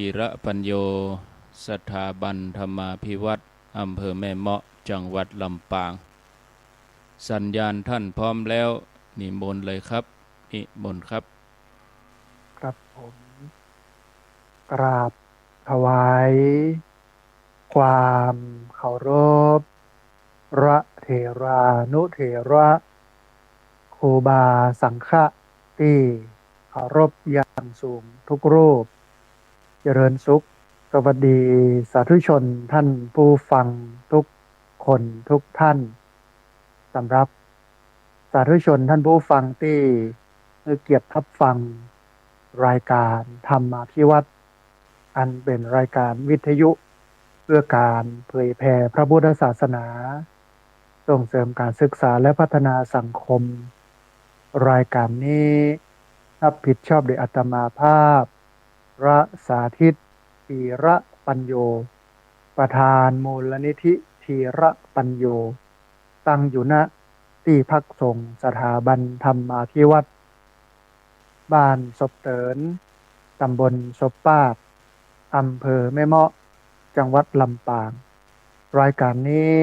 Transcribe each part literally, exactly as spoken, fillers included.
ธีระปัญโญ สถาบันธรรมาภิวัฒน์ อำเภอแม่เมาะ จังหวัดลำปาง สัญญาณท่านพร้อมแล้ว นิมนต์เลยครับ นิมนต์ครับ ครับผม กราบถวายความเคารพ พระเถรานุเถระ ครูบาสังฆะตี้เคารพอย่างสูงทุกรูป เจริญสุข สวัสดีสาธุชนท่านผู้ฟังทุกคนทุกท่าน สำหรับสาธุชนท่านผู้ฟังตี้ให้เกียรติรับฟังรายการธรรมาภิวัฒน์ อันเป็นรายการวิทยุเพื่อการเผยแผ่พระพุทธศาสนา ส่งเสริมการศึกษาและพัฒนาสังคม รายการนี้รับผิดชอบโดยอาตมาภาพ พระสาธิต ธีระปัญโญ ประธานมูลนิธิธีระปัญโญ ตั้งอยู่ ณ ตี้พักสงฆ์สถาบันธรรมาภิวัฒน์ บ้านศพเติน ตำบลศพปาด อำเภอแม่เมาะ จังหวัดลำปาง รายการนี้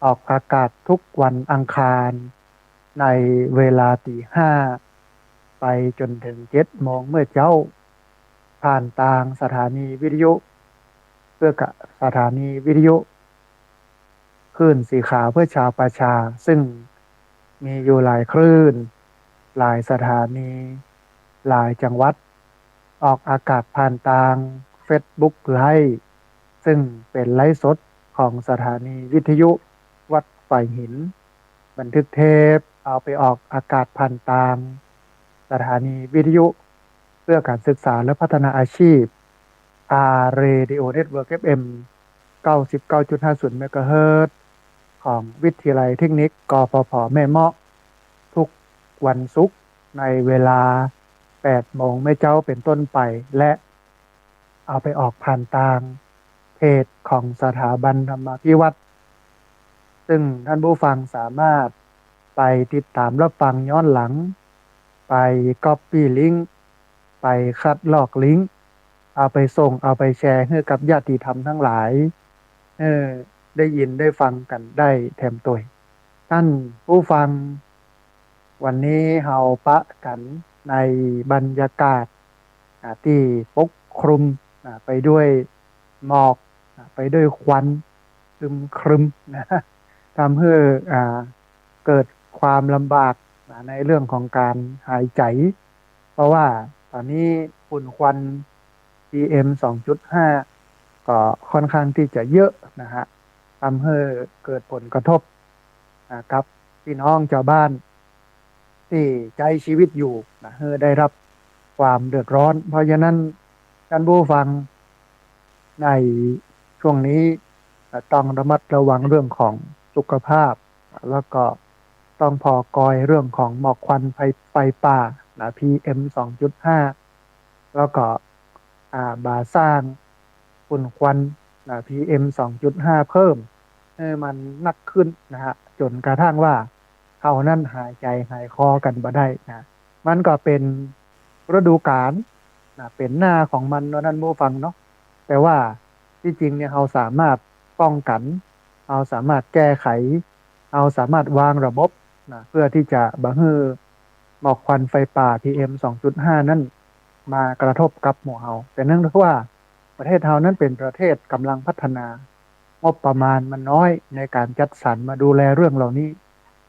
ออกอากาศทุกวันอังคาร ในเวลาตีห้า ไปจ๋นเถิงเจ็ดโมงเมื่อเจ๊า ผ่านตางสถานีวิทยุ เปื้อกับสถานีวิทยุ คลื่นสีขาวเพื่อชาวประชา ซึ่งมีอยู่หลายคลื่น หลายสถานี หลายจังหวัด ออกอากาศผ่านตางเฟซบุ๊กไลฟ์ ซึ่งเป๋นไลฟ์สดของสถานีวิทยุวัดฝายหิน บันทึกเทปเอาไปออกอากาศผ่านตางสถานีวิทยุเพื่อการศึกษาและพัฒนาอาชีพ อาร์ เรดิโอ เน็ตเวิร์ก เอฟ เอ็ม เก้าสิบเก้าจุดห้าศูนย์ เมกะเฮิรตซ์ ของวิทยาลัยเทคนิค กฟผ แม่เมาะ ทุกวันศุกร์ในเวลาแปดโมงเมื่อเจ๊าเป๋นต้นไป และเอาไปออกผ่านตางเพจของสถาบันธรรมาภิวัฒน์ ซึ่งท่านผู้ฟังสามารถไปติดตามรับฟังย้อนหลัง ไปก๊อปปี้ลิงก์ ไปคัดลอกลิงก์ เอาไปส่ง เอาไปแชร์หื้อกับญาติธรรมทั้งหลาย หื้อได้ยินได้ฟังกั๋นได้แถมตวย ท่านผู้ฟัง วันนี้เฮาปะกั๋นในบรรยากาศ อ่า ตี้ปกคลุม อ่า ไปด้วยหมอก อ่า ไปด้วยควันครึมๆ นะ ทำหื้อ อ่า เกิดความลำบาก อ่า ในเรื่องของการหายใจ๋ เพราะว่าต๋อนนี้ฝุ่นควัน พี เอ็ม สองจุดห้า ก็ค่อนข้างตี้จะเยอะนะฮะ ทำหื้อเกิดผลกระทบ อ่า กับพี่น้องจาวบ้าน ตี้ใจ๊ชีวิตอยู่นะ หื้อได้รับความเดือดร้อน เพราะฉะนั้นท่านผู้ฟัง ในช่วงนี้ อ่า ต้องระมัดระวังเรื่องของสุขภาพ แล้วก็ต้องผ่อกอยเรื่องของหมอกควันไฟ ไฟป่านะ พี เอ็ม สองจุดห้า แล้วก็ อ่า บ่าสร้างฝุ่นควันนะ พี เอ็ม สองจุดห้า เพิ่มหื้อมันนักขึ้นนะฮะ จ๋นกระทั่งว่าเฮานั้นหายใจ๋หายคอกั๋นบ่ได้นะ มันก็เป๋นฤดูกาลนะ เป๋นหน้าของมันเนาะท่านผู้ฟังเนาะ แต่ว่าตี้จริงเนี่ยเฮาสามารถป้องกั๋น เฮาสามารถแก้ไข เฮาสามารถวางระบบนะ เพื่อตี้จะบ่หื้อหมอกควันไฟป่า พี เอ็ม สองจุดห้า นั้นมากระทบกับหมู่เฮา แต่เนื่องด้วยว่าประเทศเฮานั้นเป๋นประเทศก๋ำลังพัฒนา งบประมาณมันน้อยในการจัดสรรมาดูแลเรื่องเหล่านี้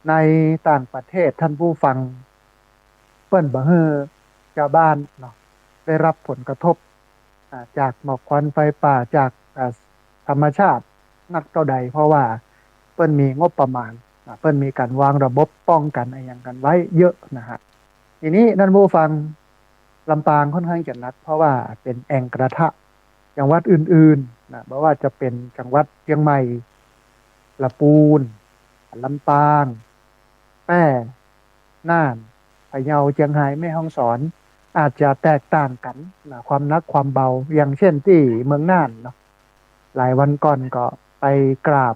ในต่างประเทศท่านผู้ฟัง เปิ้นบ่หื้อจาวบ้านเนาะ ได้รับผลกระทบ อ่า จากหมอกควันไฟป่า จาก อ่า ธรรมชาตินักเต้าใด เพราะว่าเปิ้นมีงบประมาณ อ่า เปิ้นมีก๋านวางระบบป้องกั๋นอะหยังกั๋นไว้เยอะนะฮะ ทีนี้ท่านผู้ฟัง ลำปางค่อนข้างจะหนัก เพราะว่าเป๋นแอ่งกระทะ จังหวัดอื่นๆ นะ บ่ว่าจะเป๋นจังหวัดเจียงใหม่ ละปูน ลำปาง แป้ น่าน พะเยา เจียงฮาย แม่ฮ่องสอน อาจจะแตกต่างกั๋นนะ ความหนักความเบา อย่างเช่นตี้เมืองน่านเนาะ หลายวันก่อนก็ไปกราบ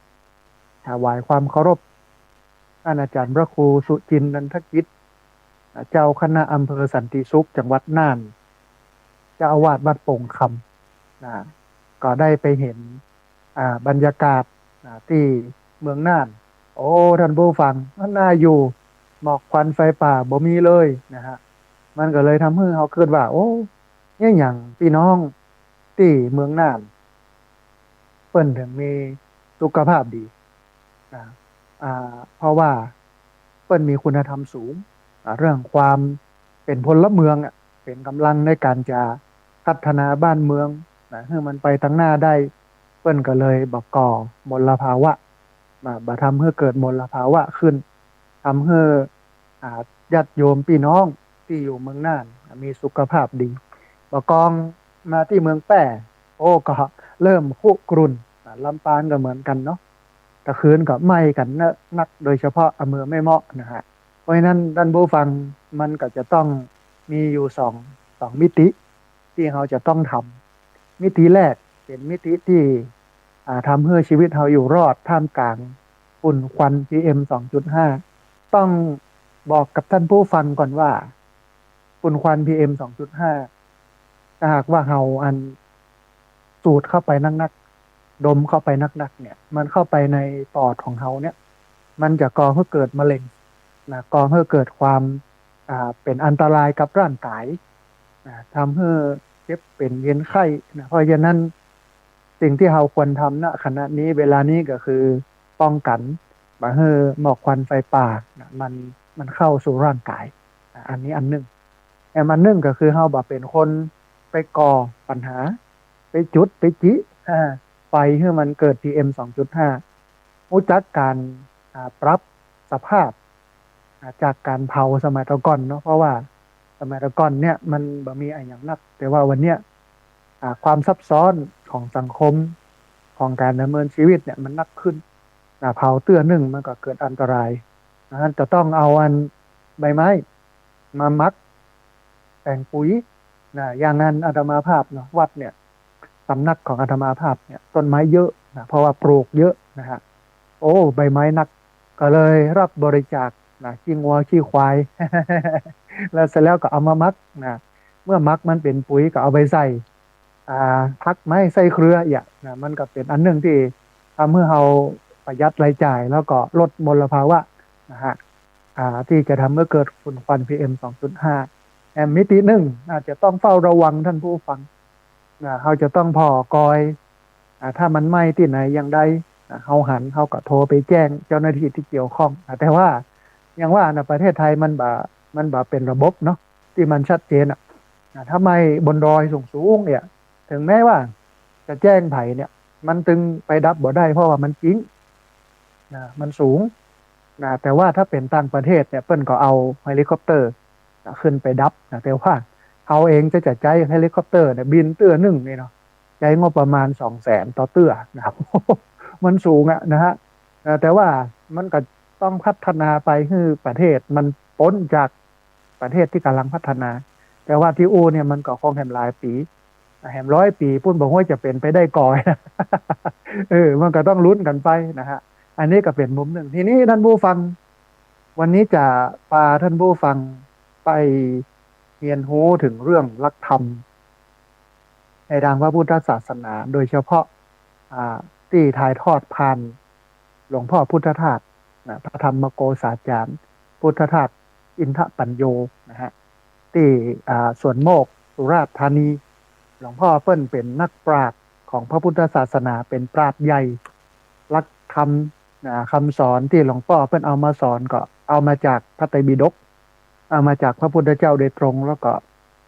ถวายความเคารพ ท่านอาจารย์พระครูสุจินต์ นันทกิจ เจ้าคณะอำเภอสันติสุข จังหวัดน่าน เจ้าอาวาสวัดโป่งคำนะ ก็ได้ไปเห็น อ่า บรรยากาศนะ ตี้เมืองน่าน โอ้ ท่านผู้ฟัง มันน่าอยู่ หมอกควันไฟป่าบ่มีเลยนะฮะ มันก็เลยทำหื้อเฮากึ๊ดว่า โอ้ เยียะหยังปี้น้องตี้เมืองน่าน เปิ้นเถิงมีสุขภาพดีนะ อ่า เพราะว่าเปิ้นมีคุณธรรมสูง อ่า เรื่องความเป๋นพลเมืองอะ เป๋นก๋ำลังในก๋านจะพัฒนาบ้านเมืองนะ หื้อมันไปตังหน้าได้ เปิ้นก็เลยบ่ก่อมลภาวะ บ่ บ่ทำหื้อเกิดมลภาวะขึ้น ทำหื้อ อ่า ญาติโยมปี้น้องตี้อยู่เมืองน่าน มีสุขภาพดี บ่ากองมาตี้เมืองแป้ โอ้ ก็เริ่มคุกรุ่น อ่า ลำปางก็เหมือนกั๋นเนาะ ตะคืนก็ไหม้กั๋นเนอะนัก โดยเฉพาะอำเภอแม่เมาะนะฮะ เพราะฉะนั้นท่านผู้ฟัง มันก็จะต้องมีอยู่สอง สองมิติ ตี้เฮาจะต้องทำ มิติแรกเป๋นมิติตี้ อ่า ทำหื้อชีวิตเฮาอยู่รอดท่ามกลางฝุ่นควัน PM สองจุดห้า ต้องบอกกับท่านผู้ฟังก่อนว่า ฝุ่นควัน PM สองจุดห้า ถ้าหากว่าเฮาอันสูดเข้าไปนักๆ ดมเข้าไปนักๆ เนี่ย มันเข้าไปในปอดของเฮาเนี่ย มันจะก่อหื้อเกิดมะเร็งนะ ก่อหื้อเกิดความ อ่า เป๋นอันตรายกับร่างกายนะ ทำหื้อเจ็บเป๋นเย็นไข้นะ เพราะฉะนั้นสิ่งที่เฮาควรทำ ณ ขณะนี้ เวลานี้ก็คือป้องกั๋น บ่หื้อหมอกควันไฟป่านะ มัน มันเข้าสู่ร่างกายนะ อันนี้อันนึ่ง แอมอันนึ่งก็คือเฮาบ่เป๋นคนไปก่อปัญหา ไปจุด ไปจิ อ่า ไฟหื้อมันเกิด PM สองจุดห้า ฮู้จักก๋าน อ่า ปรับสภาพ อ่า จากก๋านเผาสมัยตะก่อนเนาะ เพราะว่าสมัยตะก่อนเนี่ยมันบ่มีอะหยังนัก แต่ว่าวันเนี้ย อ่า ความซับซ้อนของสังคม ของก๋านดำเนินชีวิตเนี่ยมันนักขึ้น อ่า เผาเตื้อนึ่งมันก็เกิดอันตราย นะฮะ จะต้องเอาอันใบไม้มาหมักแป๋งปุ๋ยนะ อย่างนั้นอาตมาภาพเนาะ วัดเนี่ย สำนักของอาตมาภาพเนี่ย ต้นไม้เยอะนะ เพราะว่าปลูกเยอะนะฮะ โอ้ ใบไม้นัก ก็เลยรับบริจาคนะ ขี้งัวขี้ควาย แล้วเสร็จแล้วก็เอามาหมักนะ เมื่อหมักมันเป๋นปุ๋ยก็เอาไปใส่ อ่า ผักไม้ไส้เครือเอี้ยนะ มันก็เป๋นอันนึ่งตี้ทำหื้อเฮาประหยัดรายจ่าย แล้วก็ลดมลภาวะนะฮะ อ่า ตี้จะทำหื้อเกิดฝุ่นควัน PM สองจุดห้า แอมมิตินึ่ง อาจจะต้องเฝ้าระวังท่านผู้ฟังนะ เฮาจะต้องผ่อคอย อ่า ถ้ามันไหม้ตี้ไหนอย่างใดนะ เฮาหัน เฮาก็โทรไปแจ้งเจ้าหน้าที่ที่เกี่ยวข้องนะ แต่ว่าอย่างว่านะ ประเทศไทยมันบ่ มันบ่เป๋นระบบเนาะ ตี้มันชัดเจนอะนะ ถ้าไหม้บนดอยสูงๆ เนี่ย ถึงแม้ว่าจะแจ้งใผเนี่ย มันตึงไปดับบ่ได้ เพราะว่ามันจิ๊งนะ มันสูงนะ แต่ว่าถ้าเป๋นต่างประเทศเนี่ย เปิ้นก็เอาเฮลิคอปเตอร์นะ ขึ้นไปดับนะ แต่ว่าเฮาเองจะ จะใจ๊เฮลิคอปเตอร์เนี่ยบินเตื้อนึ่งนี่เนาะ ใจ๊งบประมาณสองแสนต่อเตื้อนะ มันสูงอะนะฮะ เอ่อ แต่ว่ามันก็ต้องพัฒนาไปหื้อประเทศมันป๊นจากประเทศตี้ก่ำลังพัฒนา แต่ว่าตี้อู้เนี่ยมันก็คงแหมหลายปี๋ แหมร้อยปี๋ปู๊น บ่ฮู้จะเป๋นไปได้ก่อ เออ มันก็ต้องลุ้นกั๋นไปนะฮะ อันนี้ก็เป๋นมุมนึ่ง ทีนี้ท่านผู้ฟัง วันนี้จะปาท่านผู้ฟังไปเฮียนฮู้เถิงเรื่องหลักธรรมในตางพระพุทธศาสนา โดยเฉพาะ อ่า ตี้ถ่ายทอดผ่านหลวงพ่อพุทธทาสนะ พระธรรมโกษาจารย์ พุทธทาสอินทปัญโญนะฮะ ตี้ อ่า สวนโมกข์ สุราษฎร์ธานี หลวงพ่อเปิ้นเป๋นนักปราชญ์ของพระพุทธศาสนา เป๋นปราชญ์ใหญ่ หลักธรรมนะ คำสอนตี้หลวงป้อเปิ้นเอามาสอนก็เอามาจากพระไตรปิฎก เอามาจากพระพุทธเจ้าโดยตรง แล้วก็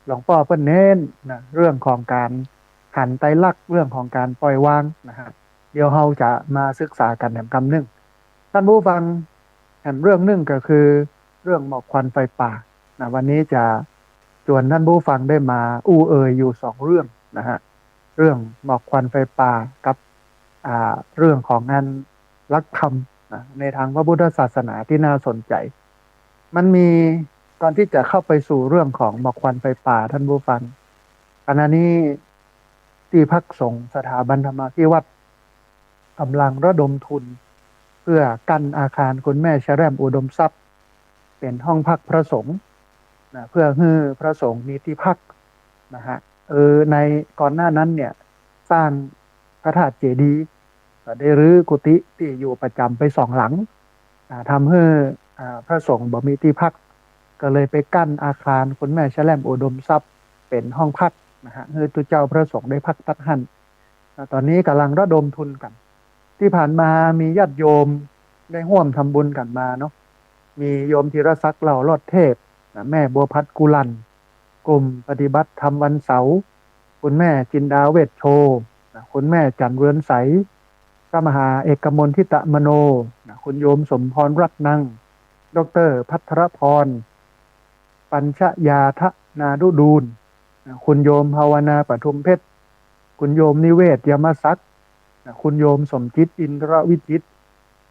หลวงป้อเปิ้นเน้นนะ เรื่องของก๋านหันไตรลักษณ์ เรื่องของก๋านปล่อยวางนะฮะ เดี๋ยวเฮาจะมาศึกษากั๋นแหมกำนึ่ง ท่านผู้ฟัง แหมเรื่องนึ่งก็คือเรื่องหมอกควันไฟป่านะ วันนี้จะจวนท่านผู้ฟังได้มาอู้เอ่ยอยู่สองเรื่องนะฮะ เรื่องหมอกควันไฟป่ากับ อ่า เรื่องของอันหลักธรรมนะ ในตางพระพุทธศาสนาตี้น่าสนใจ๋ มันมี ก่อนตี้จะเข้าไปสู่เรื่องของหมอกควันไฟป่า ท่านผู้ฟัง ขณะนี้ตี้พักสงฆ์สถาบันธรรมาภิวัฒน์ก่ำลังระดมทุน เพื่อกั้นอาคารคุณแม่แชร่มอุดมทรัพย์ เป๋นห้องพักพระสงฆ์นะ เพื่อหื้อพระสงฆ์มีตี้พักนะฮะ เออ ในก่อนหน้านั้นเนี่ย สร้างพระธาตุเจดีย์ ก็ได้รื้อกุฏิตี้อยู่ประจ๋ำไปสองหลัง อ่า ทำหื้อ อ่า พระสงฆ์บ่มีตี้พัก ก็เลยไปกั้นอาคารคุณแม่แชล่มอุดมทรัพย์เป๋นห้องพักนะฮะ หื้อตุ๊เจ้าพระสงฆ์ได้พักตั๊ดหั้น อ่า ต๋อนนี้ก่ำลังระดมทุนกั๋น ตี้ผ่านมามีญาติโยมได้ฮ่วมทำบุญกั๋นมาเนาะ มีโยมธีรศักดิ์ เหล่าโลดเทพ นะ แม่บัวพัด กุลัน กลุ่มปฏิบัติธรรมวันเสาร์ คุณแม่จินดา เวชโช นะ คุณแม่จันทร์ เรือนใส พระมหาเอกมล ทิตะมโน นะ คุณโยมสมพร รัตนัง ดอกเตอร์ภัทรพร ปัญชญาธนานุดูล นะ คุณโยมภาวนา ปทุมเพชร คุณโยมนิเวศ ยมศักดิ์ นะ คุณโยมสมจิต อินทรวิจิตร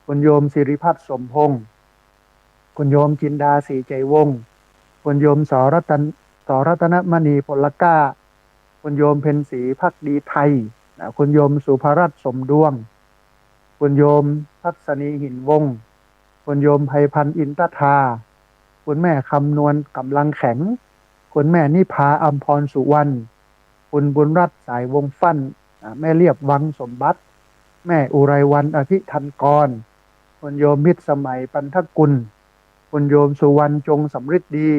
คุณโยมสิริพัฒน์ สมพงษ์ คุณโยมจินดา ศรีใจวงศ์ คุณโยม ส.รัตน ส.รัตนมณี พลก้า คุณโยมเพ็ญศรี ภักดีไทย นะ คุณโยมสุภรัตน์ สมดวง คุณโยมทัศนี หินวงศ์ คุณโยมไพพันธ์ อินทธา คุณแม่คำนวณ กำลังแข็ง คุณแม่นิพา อำพรสุวรรณ คุณบุญรัตน์ สายวงศ์ฟั่น อ่า แม่เลียบ วังสมบัติ แม่อุไรวรรณ อธิทันกร คุณโยมมิตรสมัย ปันทกุล คุณโยมสุวรรณ จงสำริดดี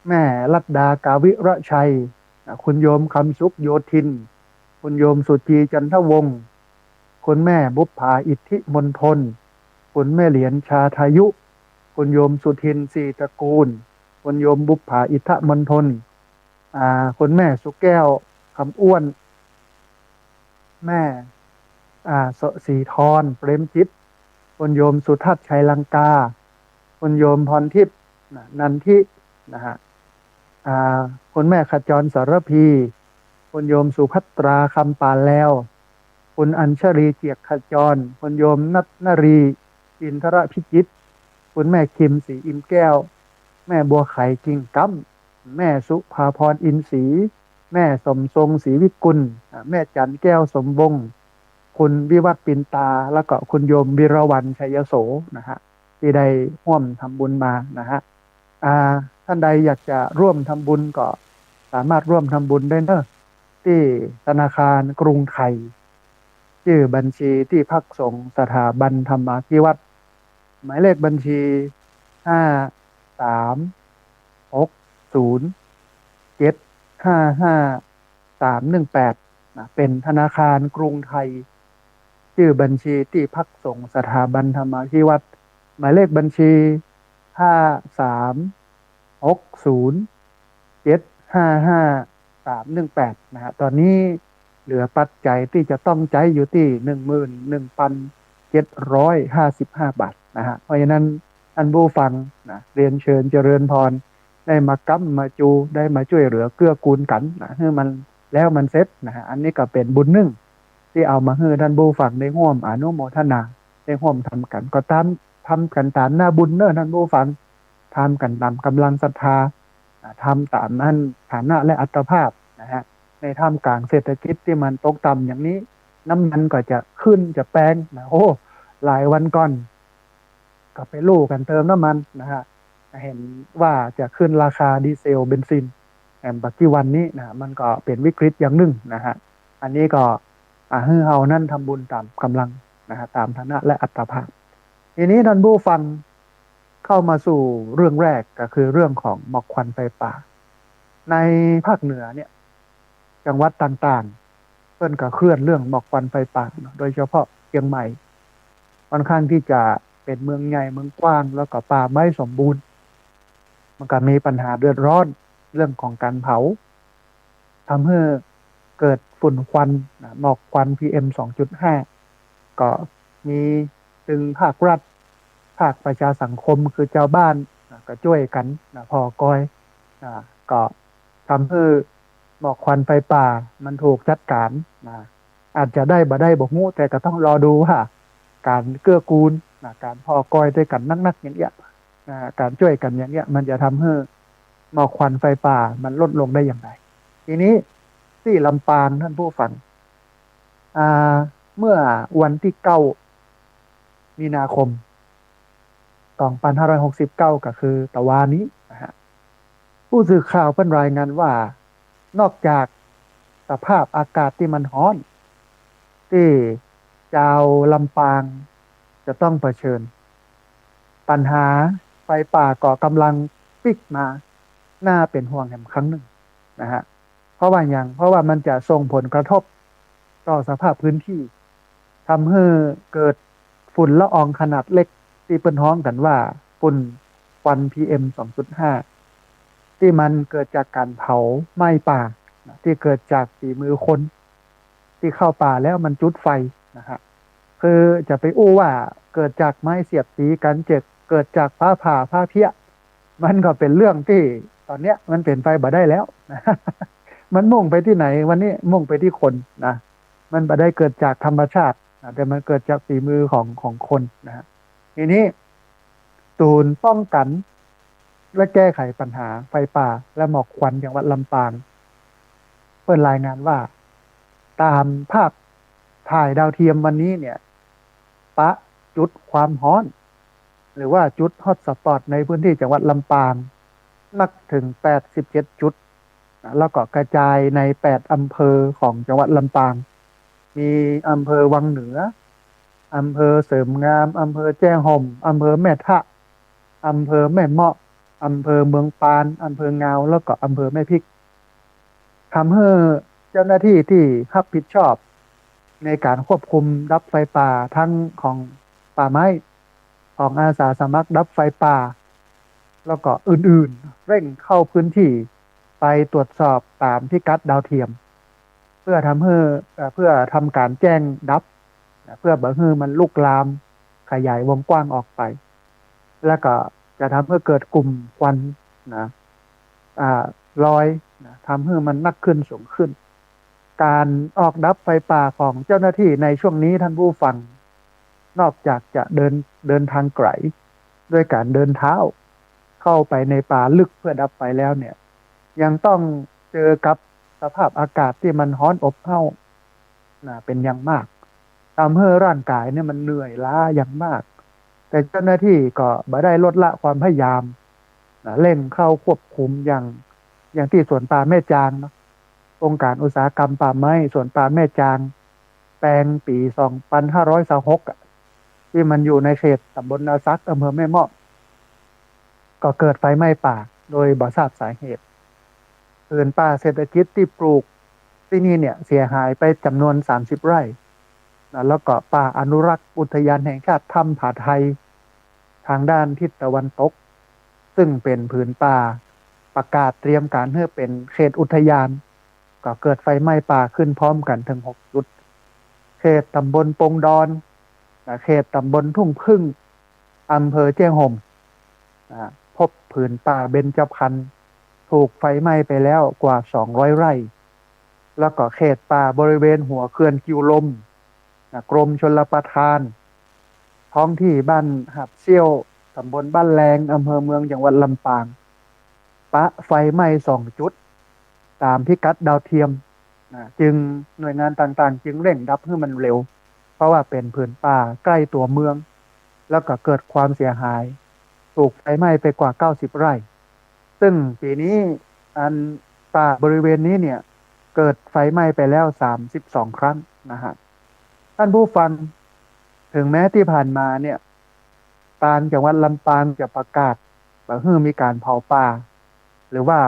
แม่รัตดา กาวิรชัย อ่า คุณโยมคำสุข โยธิน คุณโยมสุจี จันทวงศ์ คุณแม่บุปผา อิทธิมณฑล คุณแม่เหรียญ ชาทายุ คุณโยมสุทิน ศรีตระกูล คุณโยมบุปผา อิทธิมณฑล อ่า คุณแม่สุแก้ว คำอ้วน แม่ อ่า ส.ศรีธร เปรมจิต คุณโยมสุทัศน์ ชัยลังกา คุณโยมพรทิพย์ นะ นันทิ นะฮะ อ่า คุณแม่ขจร สารพี คุณโยมสุภัตรา คำปานแลว คุณอัญชลี เจียกขจร คุณโยมนัทนรี อินทรพิจิตร คุณแม่คิม ศรีอิมแก้ว แม่บัวไข กิ่งก้ำ แม่สุภาพร อินทรี แม่สมทรง ศรีวิกุล อ่า แม่จันแก้ว สมวงศ์ คุณวิวัฒน์ ปินตา แล้วก็คุณโยมวิรวรรณ ชัยโส นะฮะ ตี้ได้ฮ่วมทำบุญมานะฮะ อ่า ต้านใดอยากจะร่วมทำบุญก็สามารถร่วมทำบุญได้เนอะ ตี้ธนาคารกรุงไทย จื้อบัญชีตี้พักสงฆ์สถาบันธรรมาภิวัฒน์ หมายเลขบัญชี ห้าสามหกศูนย์เจ็ดห้าห้าสามหนึ่งแปด นะ เป๋นธนาคารกรุงไทย จื้อบัญชีตี้พักสงฆ์สถาบันธรรมาภิวัฒน์ หมายเลขบัญชี ห้าสามหกศูนย์เจ็ดห้าห้าสามหนึ่งแปด นะฮะ ต๋อนนี้เหลือปัจจัยตี้จะต้องใจ๊อยู่ตี้ หนึ่งหมื่นหนึ่งพันเจ็ดร้อยห้าสิบห้าบาท นะฮะ เพราะฉะนั้น ท่านผู้ฟังนะ เรียนเชิญเจริญพร ได้มาก๊ำมาจู ได้มาจ้วยเหลือเกื้อกูลกั๋นนะ หื้อมันแล้วมันเสร็จนะฮะ อันนี้ก็เป๋นบุญนึ่งตี้เอามาหื้อท่านผู้ฟังได้ฮ่วมอนุโมทนา ได้ฮ่วมทำกั๋น ก็ต๋าม ทำกั๋นต๋ามหน้าบุญเนอะท่านผู้ฟัง ทำกั๋นต๋ามก๋ำลังศรัทธา อ่า ทำต๋ามอันฐานะและอัตภาพนะฮะ ในท่ามกลางเศรษฐกิจตี้มันตกต่ำอย่างนี้ น้ำมันก็จะขึ้นจะแปงนะ โอ้ หลายวันก่อน ก็ไปลู่กั๋นเติมน้ำมันนะฮะ เห็นว่าจะขึ้นราคาดีเซล เบนซิน แหมบ่ากี่วันนี้นะ มันก็เป๋นวิกฤตอย่างนึ่งนะฮะ อันนี้ก็ อ่า หื้อเฮานั้นทำบุญต๋ามก๋ำลังนะฮะ ต๋ามฐานะและอัตภาพ ทีนี้ท่านผู้ฟังเข้ามาสู่เรื่องแรกก็คือเรื่องของหมอกควันไฟป่า ในภาคเหนือเนี่ย จังหวัดต่างๆ เปิ้นก็เครียดเรื่องหมอกควันไฟป่าเนาะ โดยเฉพาะเจียงใหม่ ค่อนข้างตี้จะเป๋นเมืองใหญ่เมืองกว้าง แล้วก็ป่าไม้สมบูรณ์ มันก็มีปัญหาเดือดร้อนเรื่องของก๋านเผา ทำหื้อเกิดฝุ่นควันนะ หมอกควัน พีเอ็ม สองจุดห้า ก็มีตึงภาครัฐ ภาคประชาสังคม คือจาวบ้านนะ ก็จ้วยกั๋นนะ ผ่อกอยนะ ก็ทำหื้อหมอกควันไฟป่ามันถูกจัดก๋านนะ อาจจะได้บ่ได้บ่ฮู้ แต่ก็ต้องรอดูว่าก๋านเกื้อกูลนะ ก๋านผ่อกอยตวยกั๋นนักๆ อย่างเนี้ยนะ ก๋านจ้วยกั๋นอย่างเนี้ย มันจะทำหื้อหมอกควันไฟป่ามันลดลงได้อย่างไร ทีนี้ตี้ลำปางท่านผู้ฟัง อ่า เมื่อวันตี้เก้า มีนาคม สองพันห้าร้อยหกสิบเก้า ก็คือตะวานี้นะฮะ ผู้สื่อข่าวเปิ้นรายงานว่า นอกจาก สภาพอากาศตี้มันฮ้อน ตี้จาวลำปางจะต้องเผชิญ ปัญหาไฟป่าก็กำลังปิ๊กมา น่าเป๋นห่วงแหมครั้งนึ่งนะฮะ เพราะว่าหยัง เพราะว่ามันจะส่งผลกระทบต่อสภาพพื้นที่ ทำหื้อเกิดฝุ่นละอองขนาดเล็ก ตี้เปิ้นฮ้องกั๋นว่าฝุ่นควัน พีเอ็ม สองจุดห้า ตี้มันเกิดจากก๋านเผาไหม้ป่านะ ตี้เกิดจากฝีมือคน ตี้เข้าป่าแล้วมันจุดไฟนะฮะ คือจะไปอู้ว่าเกิดจากไม้เสียดสีกั๋น เกิดจากฟ้าผ่าฟ้าเพี้ย มันก็เป๋นเรื่องตี้ต๋อนเนี้ยมันเป๋นไปบ่ได้แล้วนะ มันมุ่งไปตี้ไหน วันนี้มุ่งไปตี้คนนะ มันบ่ได้เกิดจากธรรมชาตินะ แต่มันเกิดจากฝีมือของ ของคนนะฮะ ทีนี้ ศูนย์ป้องกั๋นและแก้ไขปัญหาไฟป่าและหมอกควันจังหวัดลำปาง เปิ้นรายงานว่า ต๋ามภาพถ่ายดาวเทียมวันนี้เนี่ย ปะจุดความฮ้อน หรือว่าจุดฮอตสปอตในพื้นที่จังหวัดลำปาง นักเถิงแปดสิบเจ็ดจุดนะ แล้วก็กระจายในแปดอำเภอของจังหวัดลำปาง มีอำเภอวังเหนือ อำเภอเสริมงาม อำเภอแจ้ห่ม อำเภอแม่ทะ อำเภอแม่เมาะ อำเภอเมืองปาน อำเภองาว แล้วก็อำเภอแม่พิก ทำหื้อเจ้าหน้าตี้ตี้ฮับผิดชอบในก๋านควบคุมดับไฟป่า ตึงของป่าไม้ ของอาสาสมัครดับไฟป่า แล้วก็อื่นๆ เร่งเข้าพื้นที่ไปตรวจสอบต๋ามพิกัดดาวเทียม เพื่อทำหื้อ เอ่อ เพื่อทำก๋านแจ้งดับนะ เพื่อบ่หื้อมันลุกลามขยายวงกว้างออกไป แล้วก็จะทำหื้อเกิดกลุ่มควันนะ อ่า ลอยนะ ทำหื้อมันนักขึ้นสูงขึ้น ก๋านออกดับไฟป่าของเจ้าหน้าตี้ในช่วงนี้ท่านผู้ฟัง นอกจากจะเดิน เดินทางไก๋ด้วยก๋านเดินเท้าเข้าไปในป่าลึกเพื่อดับไฟแล้วเนี่ย ยังต้องเจอกับสภาพอากาศตี้มันฮ้อนอบอ้าวนะ เป๋นอย่างมาก ทำหื้อร่างก๋ายเนี่ยมันเหนื่อยล้าอย่างมาก แต่เจ้าหน้าตี้ก็บ่ได้ลดละความพยายามนะ เร่งเข้าควบคุมอย่าง อย่างตี้สวนป่าแม่จางเนาะ องค์การอุตสาหกรรมป่าไม้สวนป่าแม่จาง แปลงปี๋สองปันห้าร้อยซาวหกอะ ตี้มันอยู่ในเขตต๋ำบลนาซัก อำเภอแม่เมาะ ก็เกิดไฟไหม้ป่าโดยบ่ทราบสาเหตุ ผืนป่าเศรษฐกิจตี้ปลูกตี้นี่เนี่ยเสียหายไปจ๋ำนวนสามสิบไร่นะ แล้วก็ป่าอนุรักษ์อุทยานแห่งชาติถ้ำผาไทย ตางด้านทิศตะวันตก ซึ่งเป๋นผืนป่าประกาศเตรียมก๋านหื้อเป๋นเขตอุทยาน ก็เกิดไฟไหม้ป่าขึ้นพร้อมกั๋นเถิงหกจุด เขตต๋ำบลปงดอนนะ เขตต๋ำบลทุ่งผึ้ง อำเภอแจ้ห่มนะ พบผืนป่าเบญจพรรณถูกไฟไหม้ไปแล้วกว่าสองร้อยไร่ แล้วก็เขตป่าบริเวณหัวเขื่อนกิ่วลมนะ กรมชลประทาน ท้องที่บ้านหาดเสี้ยว ต๋ำบลบ้านแลง อำเภอเมือง จังหวัดลำปาง ปะไฟไหม้สองจุด ต๋ามพิกัดดาวเทียมนะ จึงหน่วยงานต่างๆ จึงเร่งดับหื้อมันเร็ว เพราะว่าเป๋นผืนป่าใก้ตั๋วเมือง แล้วก็เกิดความเสียหาย ถูกไฟไหม้ไปกว่าเก้าสิบไร่ ซึ่งปี๋นี้อันป่าบริเวณนี้เนี่ย เกิดไฟไหม้ไปแล้วสามสิบสองครั้งนะฮะ ท่านผู้ฟัง เถิงแม้ตี้ผ่านมาเนี่ย ตางจังหวัดลำปางจะประกาศบ่หื้อมีก๋านเผาป่า หรือว่า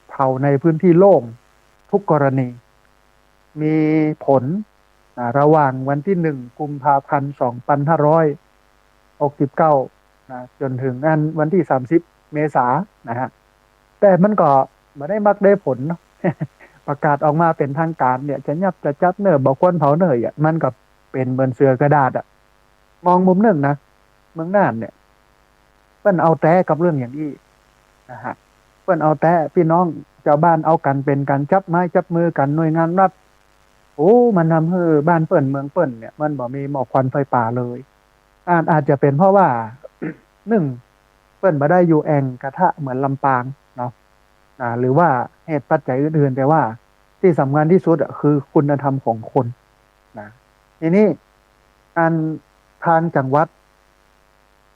เผาในพื้นที่โล่งทุกกรณี มีผลนะ ระหว่างวันตี้หนึ่งกุมภาพันธ์สองปันห้าร้อยหกสิบเก้านะ จ๋นเถิงอันวันตี้สามสิบเมษานะฮะ แต่มันก็บ่ได้มักได้ผลเนาะ ประกาศออกมาเป๋นตางก๋านเนี่ย จะยับจะจับเน่อ บ่ควรเผาเน่ออะ มันก็เป๋นเหมือนเสือกระดาษอะ มองมุมนึ่งนะ เมืองน่านเนี่ย เปิ้นเอาแต๊กับเรื่องอย่างอี้นะฮะ เปิ้นเอาแต๊ ปี้น้องจาวบ้านเอากั๋นเป๋นกั๋น จับไม้จับมือกั๋น หน่วยงานรัฐ โอ้ มันทำหื้อบ้านเปิ้นเมืองเปิ้นเนี่ย มันบ่มีหมอกควันไฟป่าเลย อาจ อาจจะเป๋นเพราะว่า นึ่ง เปิ้นบ่ได้อยู่แอ่งกระทะเหมือนลำปางเนาะ อ่า หรือว่าเหตุปัจจัยอื่นๆ แต่ว่าตี้สำคัญตี้สุดอะ คือคุณธรรมของคนนะ ทีนี้อันตางจังหวัด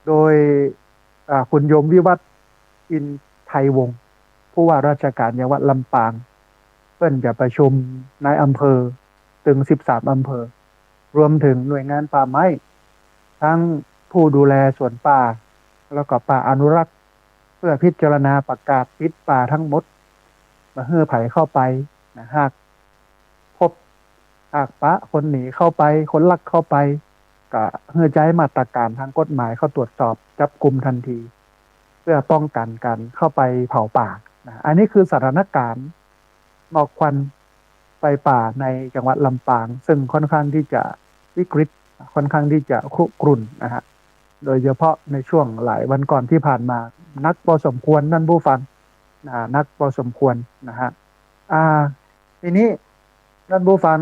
โดย อ่า คุณโยมวิวัฒน์ อินไทยวงศ์ ผู้ว่าราชการจังหวัดลำปาง เปิ้นจะประชุมนายอำเภอ ตึงสิบสามอำเภอ รวมเถิงหน่วยงานป่าไม้ ตึงผู้ดูแลสวนป่า แล้วก็ป่าอนุรักษ์ เปื้อพิจารณาประกาศปิดป่าตึงหมด บ่หื้อใผเข้าไปนะ หากพบ หากปะคนหนีเข้าไป คนลักเข้าไป ก็หื้อใจ๊มาตรการตางกฎหมายเข้าตรวจสอบจับกุมทันที เปื้อป้องกั๋นก๋านเข้าไปเผาป่านะ อันนี้คือสถานก๋ารณ์หมอกควันไฟป่าในจังหวัดลำปาง ซึ่งค่อนข้างตี้จะวิกฤต ค่อนข้างตี้จะคุกรุ่นนะฮะ โดยเฉพาะในช่วงหลายวันก่อนตี้ผ่านมา หนักพอสมควรต้านผู้ฟังนะ หนักพอสมควรนะฮะ อ่า ทีนี้ต้านผู้ฟัง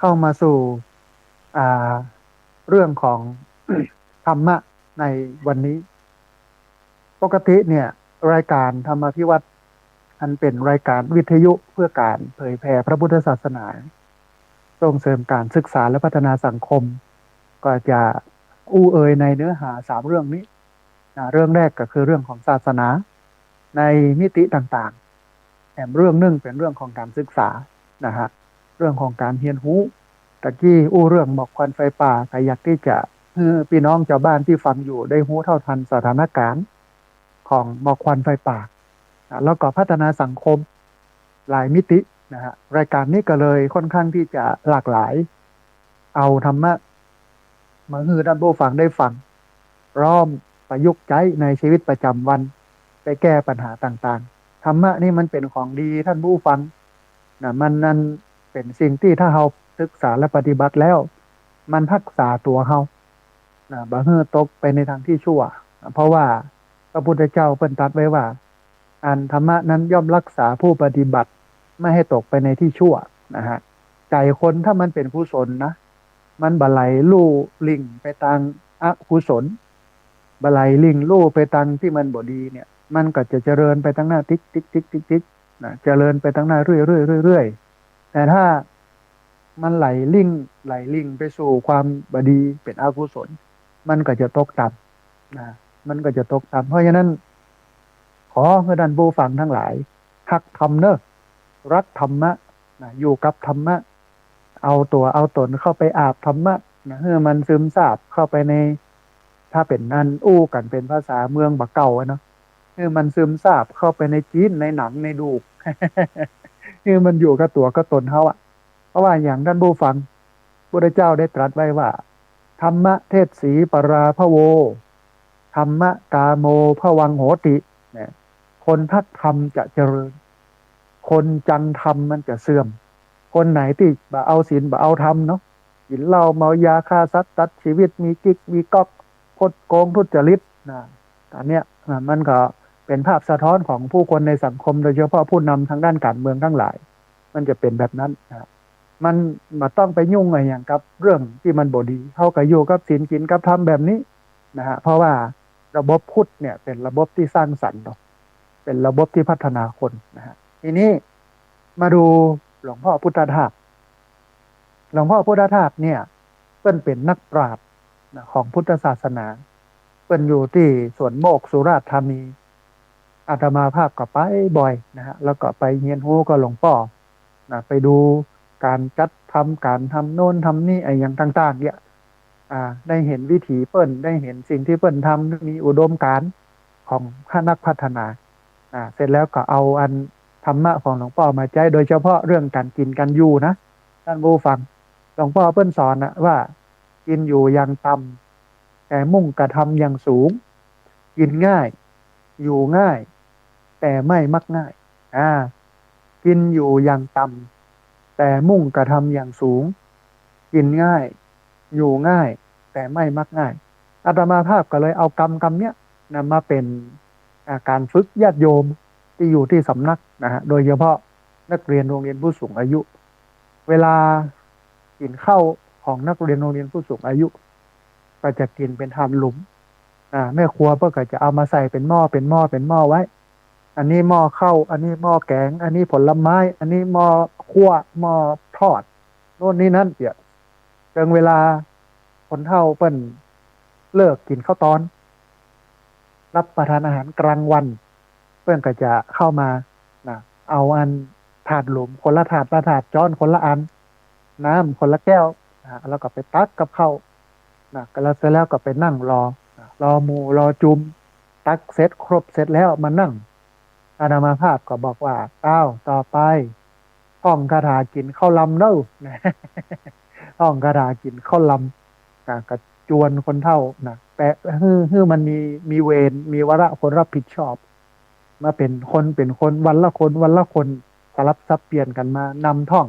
เข้ามาสู่ อ่า เรื่องของ ธรรมะในวันนี้ ปกติเนี่ย รายก๋านธรรมาภิวัตน์ อันเป๋นรายก๋านวิทยุเปื้อก๋านเผยแผ่พระพุทธศาสนา ส่งเสริมก๋านศึกษาและพัฒนาสังคม ก็จะอู้เอ่ยในเนื้อหาสามเรื่องนี้นะ เรื่องแรกก็คือเรื่องของศาสนาในมิติต่างๆ แถมเรื่องนึ่งเป๋นเรื่องของก๋านศึกษานะฮะ เรื่องของก๋านเฮียนฮู้ ตะกี้อู้เรื่องหมอกควันไฟป่า ก็อยากตี้จะหื้อปี้น้องจาวบ้านตี้ฟังอยู่ได้ฮู้เท่าตันสถานก๋ารณ์ของหมอกควันไฟป่านะ แล้วก็พัฒนาสังคมหลายมิตินะฮะ รายก๋านนี้ก็เลยค่อนข้างตี้จะหลากหลาย เอาธรรมะมาหื้อต้านผู้ฟังได้ฟัง พร้อมประยุกต์ใจ๊ในชีวิตประจ๋ำวัน ไปแก้ปัญหาต่างๆ ธรรมะนี่มันเป๋นของดีต้านผู้ฟังนะ มันนั่นเป๋นสิ่งตี้ถ้าเฮาศึกษาและปฏิบัติแล้ว มันฮักษาตั๋วเฮานะ บ่หื้อตกไปในตางตี้ชั่วนะ เพราะว่าพระพุทธเจ้าเปิ้นตรัสไว้ว่า อันธรรมะนั้นย่อมฮักษาผู้ปฏิบัติไม่ให้ตกไปในตี้ชั่วนะฮะ ใจ๋คนถ้ามันเป๋นกุศลนะ มันบ่ไหลลู่ลิ่งไปตางอกุศล บ่ไหลลิ่งลู่ไปตางตี้มันบ่ดีเนี่ย มันก็จะเจริญไปตางหน้าติ๊กติ๊กติ๊กติ๊กติ๊กนะ เจริญไปตางหน้าเรื่อยๆๆๆ แต่ถ้ามันไหลลิ่ง ไหลลิ่งไปสู่ความบ่ดี เป๋นอกุศล มันก็จะตกต่ำนะ มันก็จะตกต่ำ เพราะฉะนั้น ขอหื้อต้านผู้ฟังตังหลาย ฮักธรรมเน่อ รักธรรมะนะ อยู่กับธรรมะ เอาตั๋วเอาต๋นเข้าไปอาบธรรมะนะ หื้อมันซึมซาบเข้าไปใน ถ้าเป๋นอันอู้กั๋นเป๋นภาษาเมืองบ่าเก่าอะเนาะ หื้อมันซึมซาบเข้าไปในจิ๊น ในหนัง ในดูก หื้อมันอยู่กับตั๋วกับต๋นเฮาอะ เพราะว่าอย่างต้านผู้ฟัง พุทธเจ้าได้ตรัสไว้ว่า ธรรมะเทศสีปราภโว ธรรมะกาโมภวังโหติ เนี่ย คนฮักธรรมจะเจริญ คนจังธรรมมันจะเสื่อม คนไหนตี้บ่เอาศีลบ่เอาธรรมเนาะ กิ๋นเหล้าเมายา ฆ่าสัตว์ตัดชีวิต มีกิ๊กมีก๊อก คดโกงทุจริตนะ อันเนี้ยนะ มันก็เป๋นภาพสะท้อนของผู้คนในสังคม โดยเฉพาะผู้นำตางด้านก๋านเมืองตังหลาย มันจะเป๋นแบบนั้นนะ มันบ่ต้องไปยุ่งอะหยังกับเรื่องตี้มันบ่ดี เฮาก็อยู่กับศีลกิ๋นกับธรรมแบบนี้นะฮะ เพราะว่าระบบพุทธเนี่ยเป๋นระบบตี้สร้างสรรค์เนาะ เป๋นระบบตี้พัฒนาคนนะฮะ ทีนี้มาดูหลวงพ่อพุทธทาส หลวงพ่อพุทธทาสเนี่ย เปิ้นเป๋นนักปราชญ์นะ ของพุทธศาสนา เปิ้นอยู่ตี้สวนโมกข์สุราษฎร์ธานี อาตมาภาพก็ไปบ่อยนะฮะ แล้วก็ไปเฮียนฮู้กับหลวงป้อนะ ไปดูก๋านจัดทำ ก๋านทำโน้นทำนี่อะหยังต่างๆ เนี่ย อ่า ได้หันวิถีเปิ้น ได้หันสิ่งตี้เปิ้นทำ มีอุดมก๋ารณ์ของนักพัฒนา อ่า เสร็จแล้วก็เอาอันธรรมะของหลวงป้อมาใจ๊ โดยเฉพาะเรื่องก๋านกิ๋นก๋านอยู่นะ ต้านผู้ฟัง หลวงป้อเปิ้นสอนนะว่า กิ๋นอยู่อย่างต่ำ แต่มุ่งกระทำอย่างสูง กิ๋นง่าย อยู่ง่าย แต่ไม่มักง่าย อ่า กิ๋นอยู่อย่างต่ำ แต่มุ่งกระทำอย่างสูง กิ๋นง่าย อยู่ง่าย แต่ไม่มักง่าย อาตมาภาพก็เลยเอากำ กำเนี้ยนะ มาเป๋น อ่า ก๋านฝึกญาติโยมตี้อยู่ตี้สำนักนะฮะ โดยเฉพาะนักเรียนโรงเรียนผู้สูงอายุ เวลากิ๋นข้าวของนักเรียนโรงเรียนผู้สูงอายุ ก็จะกิ๋นเป๋นถาดหลุม อ่า แม่ครัวเปิ้นก็จะเอามาใส่เป๋นหม้อ เป๋นหม้อ เป๋นหม้อไว้ อันนี้หม้อข้าว อันนี้หม้อแก๋ง อันนี้ผลไม้ อันนี้หม้อคั่ว หม้อทอด โน้นนี่นั้นเจีย เถิงเวลาคนเฒ่าเปิ้นเลิกกิ๋นข้าวตอน รับประทานอาหารกลางวัน เปิ้นก็จะเข้ามานะ เอาอันถาดหลุมคนละถาด ละถาด จ๊อนคนละอัน น้ำคนละแก้ว นะ แล้วก็ไปตักกับข้าว นะ ก็แล้วเสร็จแล้วก็ไปนั่งรอ นะ รอหมู่รอจุม ตักเสร็จครบเสร็จแล้วมานั่ง อาตมาภาพก็บอกว่า "อ้าว ต่อไป ท่องคาถากิ๋นข้าวลำเน่อ" นะ ท่องคาถากิ๋นข้าวลำ นะ ก็จวนคนเฒ่า นะ แปะ หื้อ หื้อมันมี มีเวร มีวาระคนรับผิดชอบ มาเป๋นคนเป๋นคน วันละคน วันละคน สลับสับเปลี่ยนกั๋นมานำท่อง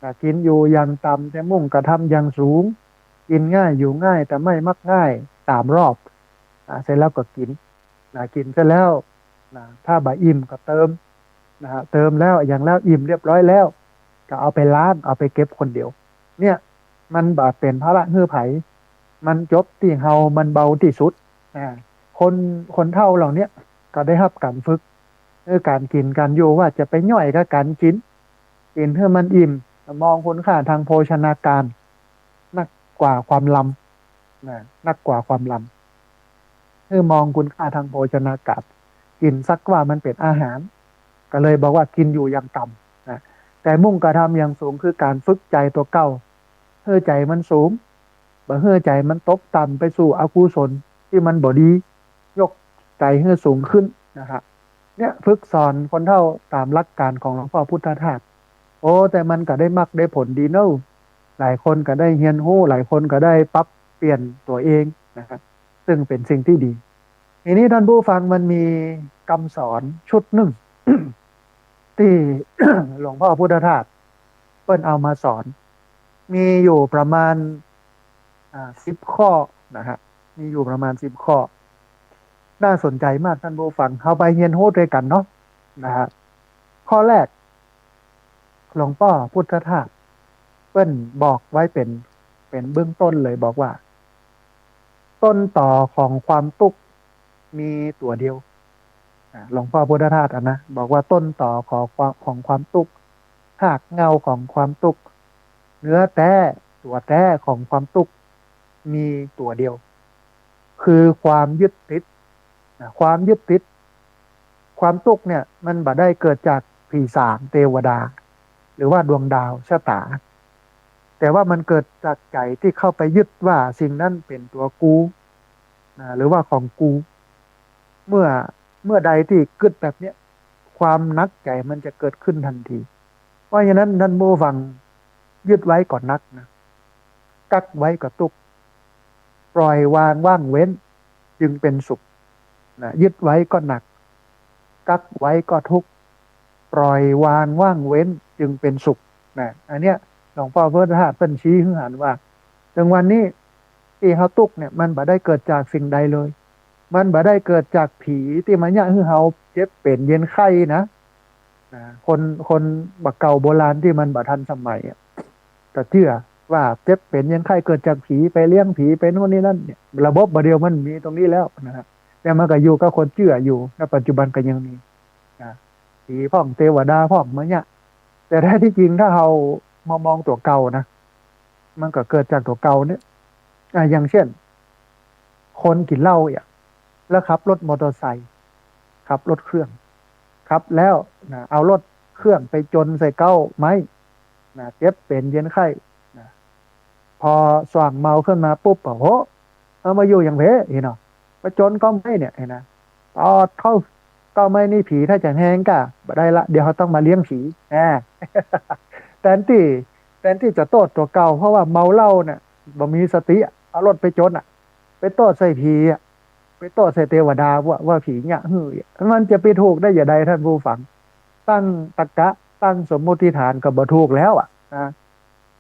นะ กิ๋นอยู่อย่างต่ำ แต่มุ่งกระทำอย่างสูง กิ๋นง่ายอยู่ง่าย แต่ไม่มักง่าย สามรอบ นะ เสร็จแล้วก็กิ๋น นะ กิ๋นเสร็จแล้ว นะ ถ้าบ่อิ่มก็เติม นะฮะ เติมแล้ว อย่างแล้ว อิ่มเรียบร้อยแล้ว ก็เอาไปล้าง เอาไปเก็บคนเดียว เนี่ย มันบ่เป๋นภาระหื้อใผ มันจบตี้เฮา มันเบาตี้สุด นะ คน คนเฒ่าเหล่าเนี้ย ก็ได้ฮับก๋านฝึก เออ ก๋านกิ๋นก๋านอยู่ ว่าจะไปย่อยกับก๋านกิ๋น กิ๋นหื้อมันอิ่ม มองคุณค่าทางโภชนาการ นักกว่าความลำ นะ นักกว่าความลำ หื้อมองคุณค่าทางโภชนาการ กิ๋นสักว่ามันเป๋นอาหาร ก็เลยบอกว่ากิ๋นอยู่อย่างต่ำ นะ แต่มุ่งกระทำอย่างสูง คือก๋านฝึกใจ๋ตั๋วเก่า หื้อใจ๋มันสูง บ่หื้อใจ๋มันตกต่ำไปสู่อกุศลตี้มันบ่ดี ยกใจ๋หื้อสูงขึ้น นะฮะ เนี่ย ฝึกสอนคนเฒ่าต๋ามหลักก๋านของหลวงป้อพุทธทาส โอ้ แต่มันก็ได้มรรคได้ผลดีเน่อ หลายคนก็ได้เฮียนฮู้ หลายคนก็ได้ปรับเปลี่ยนตั๋วเอง นะฮะ ซึ่งเป๋นสิ่งตี้ดี ทีนี้ต้านผู้ฟัง มันมีกำสอนชุดนึ่ง ตี้ หลวงป้อพุทธทาสเปิ้นเอามาสอน มีอยู่ประมาณ อ่า สิบข้อ นะฮะ มีอยู่ประมาณสิบข้อ น่าสนใจ๋มากต้านผู้ฟัง เฮาไปเฮียนฮู้ตวยกั๋นเนาะ นะฮะ ข้อแรก หลวงป้อพุทธทาสเปิ้นบอกไว้เป๋น เป๋นเบื้องต้นเลย บอกว่า ต้นต๋อของความตุ๊กข์มีตั๋วเดียว อ่า หลวงป้อพุทธทาสอะนะ บอกว่าต้นต๋อของความ ของความตุ๊กข์ ฮากเหง้าของความตุ๊กข์ เนื้อแต๊ ตั๋วแต๊ของความตุ๊กข์มีตั๋วเดียว คือความยึดติด นะ ความยึดติด ความตุ๊กข์เนี่ย มันบ่ได้เกิดจากผีสางเตวดา หรือว่าดวงดาวชะต๋า แต่ว่ามันเกิดจากใจ๋ตี้เข้าไปยึดว่าสิ่งนั้นเป๋นตั๋วกู นะ หรือว่าของกู เมื่อ เมื่อใดตี้กึ๊ดแบบเนี้ย ความหนักใจ๋มันจะเกิดขึ้นตันที เพราะฉะนั้นต้านผู้ฟัง ยึดไว้ก็หนักนะ กั๊กไว้ก็ตุ๊กข์ ปล่อยวางว่างเว้นจึงเป๋นสุข นะ ยึดไว้ก็หนัก กั๊กไว้ก็ทุกข์ ปล่อยวางว่างเว้นจึงเป๋นสุข นะ อันเนี้ย หลวงป้อพุทธทาสเปิ้นชี้หื้อหันว่า เถิงวันนี้ตี้เฮาตุ๊กข์เนี่ย มันบ่ได้เกิดจากสิ่งใดเลย มันบ่ได้เกิดจากผีตี้มาเยียะหื้อเฮาเจ็บเป๋นเย็นไข้นะ นะ คน คนบ่าเก่าโบราณตี้มันบ่ทันสมัยอะ ก็เจื้อว่าเจ็บเป๋นเย็นไข้เกิดจากผี ไปเลี้ยงผี ไปโน่นนี่นั่นเนี่ย ระบบบ่าเดี่ยวมันมีตรงนี้แล้วนะฮะ แต่มันก็อยู่กับคนเจื้ออยู่ ณ ปัจจุบันก็ยังมี นะ ผีพ่องเตวดาพ่องมาเยียะ แต่แท้ตี้จริงถ้าเฮามามองตั๋วเก่านะ มันก็เกิดจากตั๋วเก่าเนี่ย อ่ะ อย่างเช่น คนกิ๋นเหล้าเนี่ย แล้วขับรถมอเตอร์ไซค์ ขับรถเครื่อง ขับแล้วนะ เอารถเครื่องไปจนใส่เก๊าไม้นะ เจ็บเป๋นเย็นไข้นะ พอส่างเมาขึ้นมาปุ๊บ โอ้โห เอามาอยู่อย่างเพ เห็นเนาะ ไปจนเก๊าไม้เนี่ย เห็นนะ ตอดเข้า เก๊าไม้นี่ผีถ้าจะแฮงก้า บ่ได้ละ เดี๋ยวเฮาต้องมาเลี้ยงผี อ่า แทนตี้ แทนตี้จะโต้ษตั๋วเก่า เพราะว่าเมาเหล้าเนี่ย บ่มีสติอะ เอารถไปจนอะ ไปโต้ษใส่ผีอะ ไปโต้ษใส่เตวดาว่า ว่าผีเยียะหื้ออะ มันจะไปถูกได้อย่างใดต้านผู้ฟัง ตั้งตรรกะ ตั้งสมมติฐานก็บ่ถูกแล้วอะนะ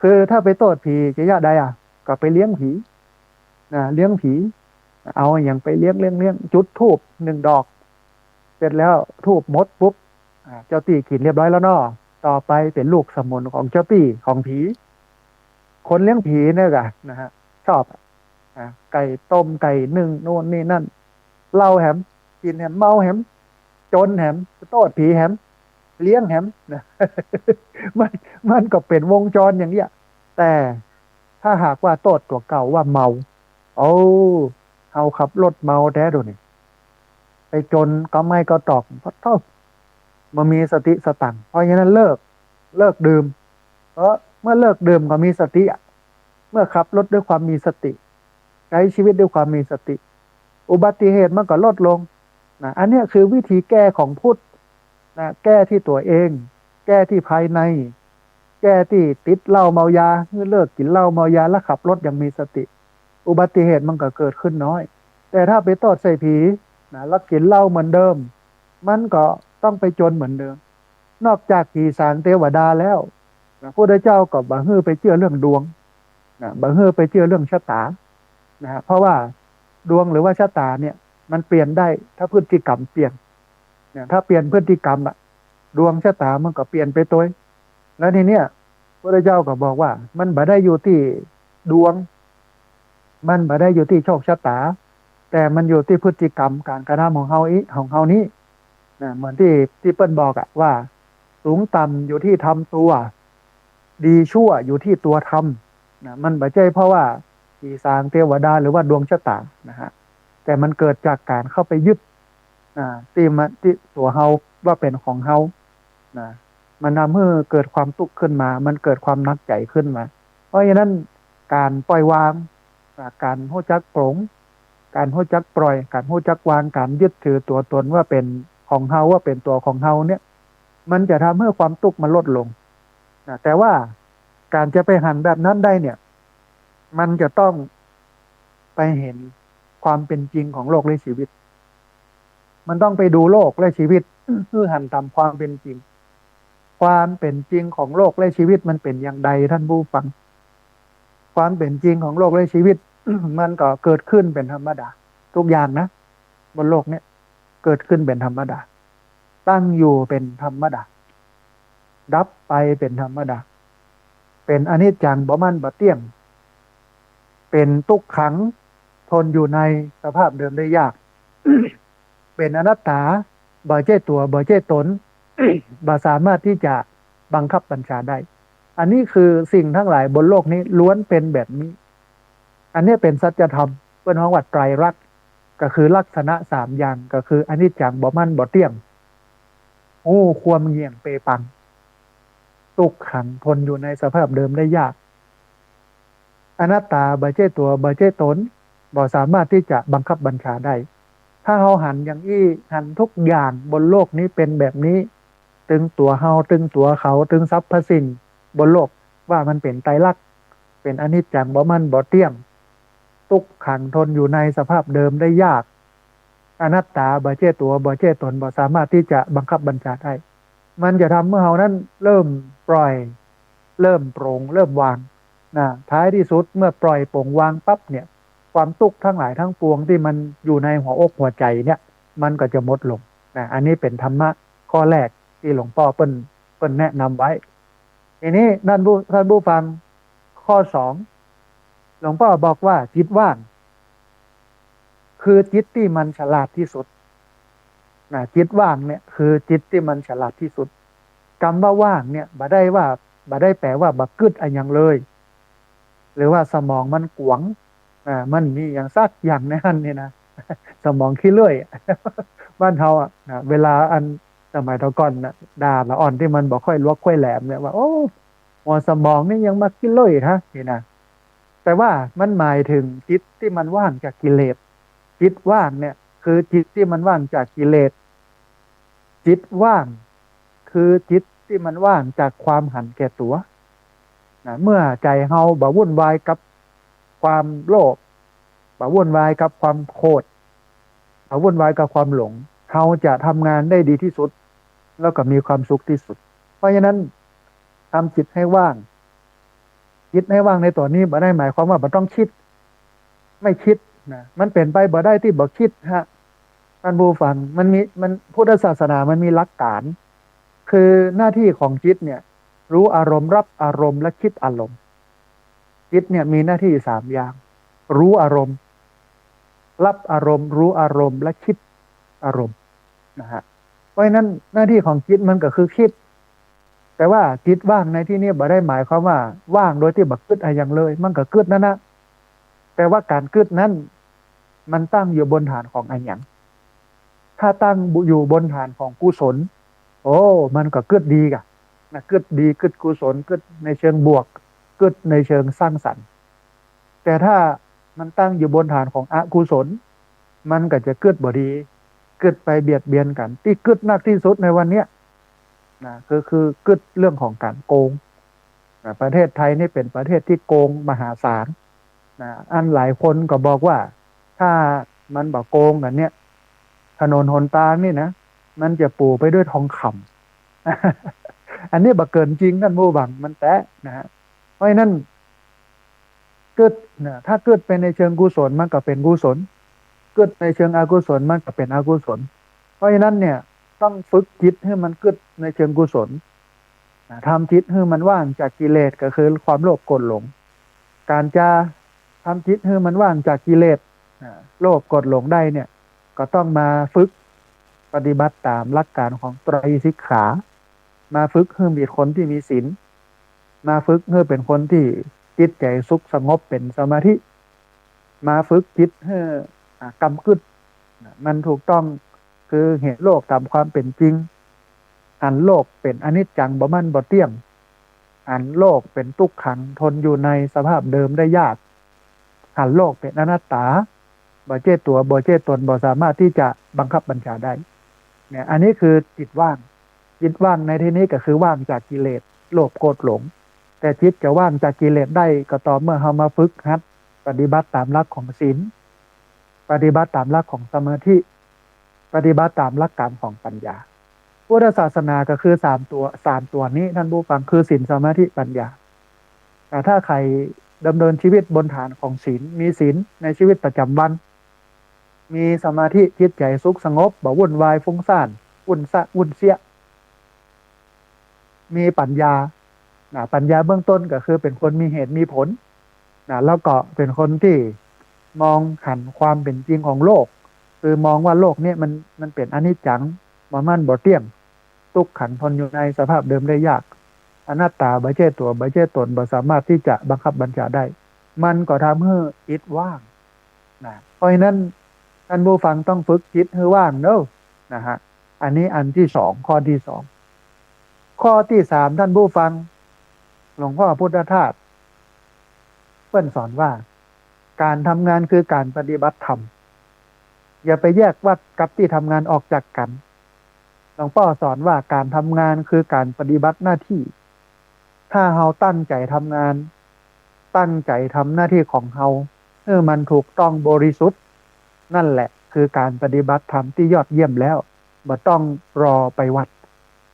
คือถ้าไปโต้ษผีจะเยียะใดอะ ก็ไปเลี้ยงผีนะ เลี้ยงผี เอาอะหยังไปเลี้ยง เลี้ยง เลี้ยง จุดธูปนึ่งดอก เสร็จแล้วธูปหมดปุ๊บ อ่า เจ้าตี้กิ๋นเรียบร้อยแล้วเนาะ ต่อไปเป๋นลูกสมุนของเจ้าตี้ของผี คนเลี้ยงผีเนี่ยกะนะฮะ ชอบ อ่า ไก่ต้ม ไก่นึ่ง โน่นนี่นั่น เหล้าแหม กิ๋นแหม เมาแหม จนแหม โต้ษผีแหม เลี้ยงแหมนะ มัน มันก็เป๋นวงจรอย่างเนี้ย แต่ถ้าหากว่าโต้ษตั๋วเก่าว่าเมา โอ้ เฮาขับรถเมาแต๊ดูนี่ ไปจนเก๊าไม้เก๊าตอก ปะโธ่ บ่มีสติสตังค์ เพราะฉะนั้นเลิก เลิกดื่ม เพราะเมื่อเลิกดื่มก็มีสติอะ เมื่อขับรถด้วยความมีสติ ใช้ชีวิตด้วยความมีสติ อุบัติเหตุมันก็ลดลงนะ อันเนี้ยคือวิธีแก้ของพุทธนะ แก้ที่ตั๋วเอง แก้ที่ภายใน แก้ที่ติดเหล้าเมายา เมื่อเลิกกิ๋นเหล้าเมายาแล้วขับรถอย่างมีสติ อุบัติเหตุมันก็เกิดขึ้นน้อย แต่ถ้าไปโต้ษใส่ผีนะ แล้วกิ๋นเหล้าเหมือนเดิม มันก็ต้องไปจนเหมือนเดิม นอกจากผีสางเตวดาแล้วนะ พุทธเจ้าก็บ่หื้อไปเจื้อเรื่องดวงนะ บ่หื้อไปเจื้อเรื่องชะต๋านะฮะ เพราะว่าดวงหรือว่าชะต๋าเนี่ยมันเปลี่ยนได้ ถ้าพฤติกรรมเปลี่ยนนะ ถ้าเปลี่ยนพฤติกรรมอะ ดวงชะต๋ามันก็เปลี่ยนไปตวย แล้วทีเนี้ย พุทธเจ้าก็บอกว่ามันบ่ได้อยู่ตี้ดวง มันบ่ได้อยู่ตี้โชคชะต๋า แต่มันอยู่ตี้พฤติกรรมก๋านกระทำของเฮาอี้ ของเฮานี้นะ เหมือนตี้ ตี้เปิ้นบอกอะว่า สูงต่ำอยู่ที่ทำตัว ดีชั่วอยู่ที่ตัวทำนะ มันบ่ใจ้เพราะว่าผีสางเตวดาหรือว่าดวงชะต๋านะฮะ แต่มันเกิดจากก๋านเข้าไปยึดนะ ตี้มัน ตี้ตั๋วเฮาว่าเป๋นของเฮานะ มันทำหื้อเกิดความตุ๊กข์ขึ้นมา มันเกิดความหนักใจ๋ขึ้นมา เพราะฉะนั้นก๋านปล่อยวางนะ ก๋านฮู้จักปลง ก๋านฮู้จักปล่อย ก๋านฮู้จักวาง ก๋านยึดถือตั๋วตนว่าเป๋นของเฮา ว่าเป๋นตั๋วของเฮาเนี่ย มันจะทำหื้อความตุ๊กข์มันลดลงนะ แต่ว่าก๋านจะไปหันแบบนั้นได้เนี่ย มันจะต้องไปหันความเป๋นจริงของโลกและชีวิต มันต้องไปดูโลกและชีวิต หื้อหันต๋ามความเป๋นจริง ความเป๋นจริงของโลกและชีวิตมันเป๋นอย่างใด ท่านผู้ฟัง ความเป๋นจริงของโลกและชีวิต มันก็เกิดขึ้นเป๋นธรรมดา ทุกอย่างนะ บนโลกเนี่ย เกิดขึ้นเป๋นธรรมดา ตั้งอยู่เป๋นธรรมดา ดับไปเป๋นธรรมดา เป๋นอนิจจัง บ่มั่นบ่เตี้ยง เป๋นตุ๊กขัง ทนอยู่ในสภาพเดิมได้ยาก เป๋นอนัตตา บ่ใจ้ตั๋ว บ่ใจ้ตน บ่สามารถตี้จะบังคับบัญชาได้ อันนี้คือสิ่งทั้งหลายบนโลกนี้ล้วนเป๋นแบบนี้ อันนี้เป๋นสัจธรรม เปิ้นฮ้องว่าไตรลักษณ์ ก็คือลักษณะสามอย่าง ก็คืออนิจจัง บ่มั่นบ่เตี้ยง ฮู้ความเงี่ยงเปปัง ตุ๊กขัง ทนอยู่ในสภาพเดิมได้ยาก อนัตตา บ่ใจ้ตั๋ว บ่ใจ้ตน บ่สามารถตี้จะบังคับบัญชาได้ ถ้าเฮาหันอย่างอี้ หันทุกอย่างบนโลกนี้เป๋นแบบนี้ ตึงตั๋วเฮา ตึงตั๋วเขา ตึงสรรพสิ่งบนโลก ว่ามันเป๋นไตรลักษณ์ เป๋นอนิจจัง บ่มั่นบ่เตี้ยง ตุ๊กขัง ทนอยู่ในสภาพเดิมได้ยาก อนัตตา บ่ใจ้ตั๋ว บ่ใจ้ตน บ่สามารถตี้จะบังคับบัญชาได้ มันจะทำหื้อเฮานั้นเริ่มปล่อย เริ่มปลง เริ่มวางนะ ท้ายที่สุดเมื่อปล่อยปลงวางปั๊บเนี่ย ความตุ๊กข์ทั้งหลายทั้งปวงตี้มันอยู่ในหัวอกหัวใจ๋เนี่ย มันก็จะหมดลงนะ อันนี้เป๋นธรรมะข้อแรกตี้หลวงป้อเปิ้น เปิ้นแนะนำไว้ ทีนี้ท่านผู้ ท่านผู้ฟัง ข้อสอง หลวงป้อบอกว่าจิตว่าง คือจิตตี้มันฉลาดตี้สุดนะ จิตว่างเนี่ยคือจิตตี้มันฉลาดตี้สุด กำว่าว่างเนี่ย บ่ได้ว่า บ่ได้แป๋ว่าบ่กึ๊ดอะหยังเลย หรือว่าสมองมันก๋วง อ่า มันมีอะหยังสักอย่างในหั้นนี่นะ สมองขี้เลื่อย บ้านเฮาอะนะ เวลาอันสมัยแต่ก่อนนะ ด่าละอ่อนตี้มันบ่ค่อยลวกค่อยแหลมเนี่ยว่า โอ้ หัวสมองนี่ยังมาขี้เลื่อยฮะ นี่นะ แต่ว่ามันหมายถึงจิตตี้มันว่างจากกิเลส จิตว่างเนี่ยคือจิตตี้มันว่างจากกิเลส จิตว่างคือจิตตี้มันว่างจากความหันแก่ตั๋วนะ เมื่อใจ๋เฮาบ่วุ่นวายกับความโลภ บ่วุ่นวายกับความโกรธ บ่วุ่นวายกับความหลง เฮาจะทำงานได้ดีตี้สุด แล้วก็มีความสุขตี้สุด เพราะฉะนั้นทำจิตให้ว่าง จิตให้ว่างในตั๋วนี้บ่ได้หมายความว่าบ่ต้องกึ๊ด ไม่กึ๊ดนะ มันเป๋นไปบ่ได้ตี้บ่กึ๊ดฮะ ท่านผู้ฟัง มันมี มัน พุทธศาสนามันมีหลักการ คือหน้าตี้ของจิตเนี่ย รู้อารมณ์ รับอารมณ์ และกึ๊ดอารมณ์ จิตเนี่ยมีหน้าตี้สามอย่าง รู้อารมณ์ รับอารมณ์ รู้อารมณ์ และกึ๊ดอารมณ์นะฮะ เพราะฉะนั้นหน้าตี้ของจิตมันก็คือกึ๊ด แต่ว่าจิตว่างในตี้นี้บ่ได้หมายความว่าว่างโดยตี้บ่กึ๊ดอะหยังเลย มันก็กึ๊ดนั่นนะ แต่ว่าก๋านกึ๊ดนั้นมันตั้งอยู่บนฐานของอะหยัง ถ้าตั้งอยู่บนฐานของกุศล โอ้ มันก็กึ๊ดดีก่ะ นะ กึ๊ดดี กึ๊ดกุศล กึ๊ดในเชิงบวก กึ๊ดในเชิงสร้างสรรค์ แต่ถ้ามันตั้งอยู่บนฐานของอกุศล มันก็จะกึ๊ดบ่ดี กึ๊ดไปเบียดเบียนกั๋น ตี้กึ๊ดนักตี้สุดในวันเนี้ย นะ คือ คือกึ๊ดเรื่องของก๋านโกง นะ ประเทศไทยนี่เป๋นประเทศตี้โกงมหาศาล นะ อันหลายคนก็บอกว่า ถ้ามันบ่โกงกั๋นเนี่ย ถนนหนตางนี่นะ มันจะปูไปด้วยทองคำ อันนี้บ่เกินจริง ต้านผู้ฟัง มันแต๊นะฮะ เพราะฉะนั้น กึ๊ดนะ ถ้ากึ๊ดไปในเชิงกุศล มันก็เป๋นกุศล กึ๊ดในเชิงอกุศล มันก็เป๋นอกุศล เพราะฉะนั้นเนี่ย ต้องฝึกจิตหื้อมันกึ๊ดในเชิงกุศล นะ ทำจิตหื้อมันว่างจากกิเลส ก็คือความโลภโกรธหลง ก๋านจะทำจิตหื้อมันว่างจากกิเลส นะ โลภโกรธหลงได้เนี่ย ก็ต้องมาฝึกปฏิบัติต๋ามหลักก๋านของไตรสิกขา มาฝึกหื้อเป๋นคนตี้มีศีล มาฝึกหื้อเป๋นคนตี้จิตใจ๋สุขสงบเป๋นสมาธิ มาฝึกจิตหื้อ อ่า กำกึ๊ด นะ มันถูกต้อง คือหันโลกต๋ามความเป๋นจริง หันโลกเป๋นอนิจจัง บ่มั่นบ่เตี้ยง หันโลกเป๋นตุ๊กขัง ทนอยู่ในสภาพเดิมได้ยาก หันโลกเป๋นอนัตตา บ่ใจ้ตั๋ว บ่ใจ้ตน บ่สามารถตี้จะบังคับบัญชาได้ เนี่ย อันนี้คือจิตว่าง จิตว่างในที่นี้ก็คือว่างจากกิเลส โลภโกรธหลง แต่จิตจะว่างจากกิเลสได้ ก็ต่อเมื่อเฮามาฝึกหัดปฏิบัติต๋ามหลักของศีล ปฏิบัติต๋ามหลักของสมาธิ ปฏิบัติต๋ามหลักก๋านของปัญญา พุทธศาสนาก็คือสามตั๋ว สามตั๋วนี้ ต้านผู้ฟัง คือศีล สมาธิ ปัญญา แต่ถ้าใผดำเนินชีวิตบนฐานของศีล มีศีลในชีวิตประจ๋ำวัน มีสมาธิ จิตใจ๋สุขสงบ บ่วุ่นวายฟุ้งซ่าน วุ่นซะ วุ่นเสี้ย มีปัญญา นะ ปัญญาเบื้องต้นก็คือเป๋นคนมีเหตุมีผล นะ แล้วก็เป๋นคนตี้มองหันความเป๋นจริงของโลก คือมองว่าโลกเนี่ยมัน มันเป๋นอนิจจัง บ่มั่นบ่เตี้ยง ตุ๊กขัง ทนอยู่ในสภาพเดิมได้ยาก อนัตตา บ่ใจ้ตั๋ว บ่ใจ้ตน บ่สามารถตี้จะบังคับบัญชาได้ มันก็ทำหื้อจิตว่าง นะ เพราะฉะนั้น ต้านผู้ฟังต้องฝึกจิตหื้อว่างเนาะ นะฮะ อันนี้อันตี้สอง ข้อตี้สอง ข้อตี้สาม ต้านผู้ฟัง หลวงพ่อพุทธทาสเปิ้นสอนว่า ก๋านทำงานคือก๋านปฏิบัติธรรม อย่าไปแยกวัดกับตี้ทำงานออกจากกั๋น หลวงป้อสอนว่าก๋านทำงานคือก๋านปฏิบัติหน้าตี้ ถ้าเฮาตั้งใจ๋ทำงาน ตั้งใจ๋ทำหน้าตี้ของเฮา หื้อมันถูกต้องบริสุทธิ์ นั่นแหละคือก๋านปฏิบัติธรรมตี้ยอดเยี่ยมแล้ว บ่ต้องรอไปวัด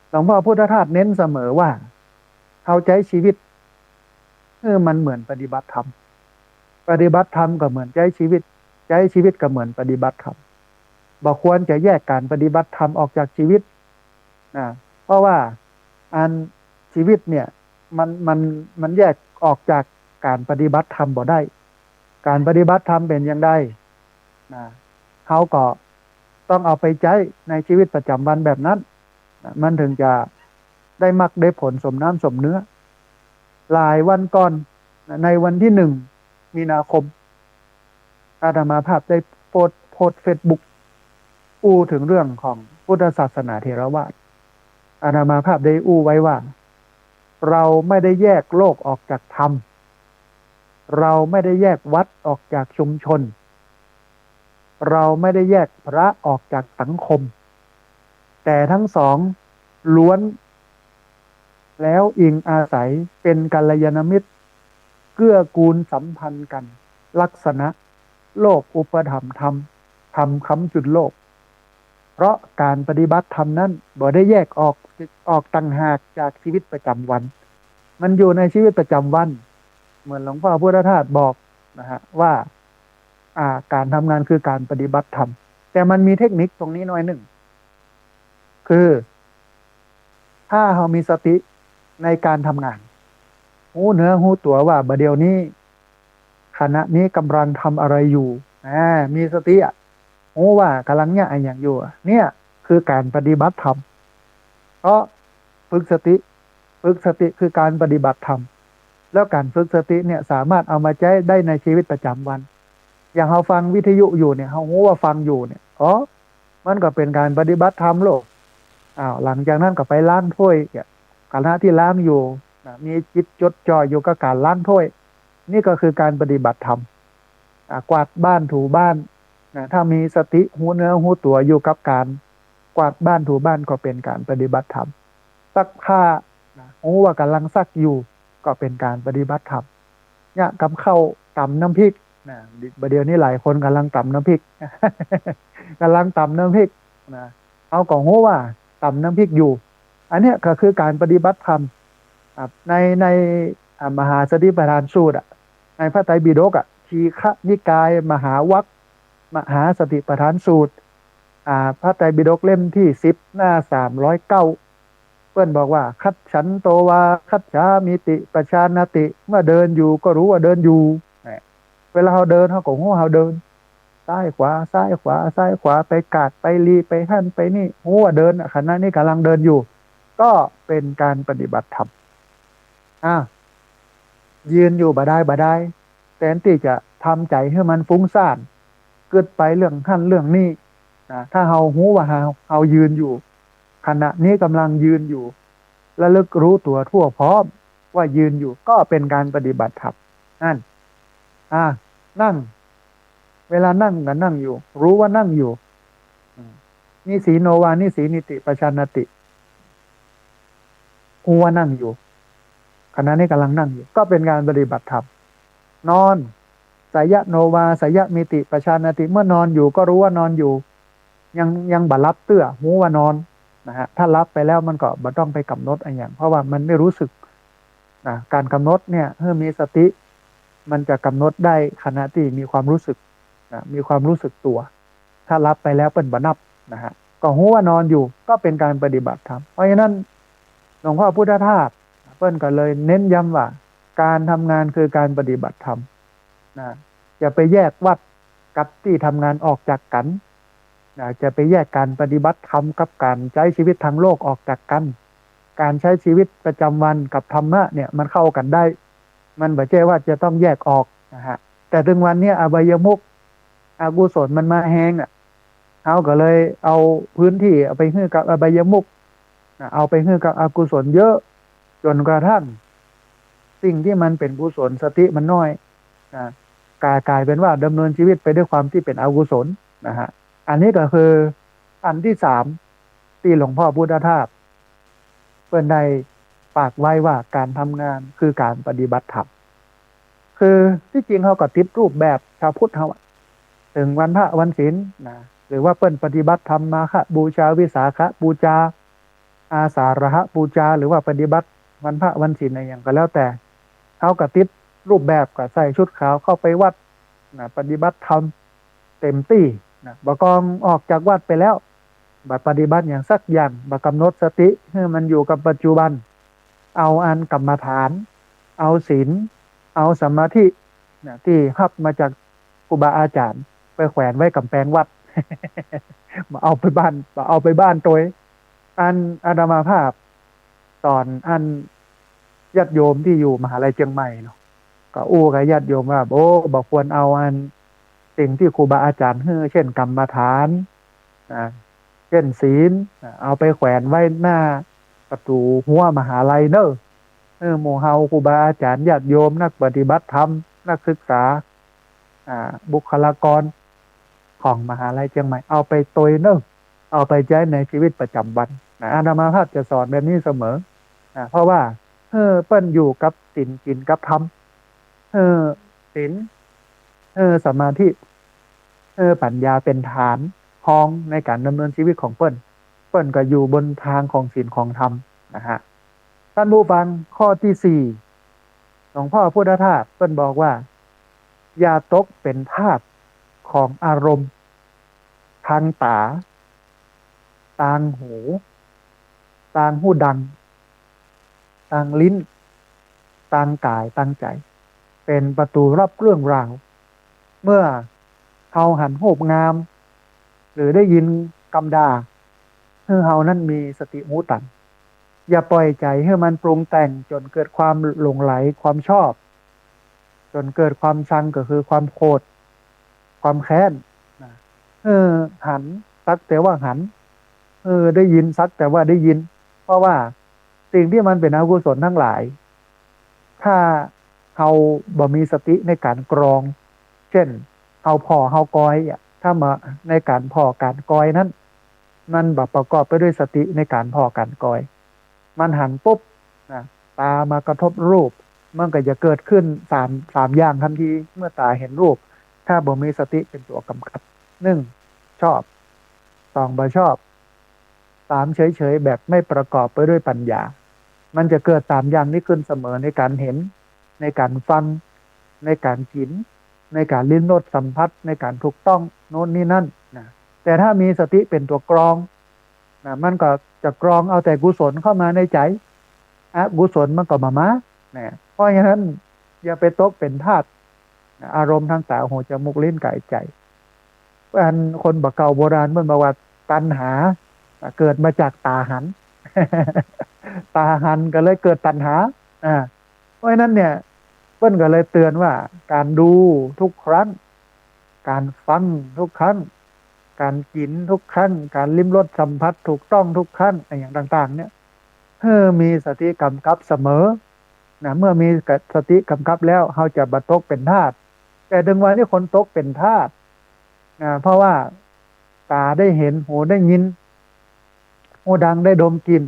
หลวงพ่อพุทธทาสเน้นเสมอว่า เฮาใจ๊ชีวิต หื้อมันเหมือนปฏิบัติธรรม ปฏิบัติธรรมก็เหมือนใจ๊ชีวิต ใจ๊ชีวิตก็เหมือนปฏิบัติธรรม บ่ควรจะแยกก๋านปฏิบัติธรรมออกจากชีวิต นะ เพราะว่าอันชีวิตเนี่ย มัน มัน มันแยกออกจากก๋านปฏิบัติธรรมบ่ได้ ก๋านปฏิบัติธรรมเป๋นอย่างใด นะ เฮาก็ต้องเอาไปใจ๊ในชีวิตประจ๋ำวันแบบนั้น นะ มันถึงจะได้มรรคได้ผลสมน้ำสมเนื้อ หลายวันก่อน นะ ในวันตี้หนึ่งมีนาคม อาตมาภาพได้โพสต์ โพสต์เฟซบุ๊ก อู้เถิงเรื่องของพุทธศาสนาเถรวาท อาตมาภาพได้อู้ไว้ว่า เราไม่ได้แยกโลกออกจากธรรม เราไม่ได้แยกวัดออกจากชุมชน เราไม่ได้แยกพระออกจากสังคม แต่ทั้งสองล้วนแล้วอิงอาศัยเป๋นกัลยาณมิตร เกื้อกูลสัมพันธ์กั๋น ลักษณะโลกอุปถัมภ์ธรรม ธรรมค้ำจุนโลก เพราะก๋านปฏิบัติธรรมนั้นบ่ได้แยกออก ออกต่างหากจากชีวิตประจ๋ำวัน มันอยู่ในชีวิตประจ๋ำวัน เหมือนหลวงพ่อพุทธทาสบอกนะฮะ ว่า อ่า ก๋านทำงานคือก๋านปฏิบัติธรรม แต่มันมีเทคนิคตรงนี้หน่อยนึ่ง คือ ถ้าเฮามีสติในก๋านทำงาน ฮู้เนื้อฮู้ตั๋วว่าบ่าเดี่ยวนี้ ขณะนี้ก๋ำลังทำอะไรอยู่ อ่า มีสติอะ ฮู้ว่าก๋ำลังเยียะอะหยังอยู่อะ เนี่ยคือก๋านปฏิบัติธรรม เพราะฝึกสติ ฝึกสติคือก๋านปฏิบัติธรรม แล้วก๋านฝึกสติเนี่ยสามารถเอามาใจ๊ได้ในชีวิตประจ๋ำวัน อย่างเฮาฟังวิทยุอยู่เนี่ย เฮาฮู้ว่าฟังอยู่เนี่ย อ๋อ มันก็เป๋นก๋านปฏิบัติธรรมโลก อ้าว หลังจากนั้นก็ไปล้างถ้วย ขณะตี้ล้างอยู่นะ มีจิตจดจ่ออยู่กับก๋านล้างถ้วย นี่ก็คือก๋านปฏิบัติธรรม อ่า กวาดบ้านถูบ้านนะ ถ้ามีสติฮู้เนื้อฮู้ตั๋วอยู่กับก๋านกวาดบ้านถูบ้านก็เป๋นก๋านปฏิบัติธรรม ซักผ้านะ ฮู้ว่าก่ำลังซักอยู่ ก็เป๋นก๋านปฏิบัติธรรม เยียะกับข้าว ต๋ำน้ำพริกนะ บ่าเดี่ยวนี้หลายคนก่ำลังต๋ำน้ำพริก ก่ำลังต๋ำน้ำพริกนะ เฮาก็ฮู้ว่าต๋ำน้ำพริกอยู่ อันเนี้ยก็คือก๋านปฏิบัติธรรม อ่ะ ใน ใน อ่ะ มหาสติปัฏฐานสูตรอ่ะ ในพระไตรปิฎกอ่ะ ทีฆนิกาย มหาวรรค มหาสติปัฏฐานสูตร อ่า พระไตรปิฎกเล่มตี้สิบ หน้าสามร้อยเก้า เปิ้นบอกว่า คัจฉันโตวา คัจฉามิติ ปะชานะติ เมื่อเดินอยู่ก็รู้ว่าเดินอยู่ เนี่ย เวลาเฮาเดิน เฮาก็ฮู้ว่าเฮาเดิน ซ้ายขวา ซ้ายขวา ซ้ายขวา ไปกาด ไปลี ไปหั้น ไปนี่ ฮู้ว่าเดินน่ะ ขณะนี้ก่ำลังเดินอยู่ ก็เป๋นก๋านปฏิบัติธรรม อ่า ยืนอยู่บ่ดาย บ่ดาย แตนตี้จะทำใจ๋หื้อมันฟุ้งซ่าน กึ๊ดไปเรื่องหั้นเรื่องนี้นะ ถ้าเฮาฮู้ว่าเฮา เฮายืนอยู่ ขณะนี้ก่ำลังยืนอยู่ ระลึกรู้ตั๋วทั่วพร้อมว่ายืนอยู่ ก็เป๋นก๋านปฏิบัติธรรม อั้น อ่า นั่ง เวลานั่งก็นั่งอยู่ ฮู้ว่านั่งอยู่ อืม นิสีโนวา นิสีนิติ ปะชานะติ ฮู้ว่านั่งอยู่ ขณะนี้ก่ำลังนั่งอยู่ ก็เป๋นก๋านปฏิบัติธรรม นอน สยะโนวา สยะมิติ ปะชานะติ เมื่อนอนอยู่ก็ฮู้ว่านอนอยู่ ยัง ยังบ่หลับเตื้อ ฮู้ว่านอนนะฮะ ถ้าหลับไปแล้วมันก็บ่ต้องไปก๋ำหนดอะหยัง เพราะว่ามันไม่รู้สึกนะ ก๋านก๋ำหนดเนี่ย หื้อมีสติ มันจะก๋ำหนดได้ขณะตี้มีความรู้สึกนะ มีความรู้สึกตั๋ว ถ้าหลับไปแล้วเปิ้นบ่นับนะฮะ ก็ฮู้ว่านอนอยู่ ก็เป๋นก๋านปฏิบัติธรรม เพราะฉะนั้น หลวงพ่อพุทธทาสเปิ้นก็เลยเน้นย้ำว่า ก๋านทำงานคือก๋านปฏิบัติธรรมนะ อย่าไปแยกวัตรกับตี้ทำงานออกจากกั๋นนะ อย่าไปแยกก๋านปฏิบัติธรรมกับก๋านใจ๊ชีวิตตางโลกออกจากกั๋น ก๋านใจ๊ชีวิตประจ๋ำวันกับธรรมะเนี่ยมันเข้ากั๋นได้ มันบ่ใจ้ว่าจะต้องแยกออกนะฮะ แต่เถิงวันเนี้ยอบายมุข อกุศลมันมาแฮงอะ เฮาก็เลยเอาพื้นตี้เอาไปหื้อกับอบายมุขนะ เอาไปหื้อกับอกุศลเยอะ จ๋นกระทั่งสิ่งตี้มันเป๋นกุศลสติมันน้อยนะ ก๋าย ก๋ายเป๋นว่าดำเนินชีวิตไปด้วยความตี้เป๋นอกุศลนะฮะ อันนี้ก็คืออันตี้สามตี้หลวงพ่อพุทธทาสเปิ้นได้ฝากไว้ว่าก๋านทำงานคือก๋านปฏิบัติธรรม คือตี้จริงเฮาก็ติดรูปแบบชาวพุทธเฮาอะ เถิงวันพระวันศีลนะ หรือว่าเปิ้นปฏิบัติธรรมมาฆบูชา วิสาขบูชา อาสาฬหบูชา หรือว่าปฏิบัติวันพระวันศีลอะหยังก็แล้วแต่ เฮาก็ติดรูปแบบ ก็ใส่ชุดขาวเข้าไปวัดนะ ปฏิบัติธรรมเต๋มตี้นะ บ่ากองออกจากวัดไปแล้ว บ่ปฏิบัติหยังสักอย่าง บ่ก๋ำหนดสติหื้อมันอยู่กับปัจจุบัน เอาอันกรรมฐาน เอาศีล เอาสมาธินะ ตี้ฮับมาจากครูบาอาจ๋ารย์ ไปแขวนไว้ก๋ำแปงวัด บ่เอาไปบ้าน บ่เอาไปบ้านตวย อันอาตมาภาพ ต๋อนอันญาติโยมตี้อยู่มหาลัยเจียงใหม่เนาะ ก็อู้กับญาติโยมว่า โอ้ บ่ควรเอาอันสิ่งตี้ครูบาอาจ๋ารย์หื้อ เช่นกรรมฐานนะ เช่นศีลนะ เอาไปแขวนไว้หน้าประตู๋ฮั้วมหาลัยเน่อ หื้อหมู่เฮาครูบาอาจ๋ารย์ญาติโยมนักปฏิบัติธรรม นักศึกษา อ่า บุคลากรของมหาลัยเจียงใหม่ เอาไปตวยเน่อ เอาไปใจ๊ในชีวิตประจ๋ำวันนะ อาตมาภาพจะสอนแบบนี้เสมอนะ เพราะว่าหื้อเปิ้นอยู่กับศีล กิ๋นกับธรรม หื้อศีล หื้อสมาธิ หื้อปัญญาเป๋นฐานฮองในก๋านดำเนินชีวิตของเปิ้น เปิ้นก็อยู่บนตางของศีลของธรรมนะฮะ ท่านผู้ฟัง ข้อตี้สี่ หลวงพ่อพุทธทาสเปิ้นบอกว่า อย่าตกเป๋นทาสของอารมณ์ตางต๋า ตางหู ตางฮู้ดัง ตางลิ้น ตางก๋าย ตางใจ๋ เป๋นประตู๋ฮับเรื่องราว เมื่อเฮาหันฮูปงาม หรือได้ยินกำด่า หื้อเฮานั้นมีสติฮู้ตัน อย่าป่อยใจ๋หื้อมันปรุงแต่งจ๋นเกิดความหลงใหล ความชอบ จ๋นเกิดความชัง ก็คือความโขด ความแค้นนะ หื้อหันสักแต่ว่าหัน เออ ได้ยินสักแต่ว่าได้ยิน เพราะว่าสิ่งตี้มันเป๋นอกุศลตังหลาย ถ้าเฮาบ่มีสติในก๋านกรอง เจ้น เฮาผ่อเฮากอยอะ ถ้ามาในก๋านผ่อก๋านกอยนั้น มันบ่ประกอบไปด้วยสติในก๋านผ่อก๋านกอย มันหันปุ๊บนะ ต๋ามากระทบรูป มันก็จะเกิดขึ้นสาม สามอย่างตันที เมื่อต๋าหันรูป ถ้าบ่มีสติเป๋นตั๋วก๋ำกับ นึ่ง ชอบ สอง บ่ชอบ สาม เฉยๆ แบบไม่ประกอบไปด้วยปัญญา มันจะเกิดสามอย่างนี้ขึ้นเสมอ ในก๋านหัน ในก๋านฟัง ในก๋านกิ๋น ในก๋านลิ้มรสสัมผัส ในก๋านถูกต้องโน้นนี่นั่นนะ แต่ถ้ามีสติเป๋นตั๋วกรองนะ มันก็จะกรองเอาแต่กุศลเข้ามาในใจ๋ อกุศลมันก็บ่มานะ เพราะฉะนั้นอย่าไปตกเป๋นทาสนะ อารมณ์ตังต๋า หู จมูก ลิ้น ก๋าย ใจ๋ อันคนบ่าเก่าโบราณเปิ้นบอกว่า ตัณหาเกิดมาจากต๋าหัน ต๋าหันก็เลยเกิดตัณหา อ่า เพราะฉะนั้นเนี่ย เปิ้นก็เลยเตือนว่า ก๋านดูทุกครั้ง ก๋านฟังทุกครั้ง ก๋านกิ๋นทุกครั้ง ก๋านลิ้มรสสัมผัสถูกต้องทุกครั้ง อะหยังต่างๆ เนี่ย หื้อมีสติก๋ำกับเสมอนะ เมื่อมีสติก๋ำกับแล้ว เฮาจะบ่ตกเป๋นทาส แต่เถิงวันตี้คนตกเป๋นทาสนะ เพราะว่าต๋าได้หัน หูได้ยิน ฮูดังได้ดมกลิ่น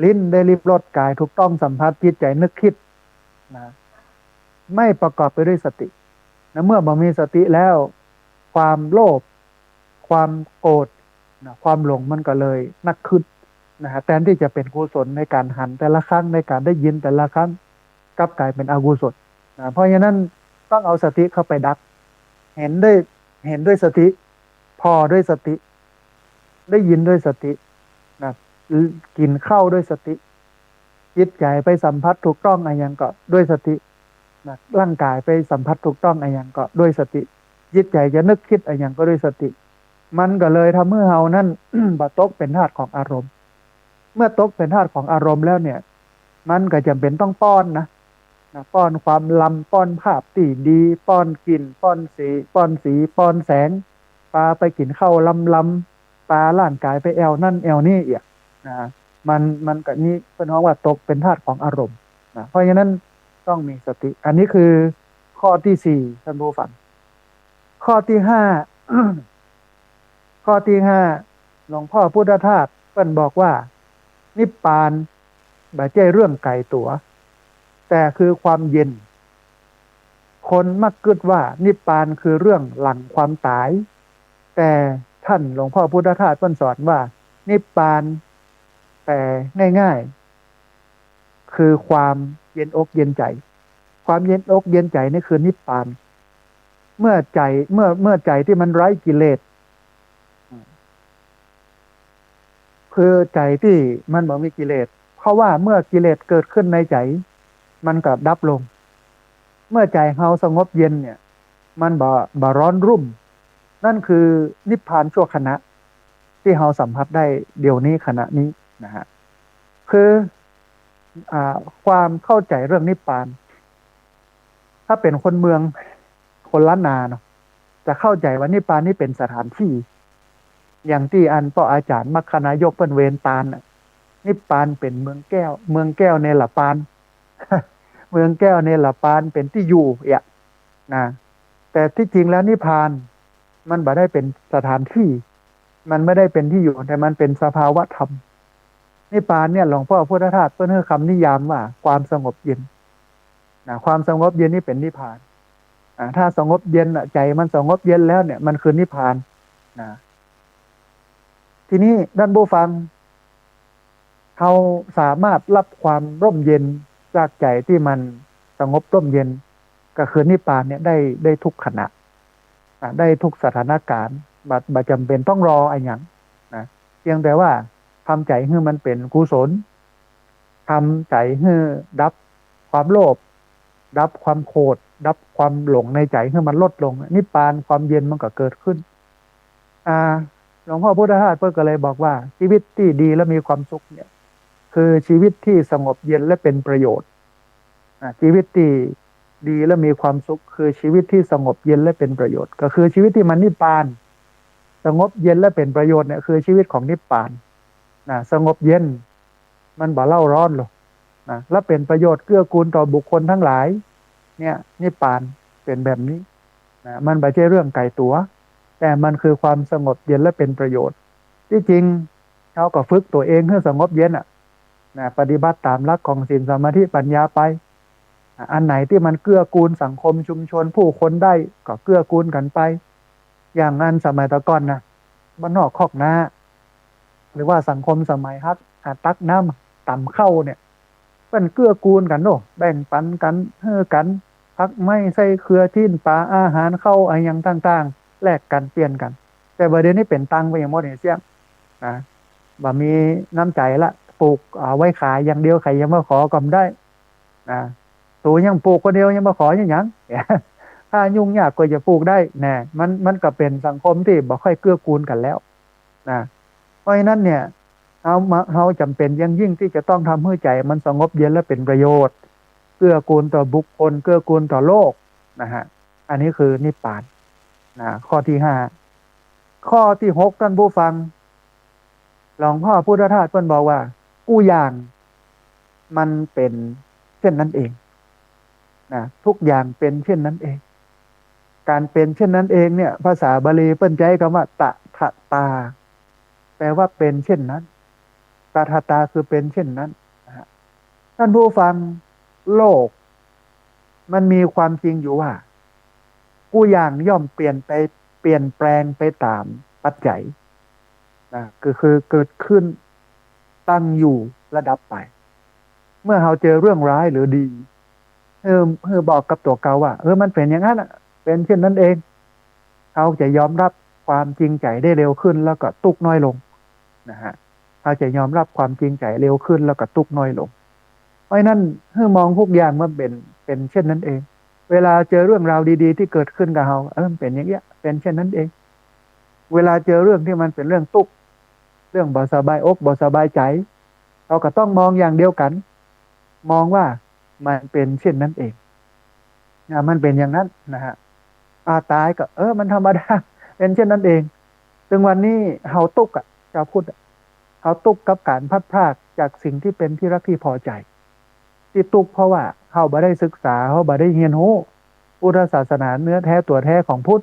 ลิ้นได้ลิ้มรส ก๋ายถูกต้องสัมผัส จิตใจ๋นึกคิดนะ ไม่ประกอบไปด้วยสตินะ เมื่อบ่มีสติแล้ว ความโลภ ความโกรธนะ ความหลงมันก็เลยนักขึ้นนะฮะ แทนตี้จะเป๋นกุศลในก๋านหันแต่ละครั้ง ในก๋านได้ยินแต่ละครั้ง กลับก๋ายเป๋นอกุศลนะ เพราะฉะนั้นต้องเอาสติเข้าไปดัก หันด้วย หันด้วยสติ ผ่อด้วยสติ ได้ยินด้วยสตินะ กิ๋นข้าวด้วยสติ จิตใจ๋ไปสัมผัสถูกต้องอะหยังก็ด้วยสตินะ ร่างก๋ายไปสัมผัสถูกต้องอะหยังก็ด้วยสติ จิตใจ๋จะนึกคิดอะหยังก็ด้วยสติ มันก็เลยทำหื้อเฮานั้น บ่ตกเป๋นทาสของอารมณ์ เมื่อตกเป๋นทาสของอารมณ์แล้วเนี่ย มันก็จ๋ำเป๋นต้องป้อนนะ นะ ป้อนความลำ ป้อนภาพตี้ดี ป้อนกลิ่น ป้อนสี ป้อนสี ป้อนแสง ปาไปกิ๋นข้าวลำๆ ปาร่างก๋ายไปแอ่วนั่นแอ่วนี่เอียดนะ มัน มันก็นี่เปิ้นฮ้องว่าตกเป๋นทาสของอารมณ์นะ เพราะฉะนั้นต้องมีสติ อันนี้คือข้อตี้สี่ ท่านผู้ฟัง ข้อตี้ห้า ข้อตี้ห้า หลวงพ่อพุทธทาสเปิ้นบอกว่า นิพพานบ่ใจ้เรื่องไก๋ตั๋ว แต่คือความเย็น คนมักกึ๊ดว่านิพพานคือเรื่องหลังความต๋าย แต่ท่านหลวงพ่อพุทธทาสเปิ้นสอนว่า นิพพานแป๋ง่ายๆ คือความเย็นอกเย็นใจ๋ ความเย็นอกเย็นใจ๋นี่คือนิพพาน เมื่อใจ๋ เมื่อ เมื่อใจ๋ตี้มันไร้กิเลส คือใจ๋ตี้มันบ่มีกิเลส เพราะว่าเมื่อกิเลสเกิดขึ้นในใจ๋ มันก็ดับลง เมื่อใจ๋เฮาสงบเย็นเนี่ย มันบ่ บ่ร้อนรุ่ม นั่นคือนิพพานชั่วขณะ ตี้เฮาสัมผัสได้เดี๋ยวนี้ขณะนี้นะฮะ คือ อ่า ความเข้าใจ๋เรื่องนิพพาน ถ้าเป๋นคนเมือง คนล้านนาเนาะ จะเข้าใจ๋ว่านิพพานนี่เป๋นสถานตี้ อย่างตี้อันป้ออาจ๋ารย์มรรคนายกเปิ้นเวนตานน่ะ นิพพานเป๋นเมืองแก้ว เมืองแก้วเนรปาน เมืองแก้วเนรปานเป๋นตี้อยู่เอียะนะ แต่ตี้จริงแล้วนิพพานมันบ่ได้เป๋นสถานตี้ มันไม่ได้เป๋นตี้อยู่ แต่มันเป๋นสภาวะธรรม นิพพานเนี่ยหลวงพ่อพุทธทาสเปิ้นหื้อคำนิยามว่าความสงบเย็นนะ ความสงบเย็นนี่เป๋นนิพพานนะ ถ้าสงบเย็นน่ะ ใจ๋มันสงบเย็นแล้วเนี่ย มันคือนิพพานนะ ทีนี้ท่านผู้ฟัง เฮาสามารถฮับความร่มเย็นจากใจ๋ตี้มันสงบร่มเย็น ก็คือนิพพานเนี่ยได้ ได้ทุกขณะ อ่ะ ได้ทุกสถานก๋ารณ์ บ่ บ่จ๋ำเป๋นต้องรออะหยังนะ เพียงแต่ว่าทำใจ๋หื้อมันเป๋นกุศล ทำใจ๋หื้อดับความโลภ ดับความโกรธ ดับความหลงในใจ๋หื้อมันลดลง นิพพานความเย็นมันก็เกิดขึ้น อ่า หลวงพ่อพุทธทาสเปิ้นก็เลยบอกว่า ชีวิตตี้ดีและมีความสุขเนี่ย คือชีวิตตี้สงบเย็นและเป๋นประโยชน์ อ่า ชีวิตตี้ดีและมีความสุข คือชีวิตตี้สงบเย็นและเป๋นประโยชน์ ก็คือชีวิตตี้มันนิพพาน สงบเย็นและเป๋นประโยชน์เนี่ยคือชีวิตของนิพพานนะ สงบเย็น มันบ่เล่าร้อนหรอกนะ และเป๋นประโยชน์เกื้อกูลต่อบุคคลทั้งหลาย เนี่ย นิพพานเป๋นแบบนี้นะ มันบ่ใจ้เรื่องไก๋ตั๋ว แต่มันคือความสงบเย็นและเป๋นประโยชน์ ตี้จริงเฮาก็ฝึกตั๋วเองหื้อสงบเย็นอะนะ ปฏิบัติต๋ามหลักของศีลสมาธิปัญญาไป อ่ะ อันไหนตี้มันเกื้อกูลสังคมชุมชนผู้คนได้ก็เกื้อกูลกั๋นไป อย่างอันสมัยตะก่อนนะ บ้านนอกคอกนา หรือว่าสังคมสมัยฮัก อ่ะ ตักน้ำต๋ำข้าวเนี่ย เปิ้นเกื้อกูลกั๋นเนาะ แบ่งปันกั๋น หื้อกั๋น ผักไม้ ไส้เกื้อ ตี้นป๋า อาหาร ข้าว อะหยังต่างๆ แลกกั๋น เปลี่ยนกั๋น แต่บ่าเดี่ยวนี้เป๋นตังค์ไปหยังหมดเนี่ยเสี้ยงนะ บ่มีน้ำใจ๋ละ ปลูกเอาไว้ขายอย่างเดียว ใผจะมาขอก็บ่ได้ นะ ตั๋วยังปลูกคนเดียวยังมาขอหยัง ถ้ายุ่งยากกว่าจะปลูกได้แน่ มัน มันก็เป๋นสังคมตี้บ่ค่อยเกื้อกูลกั๋นแล้วนะ เพราะฉะนั้นเนี่ย เฮามา เฮาจ๋ำเป๋นอย่างยิ่งตี้จะต้องทำหื้อใจ๋มันสงบเย็นและเป๋นประโยชน์ เกื้อกูลต่อบุคคล เกื้อกูลต่อโลกนะฮะ อันนี้คือนิพพานนะ ข้อตี้ห้า ข้อตี้หก ต้านผู้ฟัง หลวงพ่อพุทธทาสเปิ้นบอกว่า กู้อย่างมันเป๋นเช่นนั้นเองนะ ทุกอย่างเป๋นเช่นนั้นเอง ก๋านเป๋นเช่นนั้นเองเนี่ย ภาษาบาลีเปิ้นใจ๊กำว่า ตถตา แปลว่าเป๋นเช่นนั้น ตถตาคือเป๋นเช่นนั้นนะฮะ ต้านผู้ฟัง โลกมันมีความจริงอยู่ว่า กู้อย่างย่อมเปลี่ยนไป เปลี่ยนแปลงไปต๋ามปัจจัยนะ คือ คือเกิดขึ้น ตั้งอยู่ และดับไป เมื่อเฮาเจอเรื่องร้ายหรือดี หื้อ หื้อบอกกับตั๋วเก่าว่า เออ มันเป๋นอย่างนั้นอะ เป๋นเช่นนั้นเอง เฮาจะยอมรับความจริงใจ๋ได้เร็วขึ้น แล้วก็ตุ๊กข์น้อยลงนะฮะ เฮาจะยอมรับความจริงใจ๋เร็วขึ้น แล้วก็ตุ๊กข์น้อยลง เพราะฉะนั้นหื้อมองทุกอย่างมันเป๋น เป๋นเช่นนั้นเอง เวลาเจอเรื่องราวดีๆ ตี้เกิดขึ้นกับเฮา เออ มันเป๋นอย่างเงี้ย เป๋นเช่นนั้นเอง เวลาเจอเรื่องตี้มันเป๋นเรื่องตุ๊กข์ เรื่องบ่สบายอกบ่สบายใจ๋ เฮาก็ต้องมองอย่างเดียวกั๋น มองว่ามันเป๋นเช่นนั้นเองนะ มันเป๋นอย่างนั้นนะฮะ อ่า ต๋ายก็ เออ มันธรรมดา เป๋นเช่นนั้นเอง ซึ่งวันนี้เฮาตุ๊กข์อะ จาวพุทธอะ เฮาตุ๊กข์กับก๋านพลัดพรากจากสิ่งตี้เป๋นตี้ฮักตี้พอใจ๋ ตี้ตุ๊กข์เพราะว่าเฮาบ่ได้ศึกษา เฮาบ่ได้เฮียนฮู้พุทธศาสนาเนื้อแท้ตั๋วแท้ของพุทธ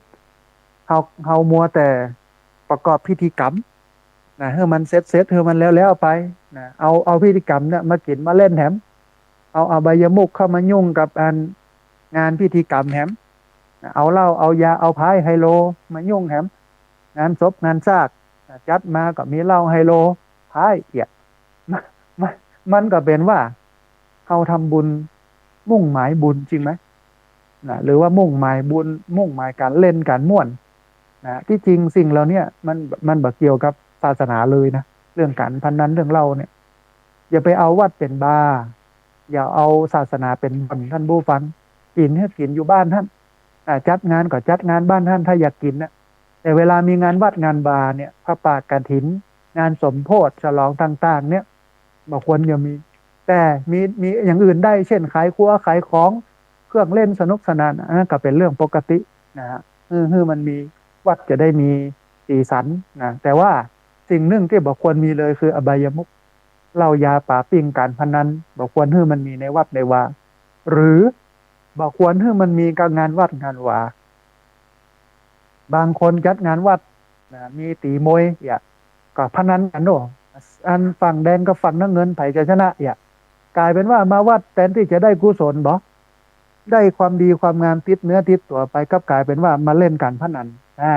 เฮา เฮามัวแต่ประกอบพิธีกรรมนะ หื้อมันเสร็จๆ หื้อมันแล้วๆ ไปนะ เอา เอาพิธีกรรมเนี่ยมากิ๋นมาเล่นแหม เอาอบายมุขเข้ามายุ่งกับอันงานพิธีกรรมแหมนะ เอาเหล้า เอายา เอาไพ่ไฮโลมายุ่งแหม งานศพงานซากนะ จัดมาก็มีเหล้าไฮโล ไพ่เอี้ย มัน มัน มันก็เป๋นว่า เฮาทำบุญ มุ่งหมายบุญจริงไหมนะ หรือว่ามุ่งหมายบุญ มุ่งหมายก๋านเล่นก๋านม่วนนะ ตี้จริงสิ่งเหล่าเนี้ยมัน มันบ่เกี่ยวกับศาสนาเลยนะ เรื่องก๋านพนัน เรื่องเหล้าเนี่ย อย่าไปเอาวัดเป๋นบาร์ อย่าเอาศาสนาเป๋นบ่อน ต้านผู้ฟัง กิ๋นหื้อกิ๋นอยู่บ้านหั้น อ่า จัดงานก็จัดงานบ้านหั้น ถ้าอยากกิ๋นนะ แต่เวลามีงานวัดงานวาเนี่ย ผ้าป่ากฐิน งานสมโภชน์ฉลองต่างๆ เนี่ย บ่ควรจะมี แต่มี มีอย่างอื่นได้ เช่น ขายครัว ขายของ เครื่องเล่นสนุกสนาน อันนั้นก็เป๋นเรื่องปกตินะฮะ หื้อ หื้อมันมี วัดจะได้มีสีสันนะ แต่ว่าสิ่งนึ่งตี้บ่ควรมีเลยคืออบายมุข เหล้ายาปาปิ้ง ก๋านพนัน บ่ควรหื้อมันมีในวัดในวา หรือบ่ควรหื้อมันมีกับงานวัดงานวา บางคนจัดงานวัดนะ มีตี๋มวยเอี้ย ก็พนันกั๋นเนาะ อันฝั่งแดงกับฝั่งน้ำเงิน ใผจะชนะเอี้ย ก๋ายเป๋นว่ามาวัดแตนตี้จะได้กุศลบ่ ได้ความดีความงามติดเนื้อติดตั๋วไป กลับก๋ายเป๋นว่ามาเล่นก๋านพนัน อ่า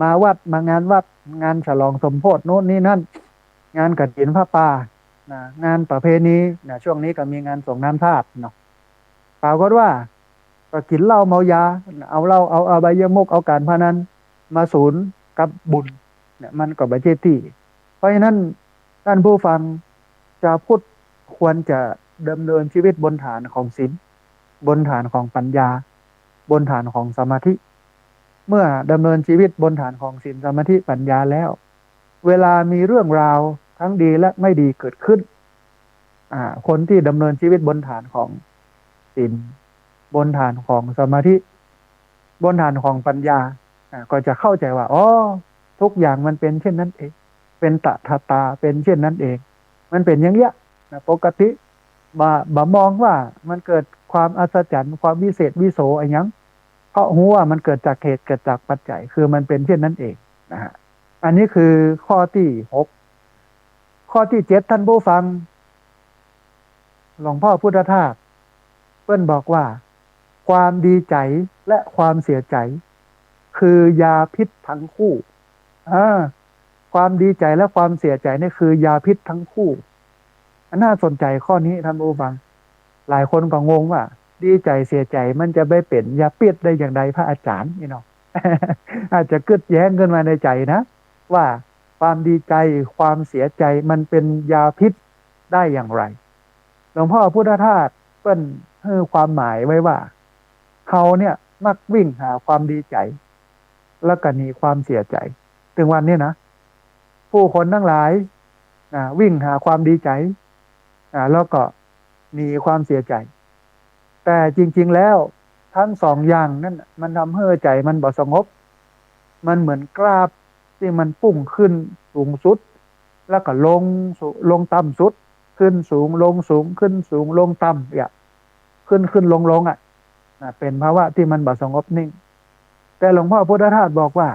มาวัด มางานวัด งานฉลองสมโภชน์โน้นนี่นั่น งานกฐินผ้าป่านะ งานประเพณีนะ ช่วงนี้ก็มีงานสรงน้ำธาตุเนาะ ปรากฏว่าก็กิ๋นเหล้าเมายา เอาเหล้า เอาอบายมุข เอาก๋านพนันมาสูนกับบุญเนี่ย มันก็บ่ใจ้ตี้ เพราะฉะนั้นต้านผู้ฟัง จาวพุทธควรจะดำเนินชีวิตบนฐานของศีล บนฐานของปัญญา บนฐานของสมาธิ เมื่อดำเนินชีวิตบนฐานของศีล สมาธิ ปัญญาแล้ว เวลามีเรื่องราวทั้งดีและไม่ดีเกิดขึ้น อ่า คนตี้ดำเนินชีวิตบนฐานของศีล บนฐานของสมาธิ บนฐานของปัญญา อ่า ก็จะเข้าใจ๋ว่า อ๋อ ทุกอย่างมันเป็นเช่นนั้นเอง เป็นตถาตา เป็นเช่นนั้นเอง มันเป็นอย่างเนี้ยนะ ปกติ บ่ บ่มองว่ามันเกิดความอัศจรรย์ ความวิเศษวิโสอะหยัง เพราะฮู้ว่ามันเกิดจากเหตุ เกิดจากปัจจัย คือมันเป็นเช่นนั้นเองนะฮะ อันนี้คือข้อตี้หก ข้อตี้เจ็ด ท่านผู้ฟัง หลวงพ่อพุทธทาสเปิ้นบอกว่า ความดีใจ๋และความเสียใจ๋ คือยาพิษทั้งคู่ อ่า ความดีใจ๋และความเสียใจ๋นี่คือยาพิษทั้งคู่ น่าสนใจ๋ข้อนี้ท่านผู้ฟัง หลายคนก็งงว่า ดีใจ๋เสียใจ๋มันจะไปเป๋นยาพิษได้อย่างไรพระอาจารย์นี่เนาะ อาจจะกึ๊ดแย้งขึ้นมาในใจ๋นะ ว่าความดีใจ๋ ความเสียใจ๋มันเป็นยาพิษได้อย่างไร หลวงพ่อพุทธทาสเปิ้นหื้อความหมายไว้ว่า เฮาเนี่ยมักวิ่งหาความดีใจ๋ แล้วก็หนีความเสียใจ๋ ตึงวันนี้นะ ผู้คนทั้งหลายนะ วิ่งหาความดีใจ๋ อ่า แล้วก็หนีความเสียใจ๋ แต่จริงๆ แล้วทั้งสองอย่างนั้นน่ะ มันทำหื้อใจ๋มันบ่สงบ มันเหมือนกราฟตี้มันปุ้งขึ้นสูงสุด แล้วก็ลงสุ- ลงต่ำสุด ขึ้นสูง ลงสูง ขึ้นสูง ลงต่ำ เนี่ย ขึ้นขึ้นลงลงอะนะ เป๋นภาวะตี้มันบ่สงบนิ่ง แต่หลวงพ่อพุทธทาสบอกว่า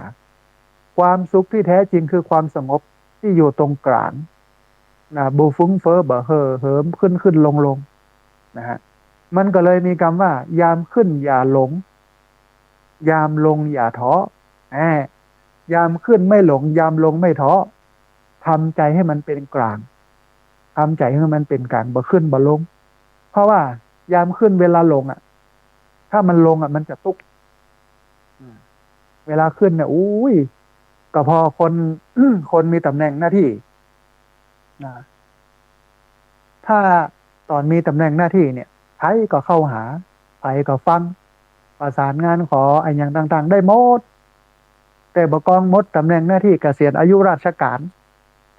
ความสุขที่แท้จริงคือความสงบตี้อยู่ตรงก๋างนะ บ่ฟุ้งเฟ้อ บ่เห่อเหิม ขึ้นขึ้นลงลงนะฮะ มันก็เลยมีกำว่า ยามขึ้นอย่าหลง ยามลงอย่าท้อ แหม ยามขึ้นไม่หลง ยามลงไม่ท้อ ทำใจ๋หื้อมันเป๋นก๋าง ทำใจ๋หื้อมันเป๋นก๋าง บ่ขึ้นบ่ลง เพราะว่ายามขึ้นเวลาลงอะ ถ้ามันลงอะ มันจะตุ๊กข์ อืม เวลาขึ้นเนี่ย อุ้ย ก็พอคน คนมีต๋ำแหน่งหน้าตี้นะ ถ้าต๋อนมีต๋ำแหน่งหน้าตี้เนี่ย ใผก็เข้าหา ใผก็ฟัง ประสานงานขออะหยังต่างๆ ได้หมด แต่บ่กองหมดต๋ำแหน่งหน้าตี้ เกษียณอายุราชก๋าน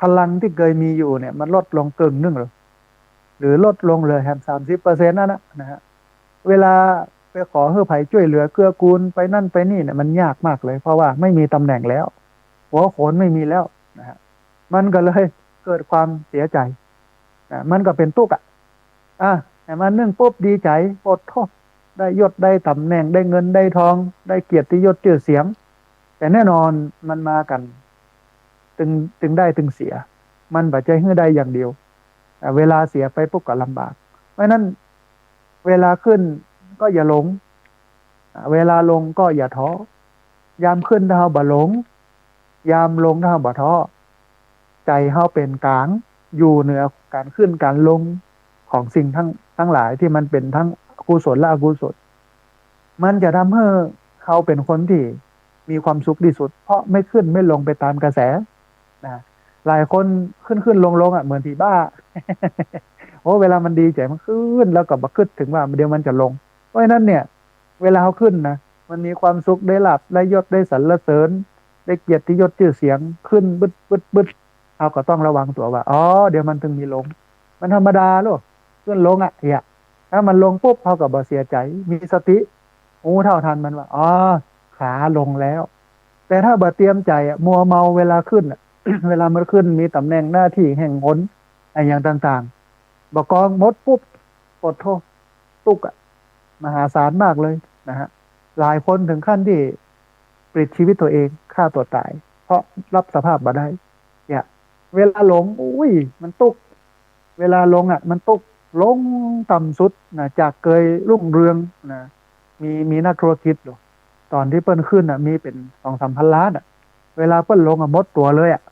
พลังตี้เกยมีอยู่เนี่ย มันลดลงเกิ่งนึ่งเลย หรือลดลงเหลือแหมสามสิบเปอร์เซ็นต์ นั่นนะ นะฮะ เวลาไปขอหื้อใผจ้วยเหลือเกื้อกูลไปนั่นไปนี่เนี่ย มันยากมากเลย เพราะว่าไม่มีต๋ำแหน่งแล้ว หัวโขนไม่มีแล้วนะฮะ มันก็เลยเกิดความเสียใจ๋นะ มันก็เป๋นตุ๊กข์อะ อ่ะ แต่มานึ่งปุ๊บดีใจ๋ โอ้โธ่ ได้ยศได้ต๋ำแหน่ง ได้เงินได้ทอง ได้เกียรติยศจื้อเสียง แต่แน่นอนมันมากั๋นตึง ตึงได้ตึงเสีย มันบ่ใจ้หื้อได้อย่างเดียว อ่ะ เวลาเสียไปปุ๊บก็ลำบาก เพราะฉะนั้น เวลาขึ้นก็อย่าหลง อ่ะ เวลาลงก็อย่าท้อ ยามขึ้นถ้าเฮาบ่หลง ยามลงถ้าเฮาบ่ท้อ ใจ๋เฮาเป๋นก๋าง อยู่เหนือก๋านขึ้นก๋านลงของสิ่งทั้ง ทั้งหลายตี้มันเป๋นทั้งกุศลและอกุศล มันจะทำหื้อเฮาเป๋นคนตี้มีความสุขตี้สุด เพราะไม่ขึ้นไม่ลงไปต๋ามกระแสนะ หลายคนขึ้นขึ้นลงลงอะ เหมือนผีบ้า โอ้ เวลามันดีใจ๋มันขึ้น แล้วก็บ่กึ๊ดเถิงว่าเดี๋ยวมันจะลง เพราะฉะนั้นเนี่ย เวลาเฮาขึ้นนะ มันมีความสุข ได้ลาภ ได้ยศ ได้สรรเสริญ ได้เกียรติยศจื้อเสียง ขึ้นบึดบึดบึด เฮาก็ต้องระวังตั๋วว่า อ๋อ เดี๋ยวมันตึงมีลง มันธรรมดาโลก ขึ้นลงอะ เหีย ถ้ามันลงปุ๊บ เฮาก็บ่เสียใจ๋ มีสติ ฮู้เท่าทันมันว่า อ๋อ ขาลงแล้ว แต่ถ้าบ่เตรียมใจ๋อะ มัวเมาเวลาขึ้นอะ เวลามันขึ้น มีต๋ำแหน่งหน้าตี้แห่งหนอะหยังต่างๆ บ่กองหมดปุ๊บ โอ้โธ่ ตุ๊กข์อะ มหาศาลมากเลยนะฮะ หลายคนเถิงขั้นตี้ปลิดชีวิตตั๋วเอง ฆ่าตั๋วต๋าย เพราะฮับสภาพบ่ได้ เนี่ย เวลาลง อุ้ย มันตุ๊กข์ เวลาลงอะ มันตุ๊กข์ ลงต่ำสุดนะ จากเกยรุ่งเรืองนะ มี มีนักธุรกิจอยู่ ต๋อนตี้เปิ้นขึ้นอะ มีเป๋นสองสามพันล้านอะ เวลาเปิ้นลงอะ หมดตั๋วเลยอะ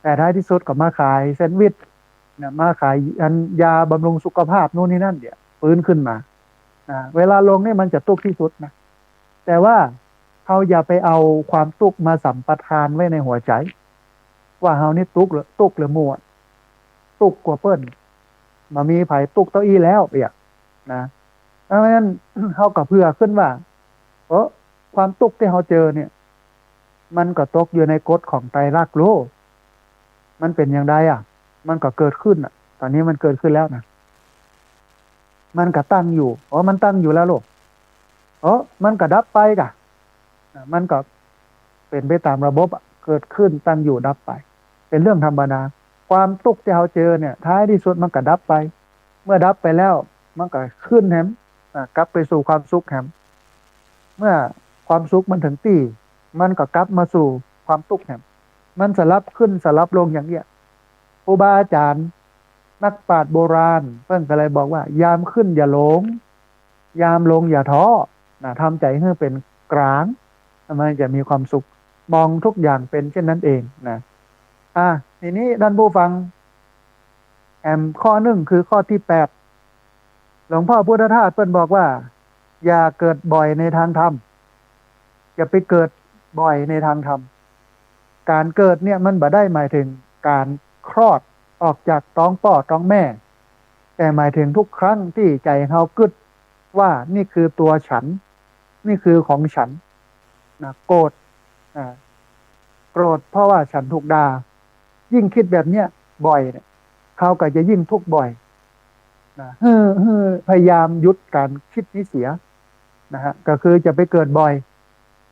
แต่ท้ายตี้สุดก็มาขายแซนด์วิชนะ มาขายอันยาบำรุงสุขภาพนู่นนี่นั่น เนี่ย ฟื้นขึ้นมานะ เวลาลงนี่มันจะตุ๊กข์ตี้สุดนะ แต่ว่าเฮาอย่าไปเอาความตุ๊กข์มาสัมปทานไว้ในหัวใจ๋ ว่าเฮานี่ตุ๊กข์เหลือ ตุ๊กข์เหลือหมู่อะ ตุ๊กข์กว่าเปิ้น บ่มีใผตุ๊กข์เต้าอี้แล้ว เนี่ย นะ เพราะฉะนั้น เฮาก็เผื่อขึ้นว่า เออ ความตุ๊กข์ตี้เฮาเจอเนี่ย มันก็ตกอยู่ในกฎของไตรลักษณ์โลก มันเป๋นอย่างใดอะ มันก็เกิดขึ้นอะ ต๋อนนี้มันเกิดขึ้นแล้วนะ มันก็ตั้งอยู่ อ๋อ มันตั้งอยู่แล้วโลก อ๋อ มันก็ดับไปกะ อ่ะ มันก็เป๋นไปต๋ามระบบอะ เกิดขึ้น ตั้งอยู่ ดับไป เป็นเรื่องธรรมดา ความตุ๊กข์ตี้เฮาเจอเนี่ย ท้ายตี้สุดมันก็ดับไป เมื่อดับไปแล้ว มันก็ขึ้นแหม อ่า กลับไปสู่ความสุขแหม เมื่อความสุขมันเถิงตี้ มันก็กลับมาสู่ความตุ๊กข์แหม มันสลับขึ้นสลับลงอย่างเนี้ย ครูบาอาจ๋ารย์ นักปราชญ์โบราณ เปิ้นก็เลยบอกว่า ยามขึ้นอย่าหลง ยามลงอย่าท้อ นะ ทำใจ๋หื้อเป๋นก๋าง มันจะมีความสุข มองทุกอย่างเป๋นเช่นนั้นเองนะ อ่ะ ทีนี้ต้านผู้ฟัง แหมข้อนึ่งคือข้อตี้แปด หลวงพ่อพุทธทาสเปิ้นบอกว่า อย่าเกิดบ่อยในทางธรรม อย่าไปเกิดบ่อยในทางธรรม ก๋านเกิดเนี่ยมันบ่ได้หมายเถิงก๋านคลอดออกจากต๊องป้อต๊องแม่ แต่หมายเถิงทุกครั้งตี้ใจ๋เฮากึ๊ดว่านี่คือตั๋วฉัน นี่คือของฉัน นะ โกรธ อ่า โกรธเพราะว่าฉันถูกด่า ยิ่งกึ๊ดแบบเนี้ยบ่อยเนี่ย เฮาก็จะยิ่งตุ๊กข์บ่อย นะ หื้อ หื้อพยายามหยุดก๋านกึ๊ดนี้เสีย นะฮะ ก็คือจะไปเกิดบ่อย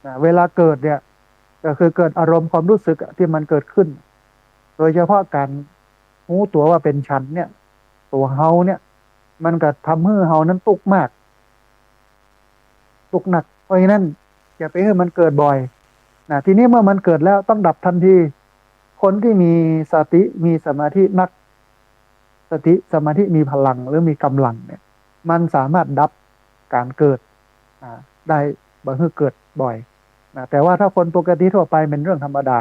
นะ เวลาเกิดเนี่ย ก็คือเกิดอารมณ์ความรู้สึกอะตี้มันเกิดขึ้น โดยเฉพาะก๋านฮู้ตั๋วว่าเป๋นฉันเนี่ย ตั๋วเฮาเนี่ย มันก็ทำหื้อเฮานั้นตุ๊กข์มาก ตุ๊กข์นัก เพราะฉะนั้นอย่าไปหื้อมันเกิดบ่อย นะ ทีนี้เมื่อมันเกิดแล้วต้องดับทันที คนตี้มีสติ มีสมาธินัก สติสมาธิมีพลังหรือมีก๋ำลังเนี่ย มันสามารถดับก๋านเกิด อ่า ได้ บ่หื้อเกิดบ่อย นะ แต่ว่าถ้าคนปกติทั่วไปเป๋นเรื่องธรรมดา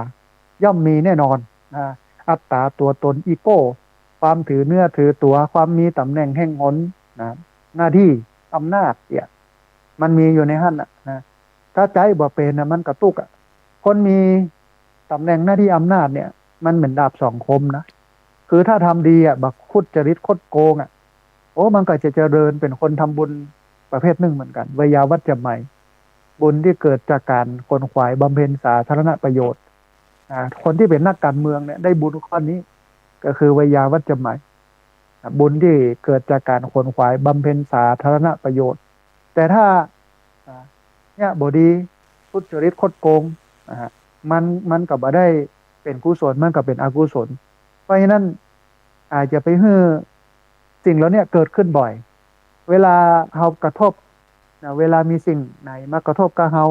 ย่อมมีแน่นอน นะ อัตตาตั๋วตน อีโก้ ความถือเนื้อถือตั๋ว ความมีต๋ำแหน่งแห่งหน นะ หน้าตี้ อำนาจเนี่ย มันมีอยู่ในหั้นน่ะ นะ ถ้าใจ๊บ่เป๋นน่ะ มันก็ตุ๊กข์อะ คนมีต๋ำแหน่งหน้าตี้อำนาจเนี่ย มันเหมือนดาบสองคมนะ คือถ้าทำดีอะ บ่ทุจริตคดโกงอะ โอ้ มันก็จะเจริญเป๋นคนทำบุญประเภทนึ่งเหมือนกั๋น ไวยาวัจจะไมย บุญตี้เกิดจากก๋านขนขวายบำเพ็ญสาธารณประโยชน์ อ่า คนตี้เป๋นนักก๋านเมืองเนี่ยได้บุญข้อนี้ ก็คือไวยาวัจจะไมย อ่า บุญตี้เกิดจากก๋านขนขวายบำเพ็ญสาธารณประโยชน์ แต่ถ้า อ่า เนี่ยบ่ดี ทุจริตคดโกง นะฮะ มัน มันก็บ่ได้เป๋นกุศล มันก็เป๋นอกุศล เพราะฉะนั้น อ่า อย่าไปหื้อสิ่งเหล่าเนี้ยเกิดขึ้นบ่อย เวลาเฮากระทบ นะ เวลามีสิ่งไหนมากระทบกับเฮา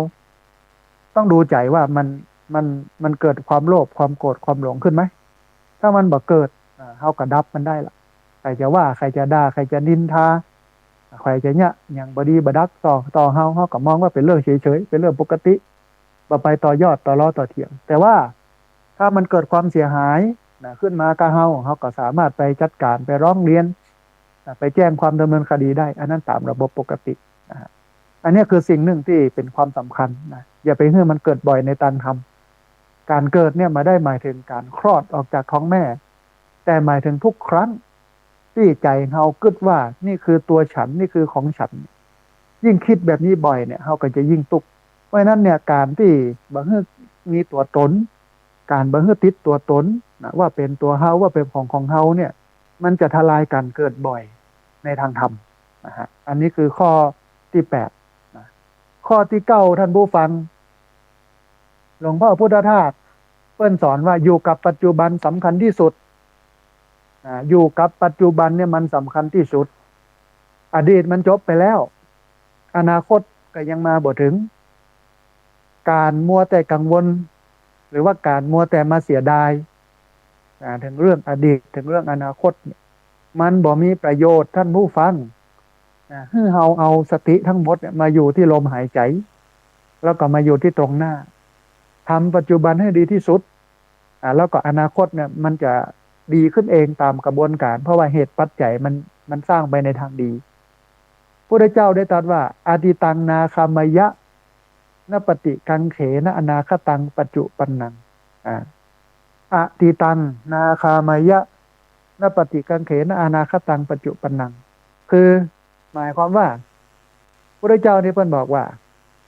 ต้องดูใจ๋ว่ามัน มัน มันเกิดความโลภ ความโกรธ ความหลงขึ้นไหม ถ้ามันบ่เกิด อ่า เฮาก็ดับมันได้ละ ใผจะว่า ใผจะด่า ใผจะนินทา ใผจะเยียะหยังบ่ดีบ่ดักต่อ ต่อเฮา เฮาก็มองว่าเป๋นเรื่องเฉยๆ เป๋นเรื่องปกติ บ่ไปต่อยอด ต่อล้อต่อเถียง แต่ว่าถ้ามันเกิดความเสียหาย นะ ขึ้นมากับเฮา เฮาก็สามารถไปจัดก๋าน ไปร้องเรียน นะ ไปแจ้งความดำเนินคดีได้ อันนั้นต๋ามระบบปกติ นะฮะ อันเนี้ยคือสิ่งนึ่งตี้เป๋นความสำคัญนะ อย่าไปหื้อมันเกิดบ่อยในตางธรรม ก๋านเกิดเนี่ยบ่ได้หมายเถิงก๋านคลอดออกจากท้องแม่ แต่หมายเถิงทุกครั้งตี้ใจ๋เฮากึ๊ดว่านี่คือตั๋วฉัน นี่คือของฉัน ยิ่งกึ๊ดแบบนี้บ่อยเนี่ย เฮาก็จะยิ่งตุ๊กข์ เพราะฉะนั้นเนี่ย ก๋านตี้บ่หื้อมีตั๋วตน ก๋านบ่หื้อติดตั๋วตนนะ ว่าเป๋นตั๋วเฮา ว่าเป๋นของของเฮาเนี่ย มันจะทลายก๋านเกิดบ่อยในตางธรรมนะฮะ อันนี้คือข้อตี้แปดนะ ข้อตี้เก้า ต้านผู้ฟัง หลวงพ่อพุทธทาสเปิ้นสอนว่าอยู่กับปัจจุบันสำคัญตี้สุด อ่า อยู่กับปัจจุบันเนี่ยมันสำคัญตี้สุด อดีตมันจบไปแล้ว อนาคตก็ยังมาบ่เถิง ก๋านมัวแต่กังวล หรือว่าก๋านมัวแต่มาเสียดาย อ่า เถิงเรื่องอดีต เถิงเรื่องอนาคตเนี่ย มันบ่มีประโยชน์ ต้านผู้ฟัง อ่า หื้อเฮาเอาสติตังหมดเนี่ยมาอยู่ตี้ลมหายใจ๋ แล้วก็มาอยู่ตี้ตรงหน้า ทำปัจจุบันหื้อดีตี้สุด อ่า แล้วก็อนาคตเนี่ยมันจะดีขึ้นเองต๋ามกระบวนก๋าน เพราะว่าเหตุปัจจัยมัน มันสร้างไปในตางดี พุทธเจ้าได้ตรัสว่า อতীตัง นาคามายะ นปฏิกังเขนะ อนาคตัง ปัจจุปันนัง อ่า อতীตัง นาคามายะ นปฏิกังเขนะ อนาคตัง ปัจจุปันนัง คือหมายความว่า พุทธเจ้านี่เปิ้นบอกว่า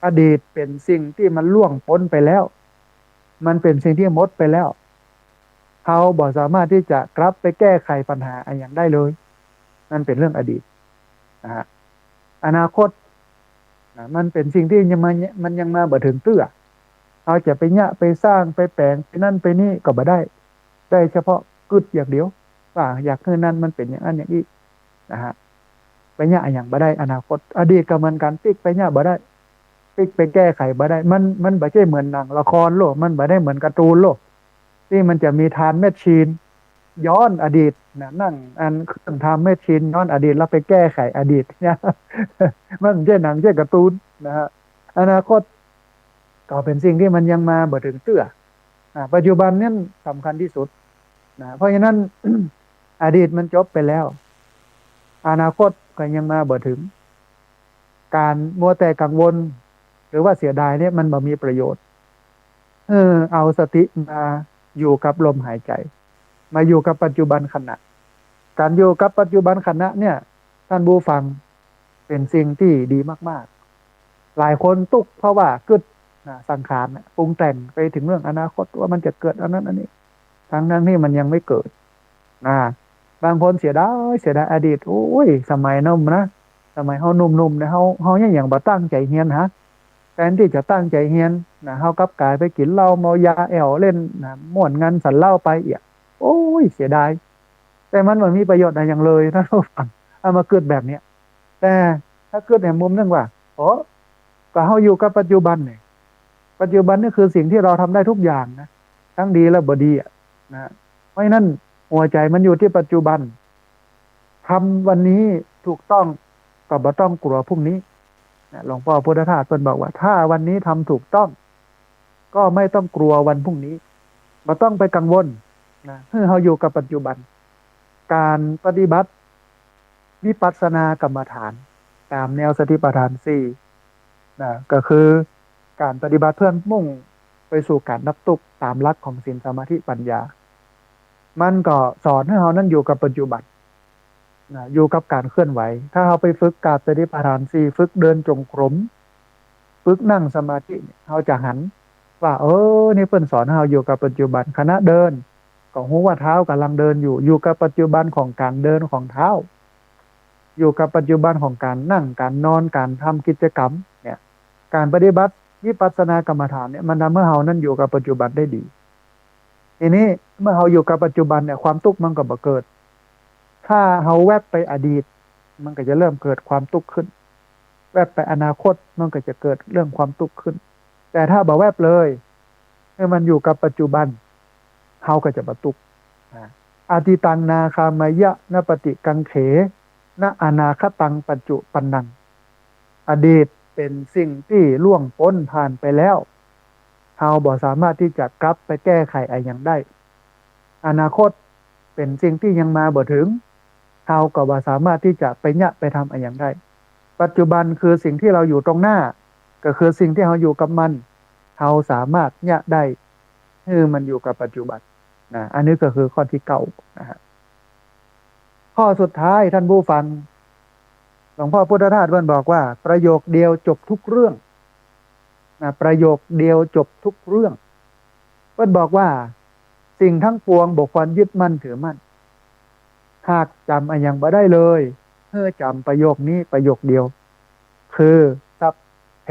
อดีตเป๋นสิ่งตี้มันล่วงป๊นไปแล้ว มันเป๋นสิ่งตี้หมดไปแล้ว เฮาบ่สามารถตี้จะกลับไปแก้ไขปัญหาอะหยังได้เลย นั่นเป๋นเรื่องอดีตนะฮะ อนาคตนะ มันเป๋นสิ่งตี้ยังมา มันยังมาบ่เถิงเตื้อ เฮาจะไปเยียะไปสร้างไปแป๋งไปนั่นไปนี่ก็บ่ได้ ได้เฉพาะกึ๊ดอย่างเดียว ว่าอยากหื้อนั่นมันเป๋นอย่างนั้นอย่างอี้นะฮะ ไปเยียะอะหยังบ่ได้ อนาคต อดีตก็เหมือนกั๋น ปิ๊กไปเยียะบ่ได้ ปิ๊กไปแก้ไขบ่ได้ มัน มันบ่ใจ้เหมือนหนังละครโลก มันบ่ได้เหมือนการ์ตูนโลก ตี้มันจะมีไทม์แมชชีน ย้อนอดีตนะ นั่งอันเครื่องไทม์แมชชีนย้อนอดีตแล้วไปแก้ไขอดีตเนี่ย มันบ่ใจ้หนัง บ่ใจ้การ์ตูนนะฮะ อนาคตก็เป๋นสิ่งตี้มันยังมาบ่เถิงเตื้อ อ่า ปัจจุบันเนี่ยสำคัญตี้สุดนะ เพราะฉะนั้น อดีตมันจบไปแล้ว อนาคตก็ยังมาบ่เถิง ก๋านมัวแต่กังวล หรือว่าเสียดายเนี่ยมันบ่มีประโยชน์ เออ เอาสติมาอยู่กับลมหายใจ๋ มาอยู่กับปัจจุบันขณะ ก๋านอยู่กับปัจจุบันขณะเนี่ย ท่านผู้ฟัง เป๋นสิ่งตี้ดีมากๆ หลายคนตุ๊กข์เพราะว่ากึ๊ดนะ สังขารนะ ปรุงแต่งไปเถิงเรื่องอนาคตว่ามันจะเกิดอันนั้นอันนี้ ทั้งๆ ตี้มันยังไม่เกิดนะ บางคนเสียดาย เสียดายอดีต โอ้ย สมัยนั้นนะ สมัยเฮาหนุ่มๆ เนี่ย เฮา เฮายัง ยังบ่ตั้งใจ๋เฮียนฮะ แทนตี้จะตั้งใจ๋เฮียนนะ เฮากลับก๋ายไปกิ๋นเหล้าเมายาแอ่วเล่นนะ ม่วนงันสันเหล้าไปเอียด โอ้ย เสียดาย แต่มันบ่มีประโยชน์อะหยังเลย ท่านผู้ฟัง เอามากึ๊ดแบบเนี้ย แต่ถ้ากึ๊ดในมุมนึ่งว่า โอ้ ก็เฮาอยู่กับปัจจุบันเนี่ย ปัจจุบันนี่คือสิ่งตี้เฮาทำได้ทุกอย่างนะ ทั้งดีและบ่ดีอะนะ เพราะฉะนั้นหัวใจ๋มันอยู่ตี้ปัจจุบัน ทำวันนี้ถูกต้องก็บ่ต้องกลัวพรุ่งนี้นะ หลวงป้อพุทธทาสเปิ้นบอกว่า ถ้าวันนี้ทำถูกต้อง ก็ไม่ต้องกลัววันพรุ่งนี้ บ่ต้องไปกังวลนะ หื้อเฮาอยู่กับปัจจุบัน ก๋านปฏิบัติวิปัสสนากรรมฐาน ต๋ามแนวสติปัฏฐานสี่นะ ก็คือก๋านปฏิบัติเพื่อมุ่งไปสู่ก๋านดับตุ๊กข์ต๋ามหลักของศีลสมาธิปัญญา มันก็สอนหื้อเฮานั้นอยู่กับปัจจุบันนะ อยู่กับก๋านเคลื่อนไหว ถ้าเฮาไปฝึกก๋านสติปัฏฐานสี่ ฝึกเดินจงกรม ฝึกนั่งสมาธิเนี่ย เฮาจะหันว่า เออ นี่เปิ้นสอนหื้อเฮาอยู่กับปัจจุบัน ขณะเดิน ก็ฮู้ว่าเท้าก่ำลังเดินอยู่ อยู่กับปัจจุบันของก๋านเดินของเท้า อยู่กับปัจจุบันของก๋านนั่ง ก๋านนอน ก๋านทำกิจกรรมเนี่ย ก๋านปฏิบัติวิปัสสนากรรมฐานเนี่ย มันทำหื้อเฮานั้นอยู่กับปัจจุบันได้ดี ทีนี้เมื่อเฮาอยู่กับปัจจุบันเนี่ย ความตุ๊กข์มันก็บ่เกิด ถ้าเฮาแว็บไปอดีต มันก็จะเริ่มเกิดความตุ๊กข์ขึ้น แว็บไปอนาคต มันก็จะเกิดเรื่องความตุ๊กข์ขึ้น แต่ถ้าบ่แว็บเลย หื้อมันอยู่กับปัจจุบัน เฮาก็จะบ่ตุ๊กข์นะ อตีตังนาคามัยยะ นปฏิกังเข นะอนาคตังปัจจุปันนัง อดีตเป๋นสิ่งตี้ล่วงป๊นผ่านไปแล้ว เฮาบ่สามารถตี้จะกลับไปแก้ไขอะหยังได้ อนาคตเป๋นสิ่งตี้ยังมาบ่เถิง เฮาก็บ่สามารถตี้จะไปเยียะไปทำอะหยังได้ ปัจจุบันคือสิ่งตี้เฮาอยู่ตรงหน้า ก็คือสิ่งตี้เฮาอยู่กับมัน เฮาสามารถเยียะได้ หื้อมันอยู่กับปัจจุบันนะ อันนี้ก็คือข้อตี้เก้านะฮะ ข้อสุดท้ายท่านผู้ฟัง หลวงป้อพุทธทาสเปิ้นบอกว่า ประโยคเดียวจบทุกเรื่องนะ ประโยคเดียวจบทุกเรื่อง เปิ้นบอกว่า สิ่งทั้งปวงบ่ควรยึดมั่นถือมั่น หากจ๋ำอะหยังบ่ได้เลย หื้อจ๋ำประโยคนี้ประโยคเดียว คือ สัพเพ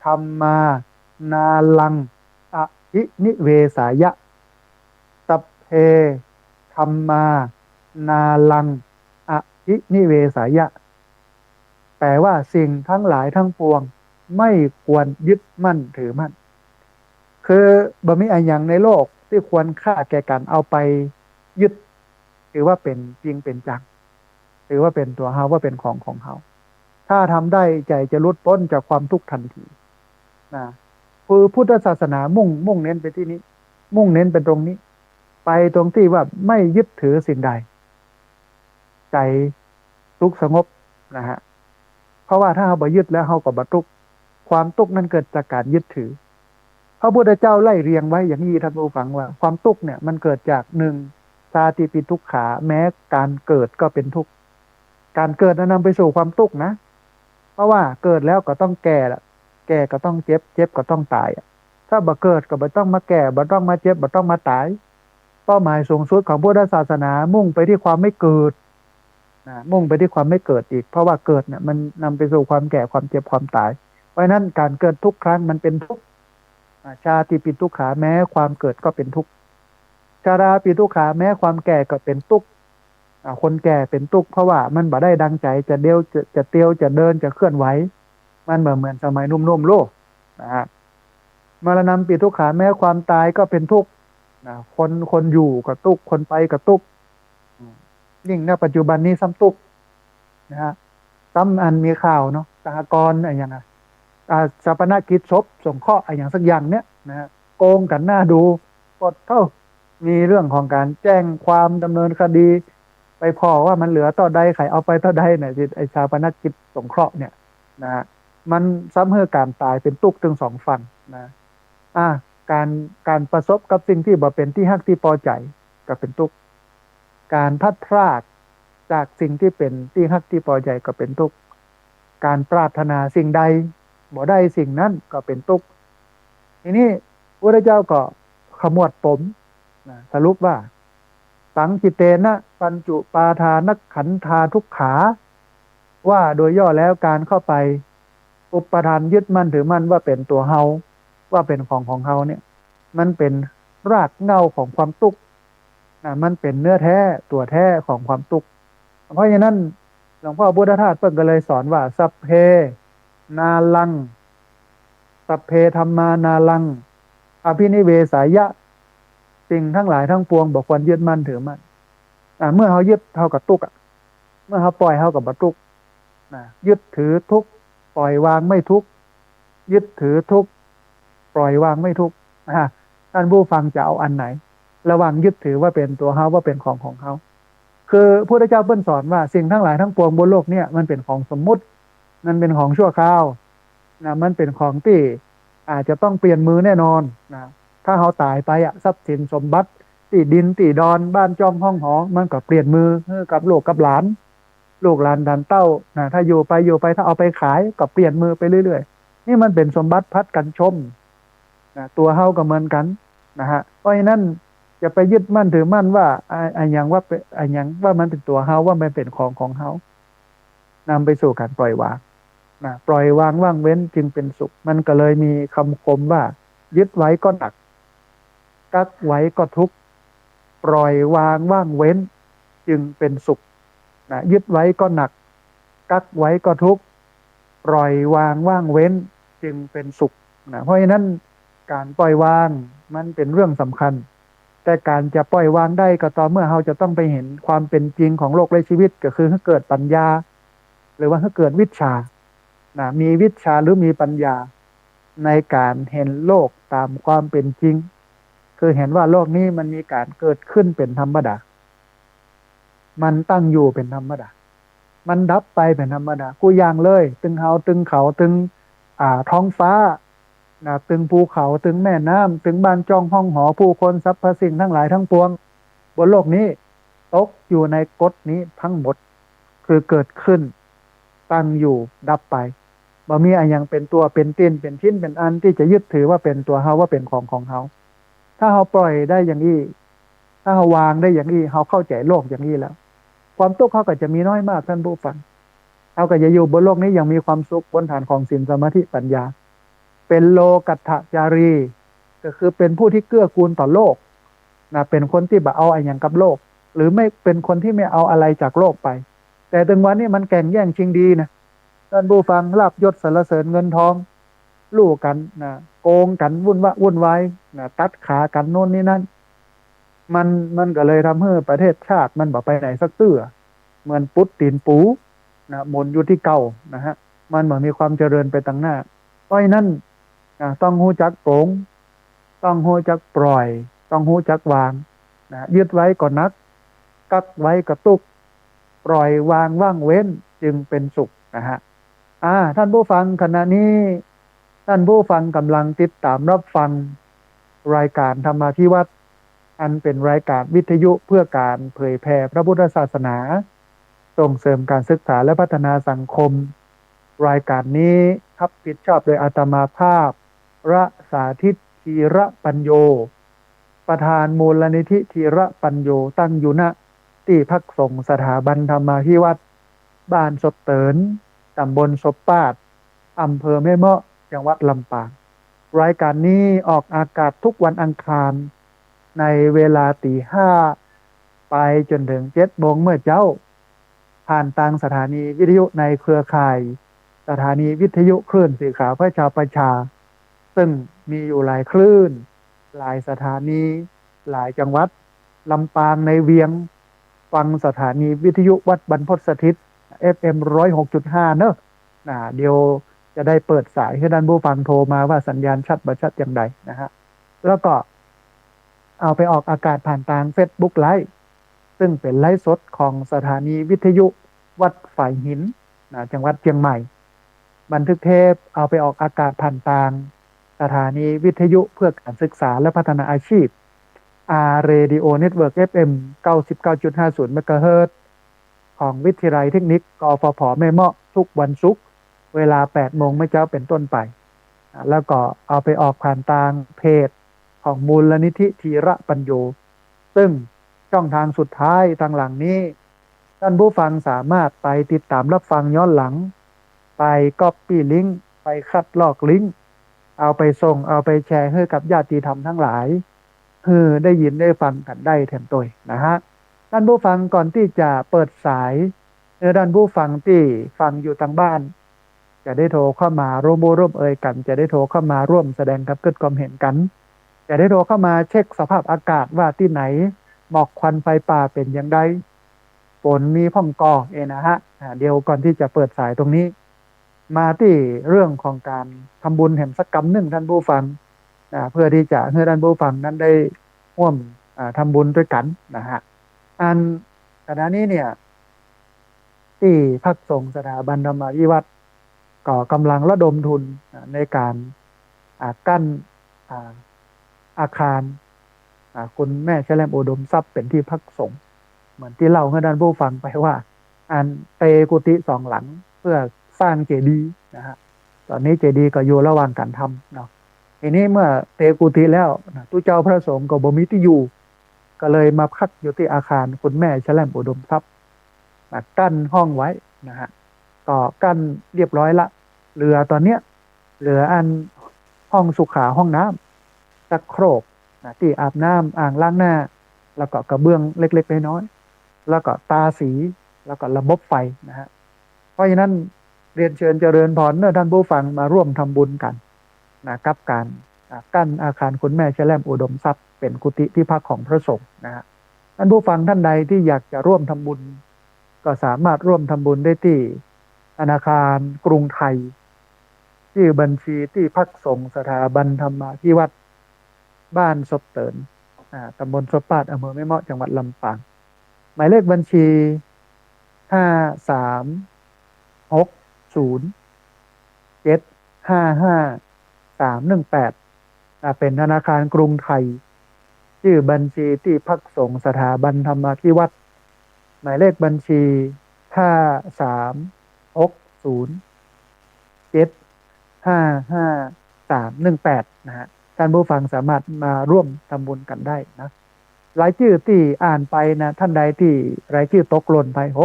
ธัมมานาลังอภินิเวสายะ สัพเพธัมมานาลังอภินิเวสายะ แปลว่าสิ่งทั้งหลายทั้งปวงไม่ควรยึดมั่นถือมั่น คือบ่มีอะหยังในโลกตี้ควรค่าแก่ก๋านเอาไปยึด ถือว่าเป๋นจริงเป๋นจัง ถือว่าเป๋นตั๋วเฮา ว่าเป๋นของของเฮา ถ้าทำได้ใจ๋จะหลุดป๊นจากความตุ๊กข์ตันทีนะ คือพุทธศาสนามุ่ง มุ่งเน้นไปตี้นี้ มุ่งเน้นไปตรงนี้ ไปตรงตี้ว่าไม่ยึดถือสิ่งใด ใจ๋สุขสงบนะฮะ เพราะว่าถ้าเฮาบ่ยึดแล้วเฮาก็บ่ตุ๊กข์ ความตุ๊กข์นั้นเกิดจากก๋านยึดถือ พระพุทธเจ้าไล่เรียงไว้อย่างนี้ท่านผู้ฟังว่า ความตุ๊กข์เนี่ยมันเกิดจาก หนึ่ง ชาติปิทุกขา แม้ก๋านเกิดก็เป๋นตุ๊กข์ ก๋านเกิดนั้นนำไปสู่ความตุ๊กข์นะ เพราะว่าเกิดแล้วก็ต้องแก่ละ แก่ก็ต้องเจ็บ เจ็บก็ต้องต๋ายอะ ถ้าบ่เกิดก็บ่ต้องมาแก่ บ่ต้องมาเจ็บ บ่ต้องมาต๋าย เป้าหมายสูงสุดของพุทธศาสนามุ่งไปตี้ความไม่เกิดนะ มุ่งไปตี้ความไม่เกิดอีก เพราะว่าเกิดเนี่ยมันนำไปสู่ความแก่ ความเจ็บ ความต๋าย เพราะฉะนั้นก๋านเกิดทุกครั้งมันเป๋นตุ๊กข์ ชาติปิทุกขา แม้ความเกิดก็เป็นทุกข์ ชราปิทุกขา แม้ความแก่ก็เป็นตุ๊กข์ อ่า คนแก่เป็นตุ๊กข์ เพราะว่ามันบ่ได้ดังใจ๋ จะเดียว จะ จะเตียว จะเดิน จะเคลื่อนไหว มันบ่เหมือนสมัยหนุ่มๆ โลก นะฮะ มรณัมปิทุกขา แม้ความต๋ายก็เป็นตุ๊กข์ นะ คน คนอยู่ก็ตุ๊กข์ คนไปก็ตุ๊กข์ อืม ยิ่งในปัจจุบันนี้ซ้ำตุ๊กข์ นะฮะ ซ้ำอันมีข่าวเนาะ สหกรณ์อะหยังอะ อ่า ฌาปนกิจศพสงเคราะห์อะหยังสักอย่างเนี่ยนะฮะ โกงกั๋นหน้าดู ปดเถ้า มีเรื่องของก๋านแจ้งความดำเนินคดี ไปผ่อว่ามันเหลือเต้าใด ใผเอาไปเต้าใดเนี่ย ไอ้ฌาปนกิจสงเคราะห์เนี่ยนะฮะ มันซ้ำหื้อก๋านต๋ายเป็นตุ๊กข์ตึงสองฝั่งนะ อ่า ก๋าน ก๋านประสบกับสิ่งตี้บ่เป๋นตี้ฮักตี้ปอใจ๋ก็เป็นตุ๊กข์ ก๋านพลัดพรากจากสิ่งตี้เป๋นตี้ฮักตี้ปอใจ๋ก็เป็นตุ๊กข์ ก๋านปรารถนาสิ่งใดบ่ได้สิ่งนั้นก็เป็นตุ๊กข์ ทีนี้พระพุทธเจ้าก็ขมวดปมนะ สรุปว่า สังคหิเตนะ ปัญจุปาทานักขันธาทุกขา ว่าโดยย่อแล้วก๋านเข้าไปอุปาทานยึดมั่นถือมั่นว่าเป๋นตั๋วเฮา ว่าเป๋นของของเฮาเนี่ย มันเป๋นรากเหง้าของความตุ๊กข์นะ มันเป๋นเนื้อแท้ตั๋วแท้ของความตุ๊กข์ เพราะฉะนั้นหลวงพ่อพุทธทาสเปิ้นก็เลยสอนว่า สัพเพนาลัง สัพเพธัมมานาลัง อภินิเวสายะ สิ่งทั้งหลายทั้งปวงบ่ควรยึดมั่นถือมั่น อ่า เมื่อเฮายึดเฮาก็ตุ๊กข์อะ เมื่อเฮาปล่อยเฮาก็บ่ตุ๊กข์ นะ ยึดถือทุกข์ ปล่อยวางไม่ทุกข์ ยึดถือทุกข์ ปล่อยวางไม่ทุกข์ อ่า ท่านผู้ฟังจะเอาอันไหน ระหว่างยึดถือว่าเป๋นตั๋วเฮา ว่าเป๋นของของเฮา คือพุทธเจ้าเปิ้นสอนว่าสิ่งทั้งหลายทั้งปวงบนโลกเนี่ยมันเป๋นของสมมุติ มันเป๋นของชั่วคราว นะ มันเป๋นของตี้อาจจะต้องเปลี่ยนมือแน่นอนนะ ถ้าเฮาต๋ายไปอะ ทรัพย์สินสมบัติ ตี้ดินตี้ดอน บ้านจ้องห้องหอ มันก็เปลี่ยนมือหื้อกับลูกกับหลาน ลูกหลานหลานเต้านะ ถ้าอยู่ไปอยู่ไป ถ้าเอาไปขายก็เปลี่ยนมือไปเรื่อยๆ นี่มันเป๋นสมบัติผลัดกั๋นชมนะ ตั๋วเฮาก็เหมือนกั๋นนะฮะ เพราะฉะนั้นจะไปยึดมั่นถือมั่นว่า อะหยังว่าเป๋น อะหยังว่ามันเป๋นตั๋วเฮา ว่ามันเป๋นของของเฮา นำไปสู่ก๋านปล่อยวางนะ ปล่อยวางว่างเว้นจึงเป็นสุข มันก็เลยมีกำคมว่า ยึดไว้ก็หนัก กั๊กไว้ก็ทุกข์ ปล่อยวางว่างเว้นจึงเป็นสุขนะ ยึดไว้ก็หนัก กั๊กไว้ก็ทุกข์ ปล่อยวางว่างเว้นจึงเป็นสุขนะ เพราะฉะนั้นก๋านปล่อยวางมันเป๋นเรื่องสำคัญ แต่ก๋านจะปล่อยวางได้ก็ต่อเมื่อเฮาจะต้องไปหันความเป๋นจริงของโลกและชีวิต ก็คือหื้อเกิดปัญญา หรือว่าหื้อเกิดวิชชานะ มีวิชชาหรือมีปัญญา ในก๋านหันโลกต๋ามความเป๋นจริง คือหันว่าโลกนี้มันมีก๋านเกิดขึ้นเป๋นธรรมดา มันตั้งอยู่เป๋นธรรมดา มันดับไปเป๋นธรรมดา กู้อย่างเลย ตึงเฮา ตึงเขา ตึง อ่า ท้องฟ้านะ ตึงภูเขา ตึงแม่น้ำ ตึงบ้านจ้องห้องหอ ผู้คน สรรพสิ่งทั้งหลายทั้งปวงบนโลกนี้ ตกอยู่ในกฎนี้ทั้งหมด คือเกิดขึ้น ตั้งอยู่ ดับไป บ่มีอะหยังเป๋นตั๋ว เป๋นตี๋น เป๋นชิ้น เป๋นอันตี้จะยึดถือว่าเป๋นตั๋วเฮา ว่าเป๋นของของเฮา ถ้าเฮาปล่อยได้อย่างอี้ ถ้าเฮาวางได้อย่างอี้ เฮาเข้าใจ๋โลกอย่างอี้แล้ว ความตุ๊กข์เฮาก็จะมีน้อยมาก ท่านผู้ฟัง เฮาก็จะอยู่บนโลกนี้อย่างมีความสุข บนฐานของศีล สมาธิ ปัญญา เป๋นโลกัตถจารี ก็คือเป๋นผู้ตี้เกื้อกูลต่อโลกนะ เป๋นคนตี้บ่เอาอะหยังกับโลก หรือไม่ เป๋นคนตี้ไม่เอาอะไรจากโลกไป แต่ตึงวันนี้มันแก่งแย่งชิงดีนะ ท่านผู้ฟัง ลาภยศสรรเสริญเงินทอง ลู่กั๋นนะ โกงกั๋น วุ่นวะ วุ่นวายนะ ตัดขากั๋น โน่นนี่นั่น มัน มันก็เลยทำหื้อประเทศชาติมันบ่ไปไหนสักเตื้อ เหมือนปุดตี๋นปูนะ หมุนอยู่ตี้เก่านะฮะ มันบ่มีความเจริญไปตังหน้า เพราะฉะนั้นนะ ต้องฮู้จักปลง ต้องฮู้จักปล่อย ต้องฮู้จักวางนะ ยึดไว้ก็หนัก กั๊กไว้ก็ตุ๊กข์ ปล่อยวางว่างเว้นจึงเป็นสุขนะฮะ อ่า ท่านผู้ฟัง ขณะนี้ท่านผู้ฟังกำลังติดตามรับฟังรายการธรรมาภิวัตน์ อันเป็นรายการวิทยุเพื่อการเผยแผ่พระพุทธศาสนา ส่งเสริมการศึกษาและพัฒนาสังคม รายการนี้รับผิดชอบโดยอาตมาภาพ พระสาธิต ธีระปัญโญ ประธานมูลนิธิธีระปัญโญ ตั้งอยู่ ณ ตี้พักสงฆ์สถาบันธรรมาภิวัตน์ บ้านศพเติน ตำบลศพปาด อำเภอแม่เมาะ จังหวัดลำปาง รายการนี้ออกอากาศทุกวันอังคาร ในเวลาตีห้าไปจ๋นเถิงเจ็ดโมงเมื่อเจ๊า ผ่านตางสถานีวิทยุในเครือข่าย สถานีวิทยุคลื่นสื่อข่าวเพื่อชาวประชา ซึ่งมีอยู่หลายคลื่น หลายสถานี หลายจังหวัด ลำปางในเวียง ฟังสถานีวิทยุวัดบรรพตสถิต เอฟเอ็ม ร้อยหกจุดห้า เนอะ นะ เดี๋ยวจะได้เปิดสายหื้อต้านผู้ฟังโทรมาว่าสัญญาณชัดบ่ชัดอย่างใดนะฮะ แล้วก็เอาไปออกอากาศผ่านตางเฟซบุ๊กไลฟ์ ซึ่งเป๋นไลฟ์สดของสถานีวิทยุวัดฝายหิน นะ จังหวัดเจียงใหม่ บันทึกเทปเอาไปออกอากาศผ่านตางสถานีวิทยุเพื่อการศึกษาและพัฒนาอาชีพ อาร์ Radio Network เอฟเอ็ม เก้าสิบเก้าจุดห้าศูนย์ เมกะเฮิรตซ์ ของวิทยาลัยเทคนิค กฟผ แม่เมาะ ทุกวันศุกร์ เวลาแปดโมงเมื่อเจ๊าเป๋นต้นไป อ่า แล้วก็เอาไปออกผ่านตางเพจของมูลนิธิธีระปัญโญ ซึ่งช่องทางสุดท้ายตางหลังนี้ ต้านผู้ฟังสามารถไปติดตามรับฟังย้อนหลัง ไปก๊อปปี้ลิงก์ ไปคัดลอกลิงก์ เอาไปส่ง เอาไปแชร์หื้อกับญาติธรรมทั้งหลาย หื้อได้ยินได้ฟังกั๋นได้แถมตวยนะฮะ ต้านผู้ฟัง ก่อนตี้จะเปิดสาย หื้อต้านผู้ฟังตี้ฟังอยู่ตางบ้าน จะได้โทรเข้ามาร่วมอู้ร่วมเอยกั๋น จะได้โทรเข้ามาร่วมแสดงความกึ๊ดความเห็นกั๋น จะได้โทรเข้ามาเช็คสภาพอากาศว่าตี้ไหน หมอกควันไฟป่าเป๋นอย่างใด ฝนมีพ่องก่อ เอนะฮะ อ่า เดี๋ยวก่อนตี้จะเปิดสายตรงนี้ มาตี้เรื่องของก๋านทำบุญแหมสักกำนึ่งต้านผู้ฟัง อ่า เพื่อตี้จะหื้อต้านผู้ฟังนั้นได้ฮ่วม อ่า ทำบุญตวยกั๋นนะฮะ อันขณะนี้เนี่ย ตี้พรรคสงฆ์สถาบันธรรมาภิวัฒน์ ก็ก่ำลังระดมทุน อ่า ในก๋าน อ่า กั้น อ่า อาคาร อ่า คุณแม่แชล่มอุดมทรัพย์เป๋นตี้พักสงฆ์ เหมือนตี้เล่าหื้อต้านผู้ฟังไปว่า อันเตกุฏิสองหลังเพื่อสร้างเจดีย์นะฮะ ต๋อนนี้เจดีย์ก็อยู่ระหว่างก๋านทำเนาะ ทีนี้เมื่อเตกุฏิแล้วนะ ตุ๊เจ้าพระสงฆ์ก็บ่มีตี้อยู่ ก็เลยมาพักอยู่ตี้อาคารคุณแม่แชล่มอุดมทรัพย์ นะ กั้นห้องไว้นะฮะ ก็กั้นเรียบร้อยละ เหลือต๋อนเนี้ย เหลืออันห้องสุขา ห้องน้ำ ชักโครก นะ ตี้อาบน้ำ อ่างล้างหน้า แล้วก็กระเบื้องเล็กๆ น้อยๆ แล้วก็ตาสี แล้วก็ระบบไฟนะฮะ เพราะฉะนั้นเรียนเชิญเจริญพรเนอะต้านผู้ฟัง มาร่วมทำบุญกั๋นนะ กับก๋าน อ่า กั้นอาคารคุณแม่แชล่มอุดมทรัพย์เป๋นกุฏิตี้พักของพระสงฆ์นะฮะ ต้านผู้ฟังต้านใดตี้อยากจะร่วมทำบุญ ก็สามารถร่วมทำบุญได้ตี้ธนาคารกรุงไทย จื้อบัญชีตี้พรรคสงฆ์สถาบันธรรมาภิวัฒน์ บ้านศพเติน อ่า ตำบลศพปาด อำเภอแม่เมาะ จังหวัดลำปาง หมายเลขบัญชี ห้าสามหกศูนย์เจ็ดห้าห้าสามหนึ่งแปด อ่า เป๋นธนาคารกรุงไทย จื้อบัญชีตี้พรรคสงฆ์สถาบันธรรมาภิวัฒน์ หมายเลขบัญชี ห้าสามหกศูนย์เจ็ดห้าห้าสามหนึ่งแปด นะฮะ ต้านผู้ฟังสามารถมาร่วมทำบุญกั๋นได้นะ รายจื้อตี้อ่านไปนะ ต้านใดตี้รายจื้อตกหล่นไป โห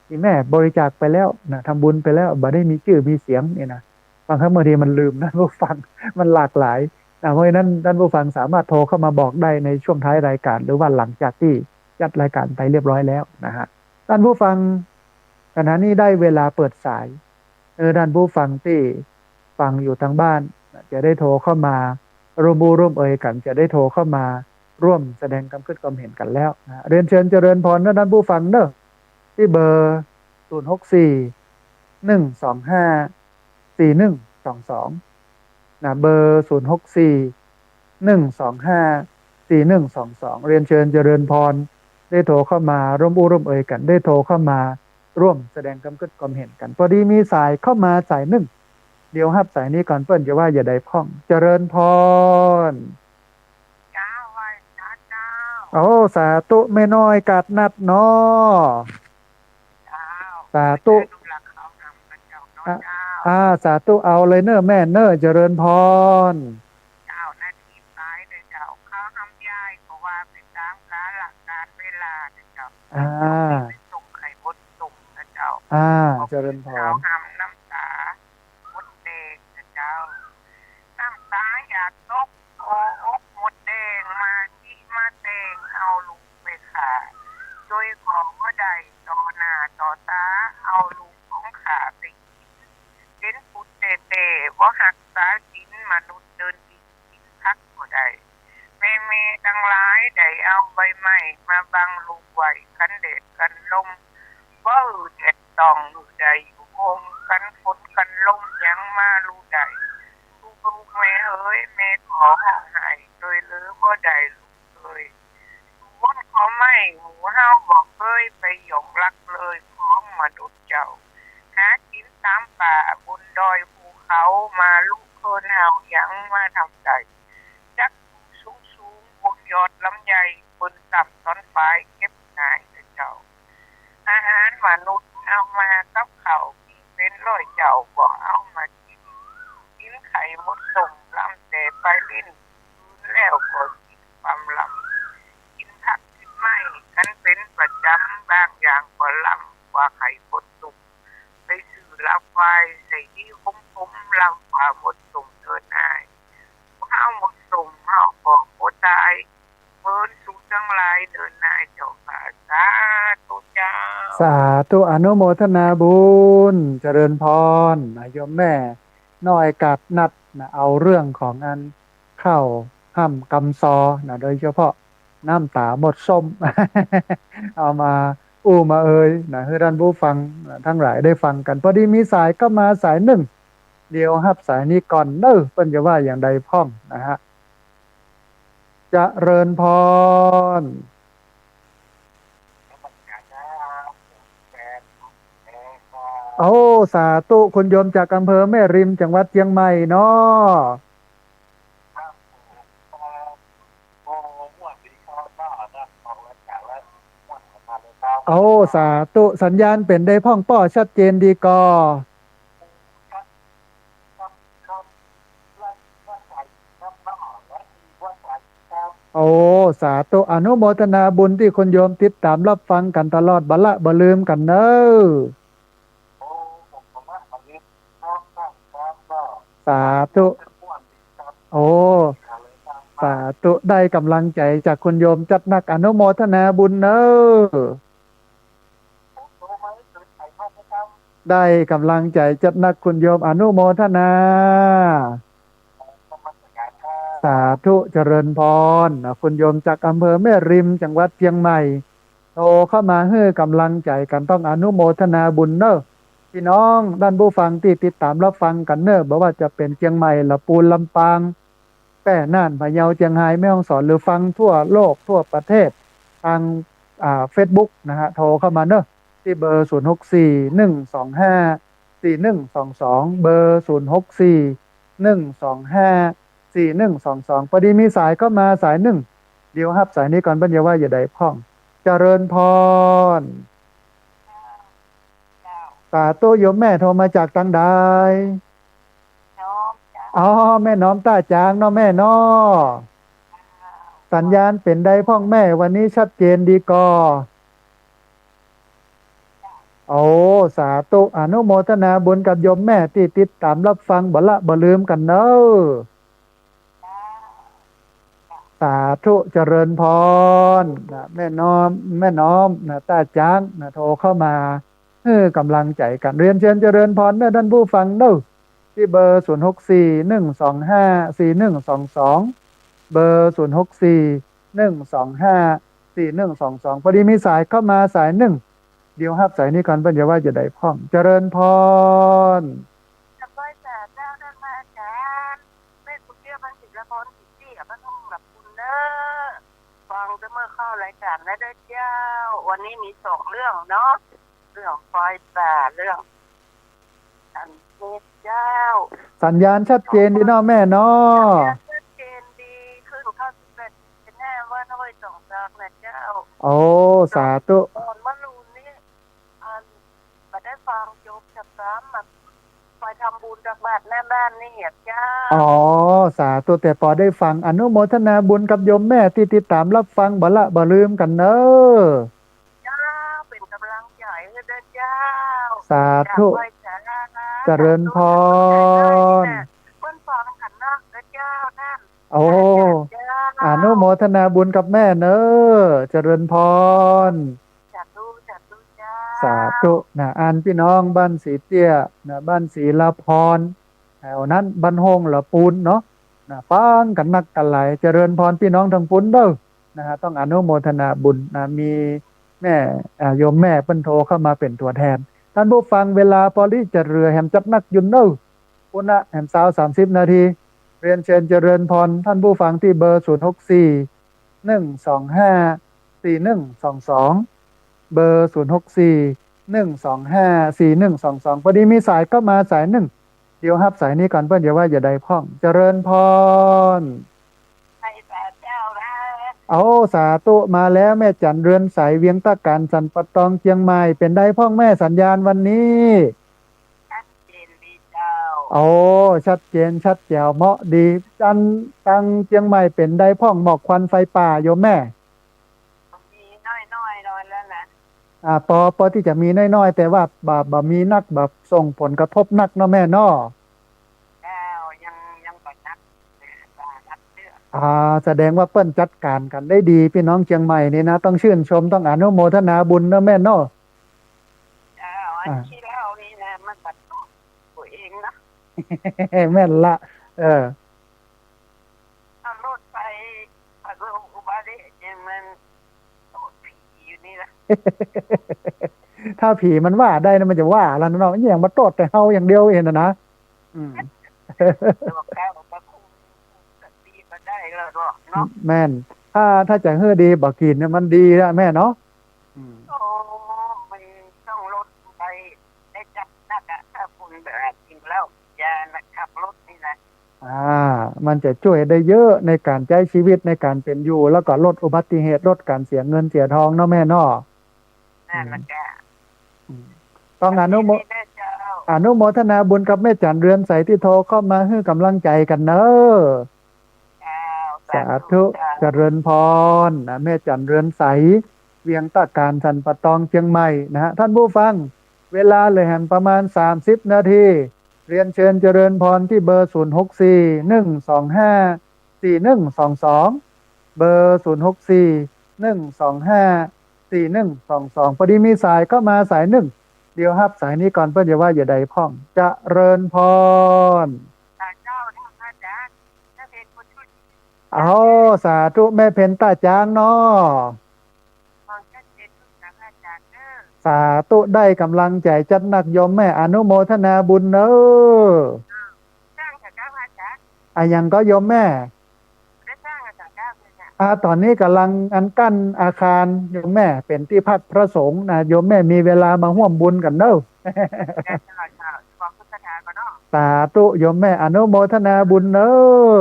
อีแม่บริจาคไปแล้วนะ ทำบุญไปแล้ว บ่ได้มีจื้อมีเสียงนี่นะ บางครั้งบางทีมันลืมนะต้านผู้ฟัง มันหลากหลายนะ เพราะฉะนั้นต้านผู้ฟังสามารถโทรเข้ามาบอกได้ในช่วงท้ายรายการ หรือว่าหลังจากตี้จัดรายการไปเรียบร้อยแล้วนะฮะ ต้านผู้ฟัง ขณะนี้ได้เวลาเปิดสาย เออ ต้านผู้ฟังตี้ฟังอยู่ตางบ้าน จะได้โทรเข้ามาร่วมอู้ร่วมเอยกั๋น จะได้โทรเข้ามาร่วมแสดงความกึ๊ดความเห็นกั๋นแล้วนะ เรียนเชิญเจริญพรเนอะต้านผู้ฟังเนอะ ตี้เบอร์ ศูนย์หกสี่ หนึ่งสองห้า สี่หนึ่งสองสอง นะ เบอร์ ศูนย์หกสี่ หนึ่งสองห้า สี่หนึ่งสองสอง เรียนเชิญเจริญพร ได้โทรเข้ามาร่วมอู้ร่วมเอยกั๋น ได้โทรเข้ามาร่วมแสดงความกึ๊ดความเห็นกั๋น พอดีมีสายเข้ามาสายนึ่ง เดี๋ยวฮับสายนี้ก่อน เปิ้นจะว่าอย่างใดพ่อง เจริญพร เจ้า ไหว้พระเจ้า โอ้ สาธุ แม่น้อยกาดนัดเนาะ เจ้า สาธุ ลูกหลานเขานำกันเจ้าเนาะ อ่ะ เจ้า อ่า สาธุ เอาเลยเนอะแม่เนอะ เจริญพร เจ้า นาทีไปเลยเจ้า เขาทำยายก็ว่าไปตามกาลกาลเวลานะเจ้า อ่า ไปส่งไข่มดตุ่มนะเจ้า อ่า เจริญพร เขาทำน้ำตา มดแดงนะเจ้า น้ำตา บ่ฮักษาศีล มนุษย์เดินดิน กิ๋นผักบ่ได้ แม่ๆ ตังหลาย ได้เอาใบไม้มาบังลูกไว้ กั๋นแดดกั๋นลม บ่หื้อแดดส่อง หื้อได้อยู่ห่ม กั๋นฝนกั๋นลม หยังมาลู่ได้ ลูกๆ แม่เอ๋ย แม่ขอฮ้องไห้ จ้วยเหลือบ่ได้ลูกเอ๋ย บนขอไม้ หมู่เฮาบ่เกย ไปหย่องลักเลย ของมนุษย์เจ้า หากิ๋นต๋ามป่า บนดอยภูเขา มาลุเคินเฮา หยังมาทำได้ จักอยู่สูงๆ บนยอดลำไย เปิ้นซ้ำสอนฝาย เก็บง่ายเน่อเจ้า อาหารมนุษย์เอามากับข้าว มีเป๋นร้อยเจ้า บ่เอามากิ๋น กิ๋นไข่มดส้ม ลำแต่ปลายลิ้น คืนแล้วก็กิ๋นความลำ กิ๋นผักกิ๋นไม้กั๋นเป๋นประจ๋ำ บางอย่างก็ลำกว่าไข่มดส้ม ไปซื้อลาบควาย ใส่ดีขมๆ ลำกว่ามดส้มเน่อนาย บ่เอามดส้ม เฮาก็บ่ต๋าย เมินสูตังหลายเน่อนายเจ้าข้า สาธุเจ้า สาธุ อนุโมทนาบุญ เจริญพร นะ โยมแม่น้อยกาดนัดนะ เอาเรื่องของอันข้าวฮ่ำกำซอนะ โดยเฉพาะน้ำต๋ามดส้ม เอามาอู้มาเอยนะ หื้อต้านผู้ฟังนะ ตังหลายได้ฟังกั๋น พอดีมีสายเข้ามาสายนึ่ง เดี๋ยวฮับสายนี้ก่อนเน่อ เปิ้นจะว่าอย่างใดพ่องนะฮะ เจริญพร โอ้ สาธุ คุณโยมจากอำเภอแม่ริม จังหวัดเจียงใหม่เนาะ โอ้ สาธุ สัญญาณเป๋นใดพ่อง ป้อชัดเจนดีก่อ โอ้ สาธุ อนุโมทนาบุญตี้คุณโยมติดต๋ามฮับฟังกั๋นตลอด บ่ละบ่ลืมกั๋นเน่อ สาธุ โอ้ สาธุ ได้ก๋ำลังใจ๋จากคุณโยมจัดนัก อนุโมทนาบุญเน่อ ได้ก๋ำลังใจ๋จัดนัก คุณโยม อนุโมทนา สาธุ เจริญพร นะ คุณโยมจากอำเภอแม่ริม จังหวัดเจียงใหม่ โทรเข้ามาหื้อก๋ำลังใจ๋กั๋น ต้องอนุโมทนาบุญเน่อ ปี้น้องต้านผู้ฟังตี้ติดต๋ามฮับฟังกั๋นเน่อ บ่ว่าจะเป๋นเจียงใหม่ ละปูน ลำปาง แป้ น่าน พะเยา เจียงฮาย แม่ฮ่องสอน หรือฟังทั่วโลกทั่วประเทศ ตาง อ่า เฟซบุ๊กนะฮะ โทรเข้ามาเน่อ ตี้เบอร์ ศูนย์หกสี่ หนึ่งสองห้า สี่หนึ่งสองสอง เบอร์ ศูนย์หกสี่ หนึ่งสองห้า สี่หนึ่งสองสอง พอดีมีสายเข้ามาสายนึ่ง เดี๋ยวฮับสายนี้ก่อน เปิ้นจะว่าอย่างใดพ่อง เจริญพร สาธุ โยมแม่โทรมาจากตางใด น้อมเจ้า อ๋อ แม่น้อมต้าจางเนาะแม่เนาะ เจ้า สัญญาณเป๋นใดพ่องแม่ วันนี้ชัดเจนดีก่อ โอ้ สาธุ อนุโมทนาบุญกับโยมแม่ตี้ติดต๋ามฮับฟัง บ่ละบ่ลืมกั๋นเน่อ สาธุ เจริญพร นะ แม่น้อม แม่น้อม นะ ต้าจาง นะ โทรเข้ามา หื้อก๋ำลังใจ๋กั๋น เรียนเชิญเจริญพรเน่อต้านผู้ฟังเน่อ ตี้เบอร์ ศูนย์หกสี่ หนึ่งสองห้า สี่หนึ่งสองสอง เบอร์ ศูนย์หกสี่ หนึ่งสองห้า สี่หนึ่งสองสอง พอดีมีสายเข้ามาสายนึ่ง เดี๋ยวฮับสายนี้ก่อน เปิ้นจะว่าอย่างใดพ่อง เจริญพร นมัสก๋านเจ้า ต้านพระอาจ๋ารย์ แม่กุเตี้ย พรศรีละพร ศรีเตี้ย บ้านทุ่งหลับคุณเน่อ ฟังแต่เมื่อเข้ารายก๋านแล้วเน่อเจ้า วันนี้มีสองเรื่องเนาะ เรื่องไฟป่า เรื่องอันนี้เจ้า สัญญาณชัดเจนดีเนาะแม่เนาะ สัญญาณชัดเจนดี คลื่นเก้าสิบแปด แน่ว่าน้อยสองจากนะเจ้า โอ้ สาธุ ต๋อนเมื่อลูนนี้ อัน บ่ได้ฟังจบจากสาม มา ไปทำบุญตักบาตรหน้าบ้านนี่อะเจ้า อ๋อ สาธุ แต่ปอได้ฟัง อนุโมทนาบุญกับโยมแม่ตี้ติดต๋ามฮับฟัง บ่ละบ่ลืมกั๋นเน่อ เจ้า เป๋นก๋ำลังใจ๋หื้อเน่อเจ้า สาธุ เจ้า ไหว้สา เจริญพร สาธุ เปิ้นฟังกั๋นเน่อเจ้านั่น โอ้ เจ้า อนุโมทนาบุญกับแม่เน่อ เจริญพร สาธุ สาธุเจ้า สาธุ นะ อันปี้น้องบ้านศรีเตี้ย นะ บ้านศรีละพร แถวนั้นบ้านโฮ่งหละปูนเนาะ นะ ฟังกั๋นนักกั๋นหลาย เจริญพรปี้น้องตางปูนเน่อ นะฮะ ต้องอนุโมทนาบุญนะ มีแม่ อ่า โยมแม่เปิ้นโทรเข้ามาเป๋นตั๋วแทน ต้านผู้ฟัง เวลาปอริจะเหลือแหมจัดนักอยู่เน่อ ปุ้นนะ แหมซาวสามสิบนาที เรียนเชิญเจริญพรต้านผู้ฟังตี้เบอร์ ศูนย์หกสี่ หนึ่งสองห้า สี่หนึ่งสองสอง เบอร์ ศูนย์หกสี่ หนึ่งสองห้า สี่หนึ่งสองสอง ปอดีมีสายเข้ามาสายนึ่ง เดี๋ยวฮับสายนี้ก่อน เปิ้นจะว่าจะใดพ่อง เจริญพร ใช่พระเจ้านะ โอ้ สาธุ มาแล้ว แม่จั๋นเรือนใส เวียงต้าก๋าน สันป่าตอง เจียงใหม่ เป๋นใดพ่องแม่สัญญาณวันนี้ ชัดเจนดีเจ้า โอ้ ชัดเจนชัดแจ๋วเหมาะดี จันตังเจียงใหม่เป๋นใดพ่อง หมอกควันไฟป่าโยมแม่ มีน้อยๆ น้อยแล้วนะ อ่า ปอ ปอตี้จะมีน้อยๆ แต่ว่าบ่ บ่มีนัก บ่ส่งผลกระทบนักเนาะแม่เนาะ เจ้า ยัง ยังบ่นัก อ่า แสดงว่าเปิ้นจัดก๋านกั๋นได้ดี ปี้น้องเจียงใหม่นี่นะ ต้องชื่นชม ต้องอนุโมทนาบุญเนาะแม่เนาะ เจ้า อัน อ่า ขี้เหล้านี่นะ มันบัดตัวเองนะ แม่นละ เออ เอารถไป ประสบอุบัติเหตุเนี่ยมันโทษผีอยู่นี่ละ ถ้าผีมันว่าได้นะ มันจะว่าแล้วเนาะ เนี่ยมาโทษแต่เฮาอย่างเดียวเองนะ อืม หลวงตาบอกว่าคุมสติมาได้แล้วเนาะ แม่น ถ้า ถ้าจะหื้อดีบ่กิ๋นเนี่ยมันดีแล้วแม่เนาะ อืม โอ้ มันต้องลดไป ได้จัดหนักอะ ถ้าคนแบบกินเหล้า ยานะ ขับรถนี่นะ อ่า มันจะจ้วยได้เยอะในก๋านใจ๊ชีวิต ในก๋านเป๋นอยู่ แล้วก็ลดอุบัติเหตุ ลดก๋านเสียเงินเสียทองเนาะแม่เนาะ นั่นแหละจ้ะ อืม ต้องอนุโม ดีๆ นะเจ้า อนุโมทนาบุญกับแม่จั๋นเรือนใสตี้โทรเข้ามาหื้อกำลังใจ๋กั๋นเนาะ เจ้า สาธุ สาธุเจ้า เจริญพรนะ แม่จั๋นเรือนใส เวียงต้าก๋าน สันป่าตอง เจียงใหม่นะฮะ ต้านผู้ฟัง เวลาเหลือแหมประมาณสามสิบนาที เรียนเชิญเจริญพรตี้เบอร์ ศูนย์หกสี่ หนึ่งสองห้า สี่หนึ่งสองสอง เบอร์ ศูนย์หกสี่ หนึ่งสองห้า สี่หนึ่งสองสอง ปอดีมีสายเข้ามาสายนึ่ง เดี๋ยวฮับสายนี้ก่อน เปิ้นจะว่าจะใดพ่อง เจริญพร เจ้า เจ้า พระอาจ๋ารย์ ถ้าเป็นคนช่วย โอ้ สาธุ แม่เพ็ญต้าจ๊างเนาะ ฟังชัดเจนทุกสถานการณ์เด้อ สาธุ ได้กำลังใจ๋จัดหนักโยมแม่ อนุโมทนาบุญเนาะ สร้างกับเจ้าอาจ๋ารย์ อะหยังก็โยมแม่ ได้สร้างกับเจ้าเลยเนี่ย อ่า ต๋อนนี้ก่ำลังอันกั้นอาคารโยมแม่ เป๋นตี้พักพระสงฆ์นะ โยมแม่มีเวลามาฮ่วมบุญกั๋นเนาะ เจ้า เจ้า เจ้า ขอบคุณคาถาก่อนเนาะ สาธุ โยมแม่ อนุโมทนาบุญเนาะ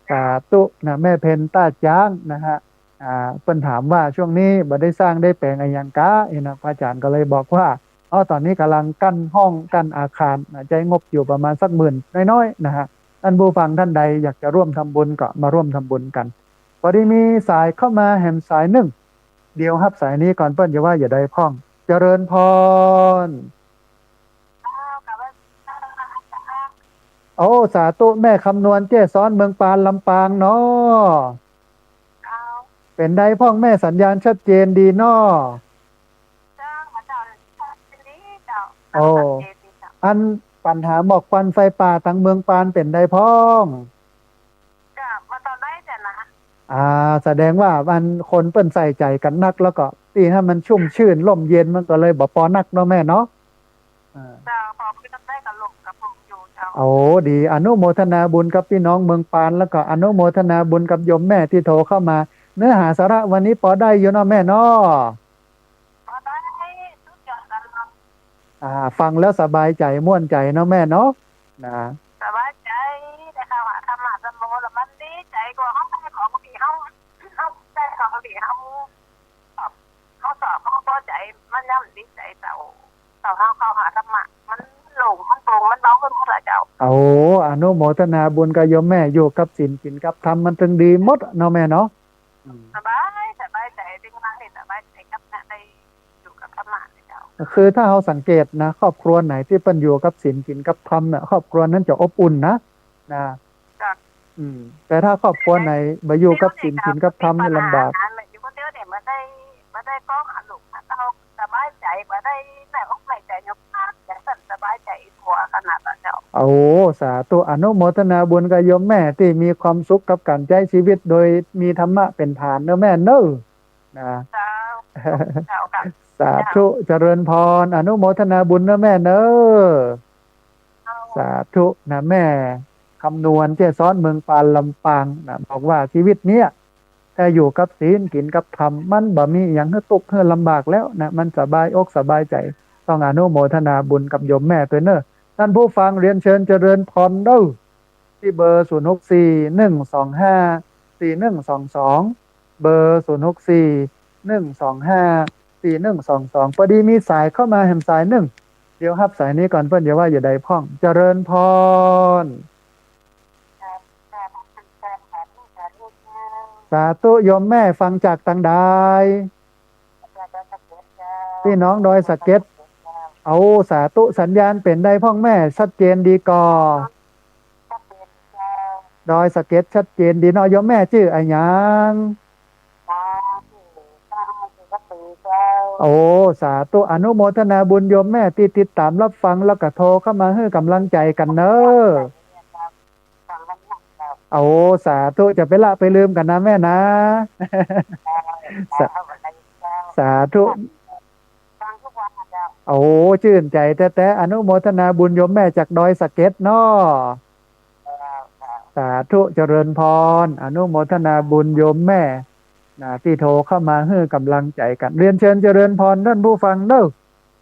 สาธุนะ แม่เพ็ญต้าจ๊างนะฮะ อ่า เปิ้นถามว่าช่วงนี้บ่ได้สร้างได้แป๋งอะหยังก๊ะ นี่นะ พระอาจ๋ารย์ก็เลยบอกว่า อ๋อ ต๋อนนี้ก่ำลังกั้นห้องกั้นอาคารนะ ใจ๊งบอยู่ประมาณสักหมื่นน้อยๆ นะฮะ ต้านผู้ฟังต้านใดอยากจะร่วมทำบุญก็มาร่วมทำบุญกั๋น ปอดีมีสายเข้ามาแหมสายนึ่ง เดี๋ยวฮับสายนี้ก่อน เปิ้นจะว่าจะใดพ่อง เจริญพร โอ้ สาธุ แม่คำนวณ เจ้ซ้อน เมืองปาน ลำปางเนาะ เจ้า เป๋นใดพ่องแม่ สัญญาณชัดเจนดีเนาะ เจ้า เจ้า ชัดเจนดีเจ้า โอ้ ชัดเจนดีเจ้า อันปัญหาหมอกควันไฟป่าตางเมืองปานเป๋นใดพ่อง ก็มาตอนไหนเจ้านะ อ่า แสดงว่ามันคนเปิ้นใส่ใจ๋กั๋นนัก แล้วก็ตี้หื้อมันชุ่มชื่นร่มเย็น มันก็เลยบ่ปอนักเนาะแม่เนาะ อ่า เจ้า พอมันได้กับลมกับลมอยู่เจ้า โอ้ ดี อนุโมทนาบุญกับปี้น้องเมืองปาน แล้วก็อนุโมทนาบุญกับโยมแม่ตี้โทรเข้ามา เนื้อหาสาระวันนี้ปอได้อยู่เนาะแม่เนาะ ปอได้ทุกอย่างกันเนาะ อ่า ฟังแล้วสบายใจ๋ม่วนใจ๋เนาะแม่เนาะ นะ สบายใจ๋ ได้เข้าหาธรรมะธรรมโมแล้วมันดีใจ๋กว่าเฮาได้ของดี เฮา เฮาได้ของดี เฮาสอบ เฮาสอบ เฮาปอใจ๋ มันย่อมดีใจ๋เจ้า เจ้า เฮาเข้าหาธรรมะ มันโล่ง มันโปร่ง มันเบาขึ้นหมดละเจ้า โอ้ อนุโมทนาบุญกับโยมแม่ อยู่กับศีลกิ๋นกับธรรม มันตึงดีหมดเนาะแม่เนาะ อืม สบาย สบายใจ๋ ตึงมานี่สบายใจ๋กับนะ ได้อยู่กับธรรมะเจ้า คือถ้าเฮาสังเกตนะ ครอบครัวไหนตี้เปิ้นอยู่กับศีลกิ๋นกับธรรมเนี่ย ครอบครัวนั้นจะอบอุ่นนะ นะ จ้ะ อืม แต่ถ้าครอบครัวไหนบ่อยู่กับศีลกิ๋นกับธรรมนี่ลำบาก อยู่คนเดียวเนี่ย บ่ได้ บ่ได้ป้องหาลูกหาเต้าสบายใจ๋ บ่ได้แน่อกแน่ใจ๋ ยกภาพอย่างนั้นสบายใจ๋กว่าขนาดนั้น โอ้ สาธุ อนุโมทนาบุญกับโยมแม่ตี้มีความสุขกับก๋านใจ๊จีวิตโดยมีธรรมะเป๋นฐานเน่อแม่เน่อ นะ เจ้า เจ้าค่ะ สาธุ เจ้า เจริญพร อนุโมทนาบุญเน่อแม่เน่อ เจ้า สาธุ นะ แม่คำนวณ เจ้าซ้อนเมืองปานลำปางนะ บอกว่าจีวิตเนี้ย ถ้าอยู่กับศีล กิ๋นกับธรรม มันบ่มีอะหยังหื้อตุ๊กข์หื้อลำบากแล้วนะ มันสบายอกสบายใจ๋ ต้องอนุโมทนาบุญกับโยมแม่ตวยเน่อ ต้านผู้ฟัง เรียนเชิญเจริญพรเน่อ ตี้เบอร์ ศูนย์หกสี่ หนึ่งสองห้า สี่หนึ่งสองสอง เบอร์ ศูนย์หกสี่ หนึ่งสองห้า สี่หนึ่งสองสอง ปอดีมีสายเข้ามาแหมสายนึ่ง เดี๋ยวฮับสายนี้ก่อน เปิ้นจะว่าจะใดพ่อง เจริญพร สาธุ โยมแม่ฟังจากตางใด ตี้หนองดอยสะเก็ด เอา สาธุ สัญญาณเป๋นใดพ่องแม่ ชัดเจนดีก่อ ดอยสะเก็ดชัดเจนดีเนาะ โยมแม่จื้ออะหยัง โอ้ สาธุ อนุโมทนาบุญโยมแม่ตี้ติดต๋ามฮับฟัง แล้วก็โทรเข้ามาหื้อก๋ำลังใจ๋กั๋นเน่อ โอ้ สาธุ จะไปละไปลืมกั๋นนะแม่นะ สา สาธุ โอ้ จื้นใจ๋แต๊ๆ อนุโมทนาบุญโยมแม่จากดอยสะเก็ดเนาะ สาธุ เจริญพร อนุโมทนาบุญโยมแม่นะ ตี้โทรเข้ามาหื้อก๋ำลังใจ๋กั๋น เรียนเชิญเจริญพรต้านผู้ฟังเน่อ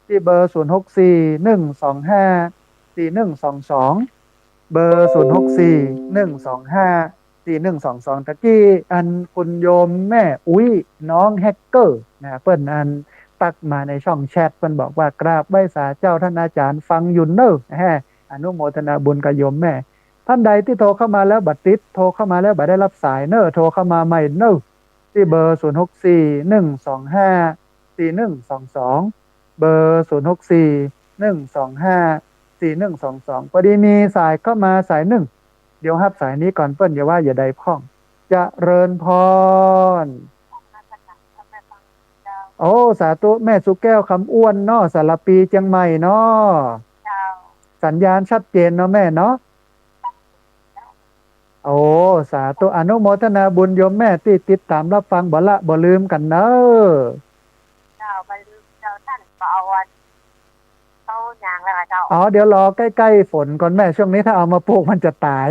ตี้เบอร์ ศูนย์หกสี่ หนึ่งสองห้า สี่หนึ่งสองสอง เบอร์ ศูนย์หกสี่ หนึ่งสองห้า สี่หนึ่งสองสอง ตะกี้อันคุณโยมแม่อุ๊ย น้องแฮกเกอร์นะ เปิ้นอันตั๊กมาในช่องแชท เปิ้นบอกว่ากราบไหว้สาเจ้าต้านอาจ๋ารย์ฟังอยู่เน่อ แฮะ อนุโมทนาบุญกับโยมแม่ ต้านใดตี้โทรเข้ามาแล้วบ่ติด โทรเข้ามาแล้วบ่ได้ฮับสายเน่อ โทรเข้ามาใหม่เน่อ ตี้เบอร์ ศูนย์หกสี่ หนึ่งสองห้า สี่หนึ่งสองสอง เบอร์ ศูนย์หกสี่ หนึ่งสองห้า สี่หนึ่งสองสอง ปอดีมีสายเข้ามาสายนึ่ง เดี๋ยวฮับสายนี้ก่อน เปิ้นจะว่าจะใดพ่อง เจริญพร โอ้ สาธุ แม่สุแก้ว คำอ้วนเนาะ สารภี เจียงใหม่เนาะ เจ้า สัญญาณชัดเจนเนาะแม่เนาะ โอ้ สาธุ อนุโมทนาบุญโยมแม่ตี้ติดต๋ามฮับฟัง บ่ละบ่ลืมกั๋นเน่อ เจ้า บ่ลืมเจ้า ต้านก็เอาอัน เขายางแล้วอะเจ้า อ๋อ เดี๋ยวรอใก้ๆ ฝนก่อนแม่ ช่วงนี้ถ้าเอามาปลูกมันจะต๋าย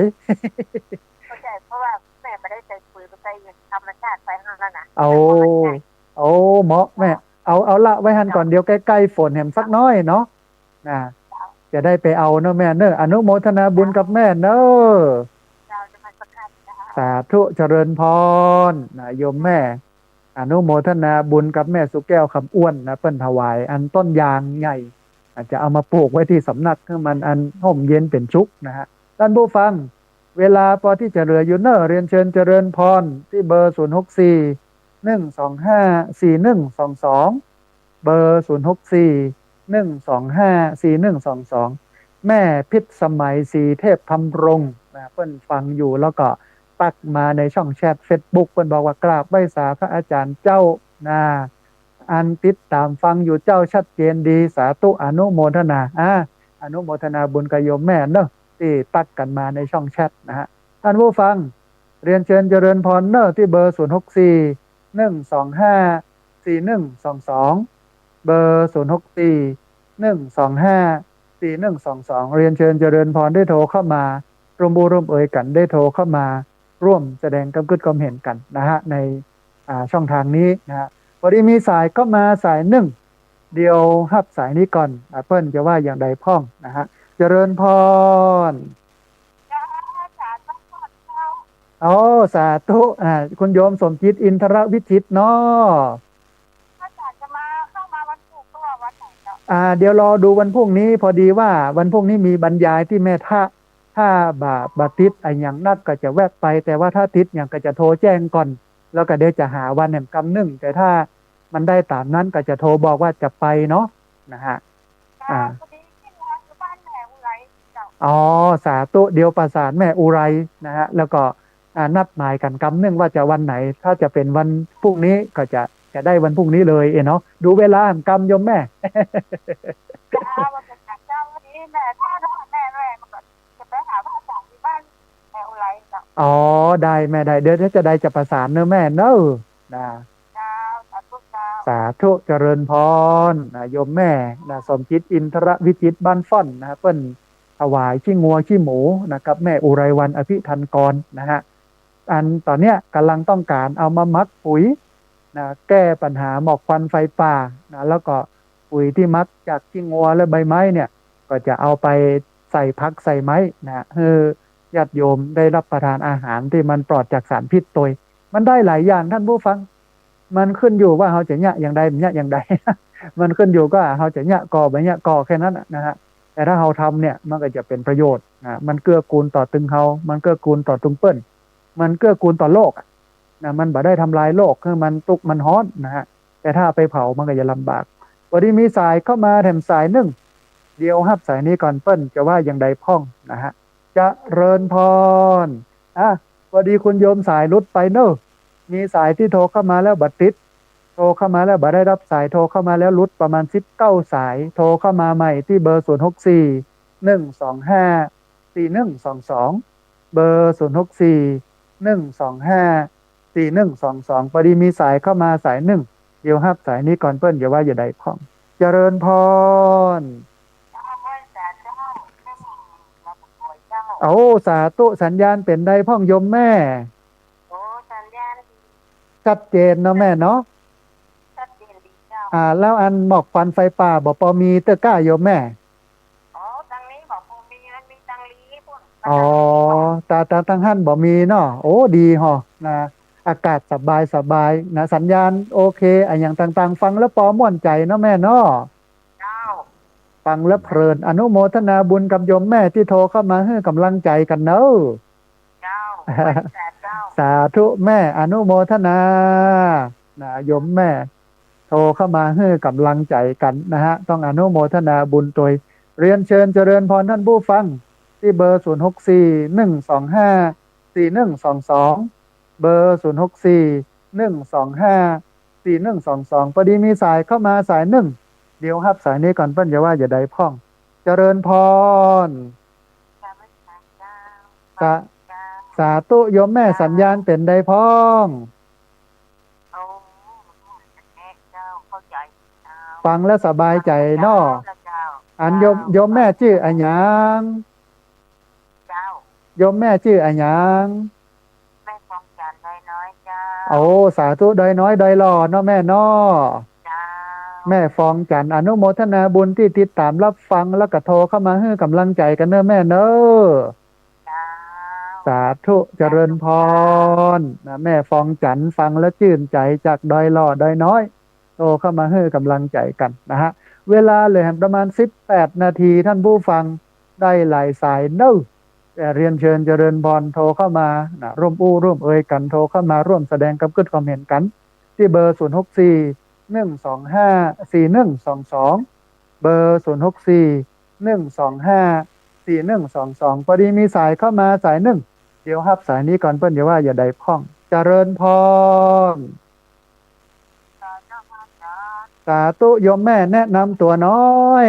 เข้าใจ๋ เพราะว่าแม่บ่ได้ใส่ปุ๋ย บ่ได้ใส่ธรรมชาติไปหั้นแล้วนะ โอ้ โอ้ เหมาะแม่ เอา เอาละไว้หั้นก่อน เดี๋ยวใก้ๆ ฝนแหมสักน้อยเนาะ นะ จะได้ไปเอาเนาะแม่เนอะ อนุโมทนาบุญกับแม่เนอะ เจ้า นมัสการเจ้า สาธุ เจริญพร นะ โยมแม่ อนุโมทนาบุญกับแม่สุแก้ว คำอ้วนนะ เปิ้นถวายอันต้นยางใหญ่ อาจจะเอามาปลูกไว้ตี้สำนัก หื้อมันอันฮ่มเย็นเป๋นสุขนะฮะ ต้านผู้ฟัง เวลาปอตี้จะเหลืออยู่เนอะ เรียนเชิญเจริญพร ตี้เบอร์ ศูนย์หกสี่ หนึ่งสองห้า สี่หนึ่งสองสอง เบอร์ ศูนย์หกสี่ หนึ่งสองห้า สี่หนึ่งสองสอง แม่พิษสมัย ศรีเทพธำรงนะ เปิ้นฟังอยู่ แล้วก็ตั๊กมาในช่องแชทเฟซบุ๊ก เปิ้นบอกว่ากราบไหว้สาพระอาจ๋ารย์เจ้านะ อันติดต๋ามฟังอยู่เจ้า ชัดเจนดี สาธุ อนุโมทนา อ่า อนุโมทนาบุญกับโยมแม่เนอะ ตี้ตั๊กกั๋นมาในช่องแชทนะฮะ ต้านผู้ฟัง เรียนเชิญเจริญพรเนอะ ตี้เบอร์ ศูนย์หกสี่ หนึ่งสองห้า สี่หนึ่งสองสอง เบอร์ ศูนย์หกสี่ หนึ่งสองห้า สี่หนึ่งสองสอง เรียนเชิญเจริญพรได้โทรเข้ามา ร่วมอู้ร่วมเอยกั๋น ได้โทรเข้ามาร่วมแสดงความกึ๊ดความเห็นกั๋นนะฮะ ใน อ่า ช่องทางนี้นะฮะ ปอดีมีสายเข้ามาสายนึ่ง เดี๋ยวฮับสายนี้ก่อน อ่า เปิ้นจะว่าอย่างใดพ่องนะฮะ เจริญพร เจ้า สาธุ เจ้า โอ้ สาธุ อ่า คุณโยมสมจิต อินทรวิจิตรเนาะ อาจ๋ารย์จะมา เข้ามาวันศุกร์หรือว่าวันไหนเจ้า อ่า เดี๋ยวรอดูวันพรุ่งนี้ ปอดีว่าวันพรุ่งนี้มีบรรยายตี้แม่ทะ ถ้าบ่า บ่ติดอะหยังนักก็จะแวบไป แต่ว่าถ้าติดหยังก็จะโทรแจ้งก่อน แล้วก็เดี๋ยวจะหาวันแหมกำนึ่ง แต่ถ้ามันได้ต๋ามนั้นก็จะโทรบอกว่าจะไปเนาะ นะฮะ อ่า พอดีขึ้นมาอยู่บ้านแม่อุไรเจ้า อ๋อ สาธุ เดี๋ยวประสานแม่อุไรนะฮะ แล้วก็ อ่า นัดหมายกั๋นกำนึ่งว่าจะวันไหน ถ้าจะเป๋นวันพรุ่งนี้ก็จะ จะได้วันพรุ่งนี้เลยเนาะ ดูเวลาแหมกำโยมแม่ เจ้า วันจันทร์เจ้า วันนี้แม่ทะเนาะ แม่แม่ อ๋อ ได้แม่ ได้ เดี๋ยว เดี๋ยวจะได้จะประสานเนอะแม่เนอะ นะ เจ้า สาธุ เจ้า สาธุ เจริญพร นะ โยมแม่ นะ สมจิต อินทรวิจิตร บ้านฟ้อน นะ เปิ้นถวายขี้งัวขี้หมู นะ กับแม่อุไรวรรณ อภิทันกร นะฮะ อันต๋อนเนี้ยก่ำลังต้องก๋านเอามาหมักปุ๋ย นะ แก้ปัญหาหมอกควันไฟป่า นะ แล้วก็ปุ๋ยตี้หมักจากขี้งัวและใบไม้เนี่ย ก็จะเอาไปใส่ผักใส่ไม้ นะ หื้อญาติโยมได้รับประทานอาหารตี้มันปลอดจากสารพิษตวย มันได้หลายอย่างท่านผู้ฟัง มันขึ้นอยู่ว่าเฮาจะเยียะอย่างใด บ่เยียะอย่างใด มันขึ้นอยู่ว่าเฮาจะเยียะก่อบ่เยียะก่อแค่นั้นน่ะ นะฮะ แต่ถ้าเฮาทำเนี่ย มันก็จะเป๋นประโยชน์ นะ มันเกื้อกูลต่อตึงเฮา มันเกื้อกูลต่อตึงเปิ้น มันเกื้อกูลต่อโลก นะ มันบ่ได้ทำลายโลกหื้อมันตุ๊กข์มันฮ้อนนะฮะ แต่ถ้าเอาไปเผามันก็จะลำบาก พอดีมีสายเข้ามาแถมสายนึ่ง เดี๋ยวฮับสายนี้ก่อน เปิ้นจะว่าอย่างใดพ่องนะฮะ เจริญพร อ่ะ พอดีคุณโยมสายหลุดไปเนอะ มีสายตี้โทรเข้ามาแล้วบ่ติด โทรเข้ามาแล้วบ่ได้รับสาย โทรเข้ามาแล้วหลุดประมาณสิบเก้าสาย โทรเข้ามาใหม่ตี้เบอร์ ศูนย์หกสี่ หนึ่งสองห้า สี่หนึ่งสองสอง เบอร์ ศูนย์หกสี่ หนึ่งสองห้า สี่หนึ่งสองสอง พอดีมีสายเข้ามาสายนึ่ง เดี๋ยวฮับสายนี้ก่อน เปิ้นจะว่าอย่างใดพ่อง เจริญพร โอ้ สาธุ สัญญาณเป๋นใดพ่องโยมแม่ โอ้ สัญญาณ ชัดเจนเนาะแม่เนาะ ชัดเจนดีเจ้า อ่า แล้วอันหมอกควันไฟป่าบ่ปอมีเตื้อก้าโยมแม่ อ๋อ ตังนี้บ่ปอมี มันมีตังลีปุ้น อ๋อ ตาง ตาง ตางหั้นบ่มีเนาะ โอ้ ดีฮอนะ อากาศสบายสบายนะ สัญญาณโอเค อะหยังต่างๆ ฟังแล้วปอม่วนใจ๋เนาะแม่เนาะ เจ้า ฟังแล้วเพลิน อนุโมทนาบุญกับโยมแม่ตี้โทรเข้ามาหื้อก๋ำลังใจ๋กั๋นเนอะ เจ้า สาธุแม่ อนุโมทนา นะ โยมแม่ โทรเข้ามาหื้อก๋ำลังใจ๋กั๋นนะฮะ ต้องอนุโมทนาบุญตวย เรียนเชิญเจริญพรท่านผู้ฟัง ตี้เบอร์ ศูนย์หกสี่ หนึ่งสองห้า สี่หนึ่งสองสอง เบอร์ ศูนย์หกสี่ หนึ่งสองห้า สี่หนึ่งสองสอง พอดีมีสายเข้ามาสายนึ่ง เดี๋ยวฮับสายนี้ก่อน เปิ้นจะว่าอย่างใดพ่อง เจริญพร สา สาธุโยมแม่ สัญญาณเป๋นใดพ่อง ฟังแล้วสบายใจ๋เนาะ อันโยม โยมแม่จื้ออะหยัง เจ้า โยมแม่จื้ออะหยัง แม่ฟองจันทน์ดอยน้อยเจ้า โอ้ สาธุ ดอยน้อยดอยหล่อเนาะแม่เนาะ เจ้า แม่ฟองจันทน์ อนุโมทนาบุญตี้ติดต๋ามรับฟัง แล้วก็โทรเข้ามาหื้อก๋ำลังใจ๋กั๋นเนอะแม่เนอะ เจ้า สาธุ เจริญพร นะ แม่ฟองจันทน์ ฟังแล้วจื้นใจ๋ จากดอยหล่อดอยน้อย โทรเข้ามาหื้อก๋ำลังใจ๋กั๋นนะฮะ เวลาเหลือประมาณสิบแปดนาที ท่านผู้ฟัง ได้หลายสายเนอะ แต่เรียนเชิญเจริญพรโทรเข้ามานะ ร่วมอู้ร่วมเอยกั๋น โทรเข้ามาร่วมแสดงกำกึ๊ดความเห็นกั๋น ตี้เบอร์ ศูนย์หกสี่ หนึ่งสองห้า สี่หนึ่งสองสอง เบอร์ ศูนย์หกสี่ หนึ่งสองห้า สี่หนึ่งสองสอง พอดีมีสายเข้ามาสายนึ่ง เดี๋ยวฮับสายนี้ก่อน เปิ้นจะว่าอย่างใดพ่อง เจริญพร สาธุโยมแม่ แนะนำตั๋วหน้อย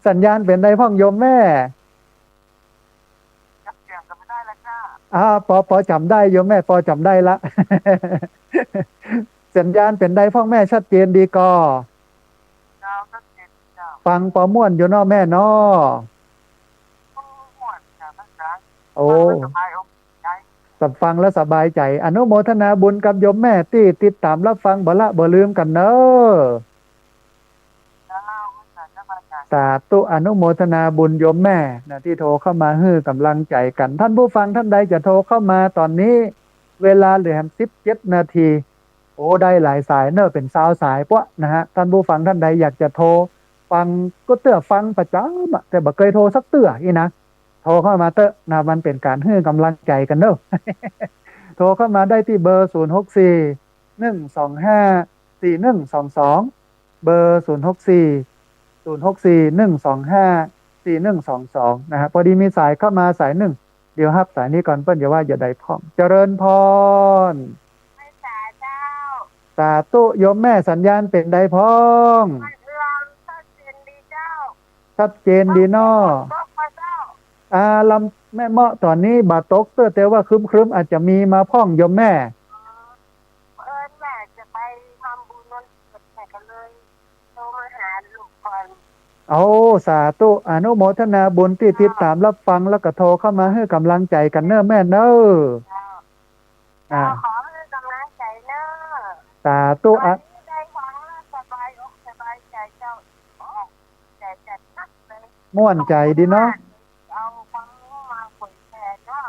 สัญญาณเป๋นใดพ่องโยมแม่ อ่า ปอ ปอจ๋ำได้โยมแม่ ปอจ๋ำได้ละ สัญญาณเป๋นใดพ่องแม่ ชัดเจนดีก่อ ฟังปอม่วนอยู่เนาะแม่เนาะ โอ้ ฟังแล้วสบายใจ๋ อนุโมทนาบุญกับโยมแม่ตี้ติดต๋ามรับฟังบ่ละบ่ลืมกั๋นเนอะ สาธุ อนุโมทนาบุญโยมแม่นะ ตี้โทรเข้ามาหื้อก๋ำลังใจ๋กั๋น ท่านผู้ฟังท่านใดจะโทรเข้ามาต๋อนนี้ เวลาเหลือสิบเจ็ดนาที โอ้ ได้หลายสายเนอะ เป๋นซาวสายปะนะฮะ ท่านผู้ฟังท่านใดอยากจะโทรฟัง ก็เตื้อฟังประจ๋ำอะ แต่บ่เกยโทรสักเตื้ออี้นะ โทรเข้ามาเต๊อะนะ มันเป๋นก๋านหื้อก๋ำลังใจ๋กั๋นเนอะ โทรเข้ามาได้ตี้เบอร์ ศูนย์หกสี่ หนึ่งสองห้า สี่หนึ่งสองสอง เบอร์ ศูนย์หกสี่ ศูนย์หกสี่ หนึ่งสองห้า สี่หนึ่งสองสอง นะฮะ พอดีมีสายเข้ามาสายนึ่ง เดี๋ยวฮับสายนี้ก่อน เปิ้นจะว่าอย่างใดพ่อง เจริญพร สาธุ โยมแม่ สัญญาณเป๋นใดพ่อง ชัดเจนดีเนาะ อา ลำแม่เมาะต๋อนนี้บ่ตกเตื้อ แต่ว่าครึ้มๆ อาจจะมีมาพ่องโยมแม่ เอิ้นแม่จะไปทำบุญวันเกิด แม่ก็เลยโทรมาหาลูกก่อน โอ้ สาธุ อนุโมทนาบุญตี้ติดต๋ามรับฟัง แล้วก็โทรเข้ามาหื้อก๋ำลังใจ๋กั๋นเน่อแม่เน่อ เจ้า อ่า ขอหื้อก๋ำลังใจ๋เน่อ สาธุ ต๋อนนี้ได้ฟังแล้วสบายอกสบายใจ๋เจ้า โอ้ ใจ๋จัดหนักเลย ม่วนใจ๋ดีเนาะ เอาความรู้มาเผยแผ่เนาะ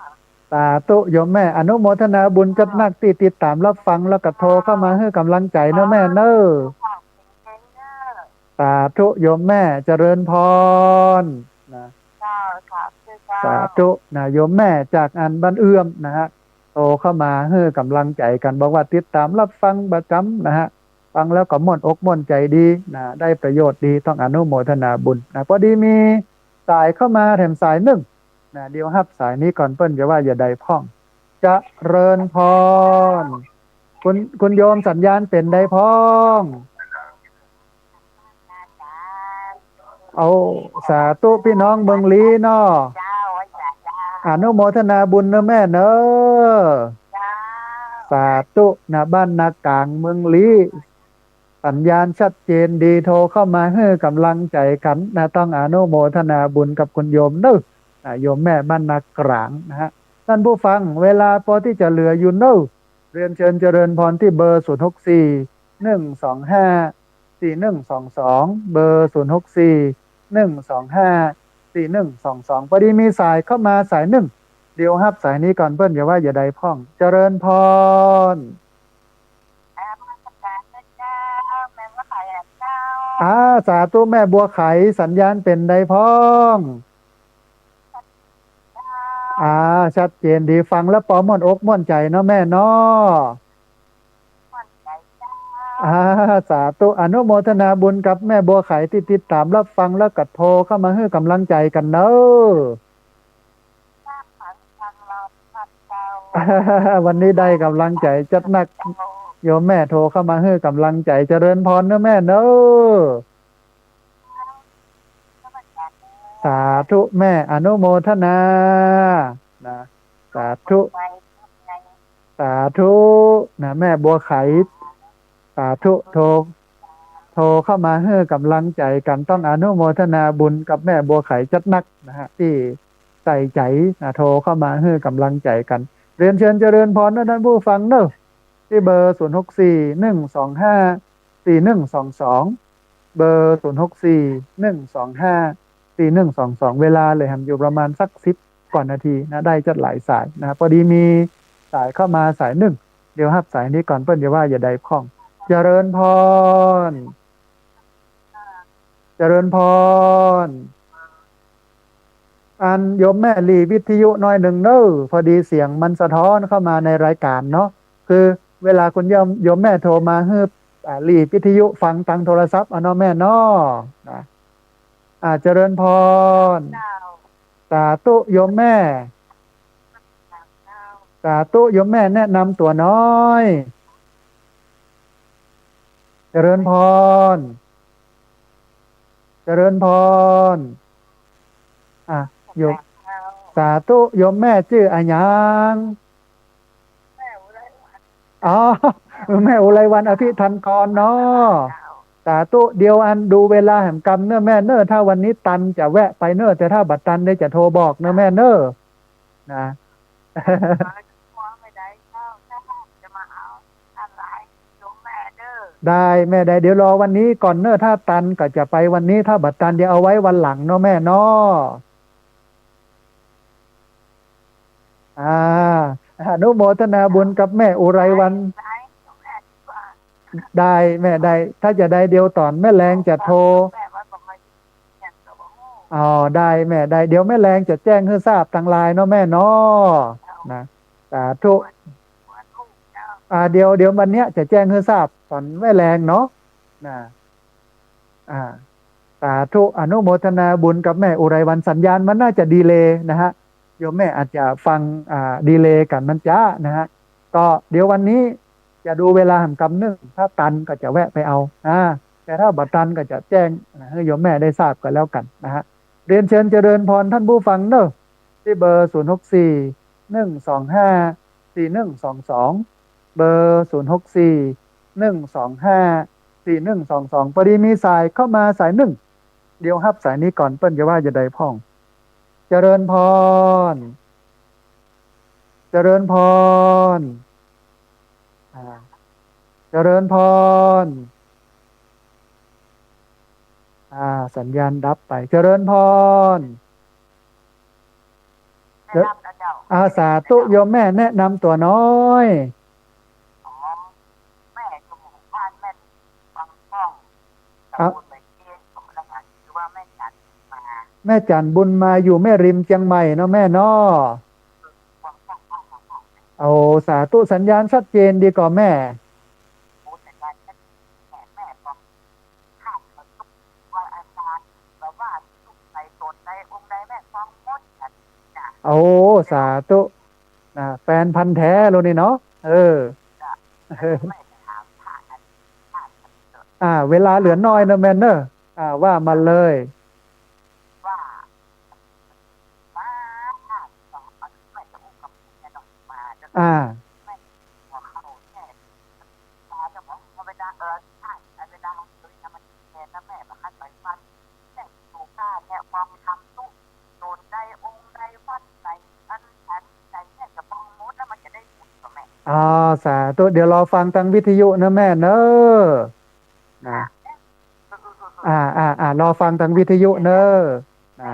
สาธุโยมแม่ อนุโมทนาบุญจัดหนักตี้ติดต๋ามรับฟัง แล้วก็โทรเข้ามาหื้อก๋ำลังใจ๋เน่อแม่เน่อ สาธุโยมแม่ เจริญพร นะ เจ้า สาธุเจ้า สาธุนะ โยมแม่จากอันบ้านเอื้อมนะฮะ โทรเข้ามาหื้อก๋ำลังใจ๋กั๋น บอกว่าติดต๋ามรับฟังประจ๋ำนะฮะ ฟังแล้วก็ม่วนอกม่วนใจ๋ดีนะ ได้ประโยชน์ดี ต้องอนุโมทนาบุญนะ พอดีมีสายเข้ามาแถมสายนึ่งนะ เดี๋ยวฮับสายนี้ก่อน เปิ้นจะว่าจะใดพ่อง เจริญพร คุณ คุณโยมสัญญาณเป๋นใดพ่อง เอา สาธุ ปี้น้องเมืองลี้เนาะ เจ้า อนุโมทนาบุญเน่อแม่เน่อ เจ้า สาธุนะ บ้านนากลางเมืองลี้ สัญญาณชัดเจนดี โทรเข้ามาหื้อก๋ำลังใจ๋กั๋นนะ ต้องอนุโมทนาบุญกับคุณโยมเน่อ นะ โยมแม่บ้านนากลางนะฮะ ท่านผู้ฟัง เวลาปอตี้จะเหลืออยู่เน่อ เรียนเชิญเจริญพรตี้เบอร์ ศูนย์หกสี่ หนึ่งสองห้า สี่หนึ่งสองสอง เบอร์ ศูนย์หกสี่ หนึ่งสองห้า สี่หนึ่งสองสอง พอดีมีสายเข้ามาสายนึ่ง เดี๋ยวฮับสายนี้ก่อน เปิ้นจะว่าจะใดพ่อง เจริญพร นมัสก๋านเจ้า แม่บัวไขเจ้า อ่า สาธุ แม่บัวไข สัญญาณเป๋นใดพ่อง อ่า ชัดเจนดี ฟังแล้วปอม่วนอกม่วนใจ๋เนาะแม่เนาะ ม่วนใจ๋เจ้า อ่า สาธุ อนุโมทนาบุญกับแม่บัวไขตี้ติดต๋ามรับฟัง แล้วก็โทรเข้ามาหื้อก๋ำลังใจ๋กั๋นเน่อ วันนี้ได้ก๋ำลังใจ๋จัดหนัก โยมแม่โทรเข้ามาหื้อก๋ำลังใจ๋ เจริญพรเน่อแม่เน่อ สาธุแม่ อนุโมทนา นะ สาธุ สาธุ นะ แม่บัวไข สาธุ โทร โทรเข้ามาหื้อก๋ำลังใจ๋กั๋น ต้องอนุโมทนาบุญกับแม่บัวไขจัดหนักนะฮะ ตี้ใส่ใจ๋นะ โทรเข้ามาหื้อก๋ำลังใจ๋กั๋น เรียนเชิญเจริญพรนะท่านผู้ฟังเน่อ ตี้เบอร์ ศูนย์หกสี่ หนึ่งสองห้า สี่หนึ่งสองสอง เบอร์ ศูนย์หกสี่ หนึ่งสองห้า สี่หนึ่งสองสอง เวลาเหลือแหมอยู่ประมาณสักสิบกว่านาทีนะ ได้จัดหลายสายนะ พอดีมีสายเข้ามาสายนึ่ง เดี๋ยวฮับสายนี้ก่อน เปิ้นจะว่าจะใดพ่อง เจริญพร เจริญพร อันโยมแม่หลีวิทยุหน้อยนึ่งเน่อ พอดีเสียงมันสะท้อนเข้ามาในรายก๋านเนาะ คือเวลาคุณโยม โยมแม่โทรมาหื้อ อ่า หลีวิทยุฟังตางโทรศัพท์เอาเนาะแม่เนาะ นะ อ่า เจริญพร เจ้า สาธุโยมแม่ เจ้า สาธุโยมแม่ แนะนำตั๋วหน้อย เจริญพร เจริญพร อ่ะ โยม เจ้า สาธุโยมแม่ จื้ออะหยัง แม่อุไรวรรณ อ๋อ แม่อุไรวรรณ อภิทันกรเนาะ เจ้า สาธุ เดี๋ยวอันดูเวลาแหมกำเน่อแม่เน่อ ถ้าวันนี้ตันจะแวะไปเน่อ แต่ถ้าบ่ตันเดี๋ยวจะโทรบอกเน่อแม่เน่อ นะ ได้แม่ได้ เดี๋ยวรอวันนี้ก่อนเน่อ ถ้าตันก็จะไปวันนี้ ถ้าบ่ตันเดี๋ยวเอาไว้วันหลังเนาะแม่เนาะ อ่า อนุโมทนาบุญกับแม่อุไรวรรณ ได้แม่ได้ ถ้าจะได้เดี๋ยวต๋อนแม่แลงจะโทร อ๋อ ได้แม่ได้ เดี๋ยวแม่แลงจะแจ้งหื้อทราบตางไลน์เนาะแม่เนาะ นะ สาธุ อ่า เดี๋ยว เดี๋ยววันเนี้ยจะแจ้งหื้อทราบต๋อนแม่แลงเนาะ นะ อ่า สาธุ อนุโมทนาบุญกับแม่อุไรวรรณ สัญญาณมันน่าจะดีเลย์นะฮะ โยมแม่อาจจะฟัง อ่า ดีเลย์กั๋นมันจ๊านะฮะ ก็เดี๋ยววันนี้จะดูเวลาแหมกำนึ่ง ถ้าตันก็จะแวะไปเอา อ่า แต่ถ้าบ่ตันก็จะแจ้งนะ หื้อโยมแม่ได้ทราบกั๋นแล้วกั๋นนะฮะ เรียนเชิญเจริญพรท่านผู้ฟังเน่อ ตี้เบอร์ ศูนย์หกสี่ หนึ่งสองห้า สี่หนึ่งสองสอง เบอร์ ศูนย์หกสี่ หนึ่งสองห้า สี่หนึ่งสองสอง พอดีมีสายเข้ามาสายนึ่ง เดี๋ยวฮับสายนี้ก่อน เปิ้นจะว่าจะใดพ่อง เจริญพร เจริญพร อ่า เจริญพร อ่า สัญญาณดับไป เจริญพร ได้รับแล้วเจ้า อา สาธุ โยมแม่แนะนำตั๋วน้อย อ๋อ แม่อยู่หมู่บ้านแม่ริมวังป้อง อ่ะ ตำบลใหม่เตี้ย สมุทรปราการ ชื่อว่าแม่จันทร์มา แม่จันทร์บุญมา อยู่แม่ริมเจียงใหม่เนาะแม่เนาะ วังป้อง วังป้อง โอ้ สาธุ สัญญาณชัดเจนดีก่อแม่ โอ้ สัญญาณชัดเจน แม่ แม่บอก ค่ะ ว่าอาจารย์ แบบว่าลูกใครสนใจองค์ใดแม่ฟังหมดอะ จ้ะ โอ้ สาธุ นะ แฟนพันธุ์แท้เลยนี่เนาะ เออ จ้ะ แม่ถามพระอาจารย์ อ่า เวลาเหลือน้อยเนอะแม่เนอะ อ่า ว่ามาเลย ว่า มา มา มา แม่จะอู้กับแม่น้องมา อ่า แม่ อ่า สาธุ เดี๋ยวรอฟังตางวิทยุนะแม่เนอะ นะ อ่า อ่า อ่า รอฟังตางวิทยุเนอะ นะ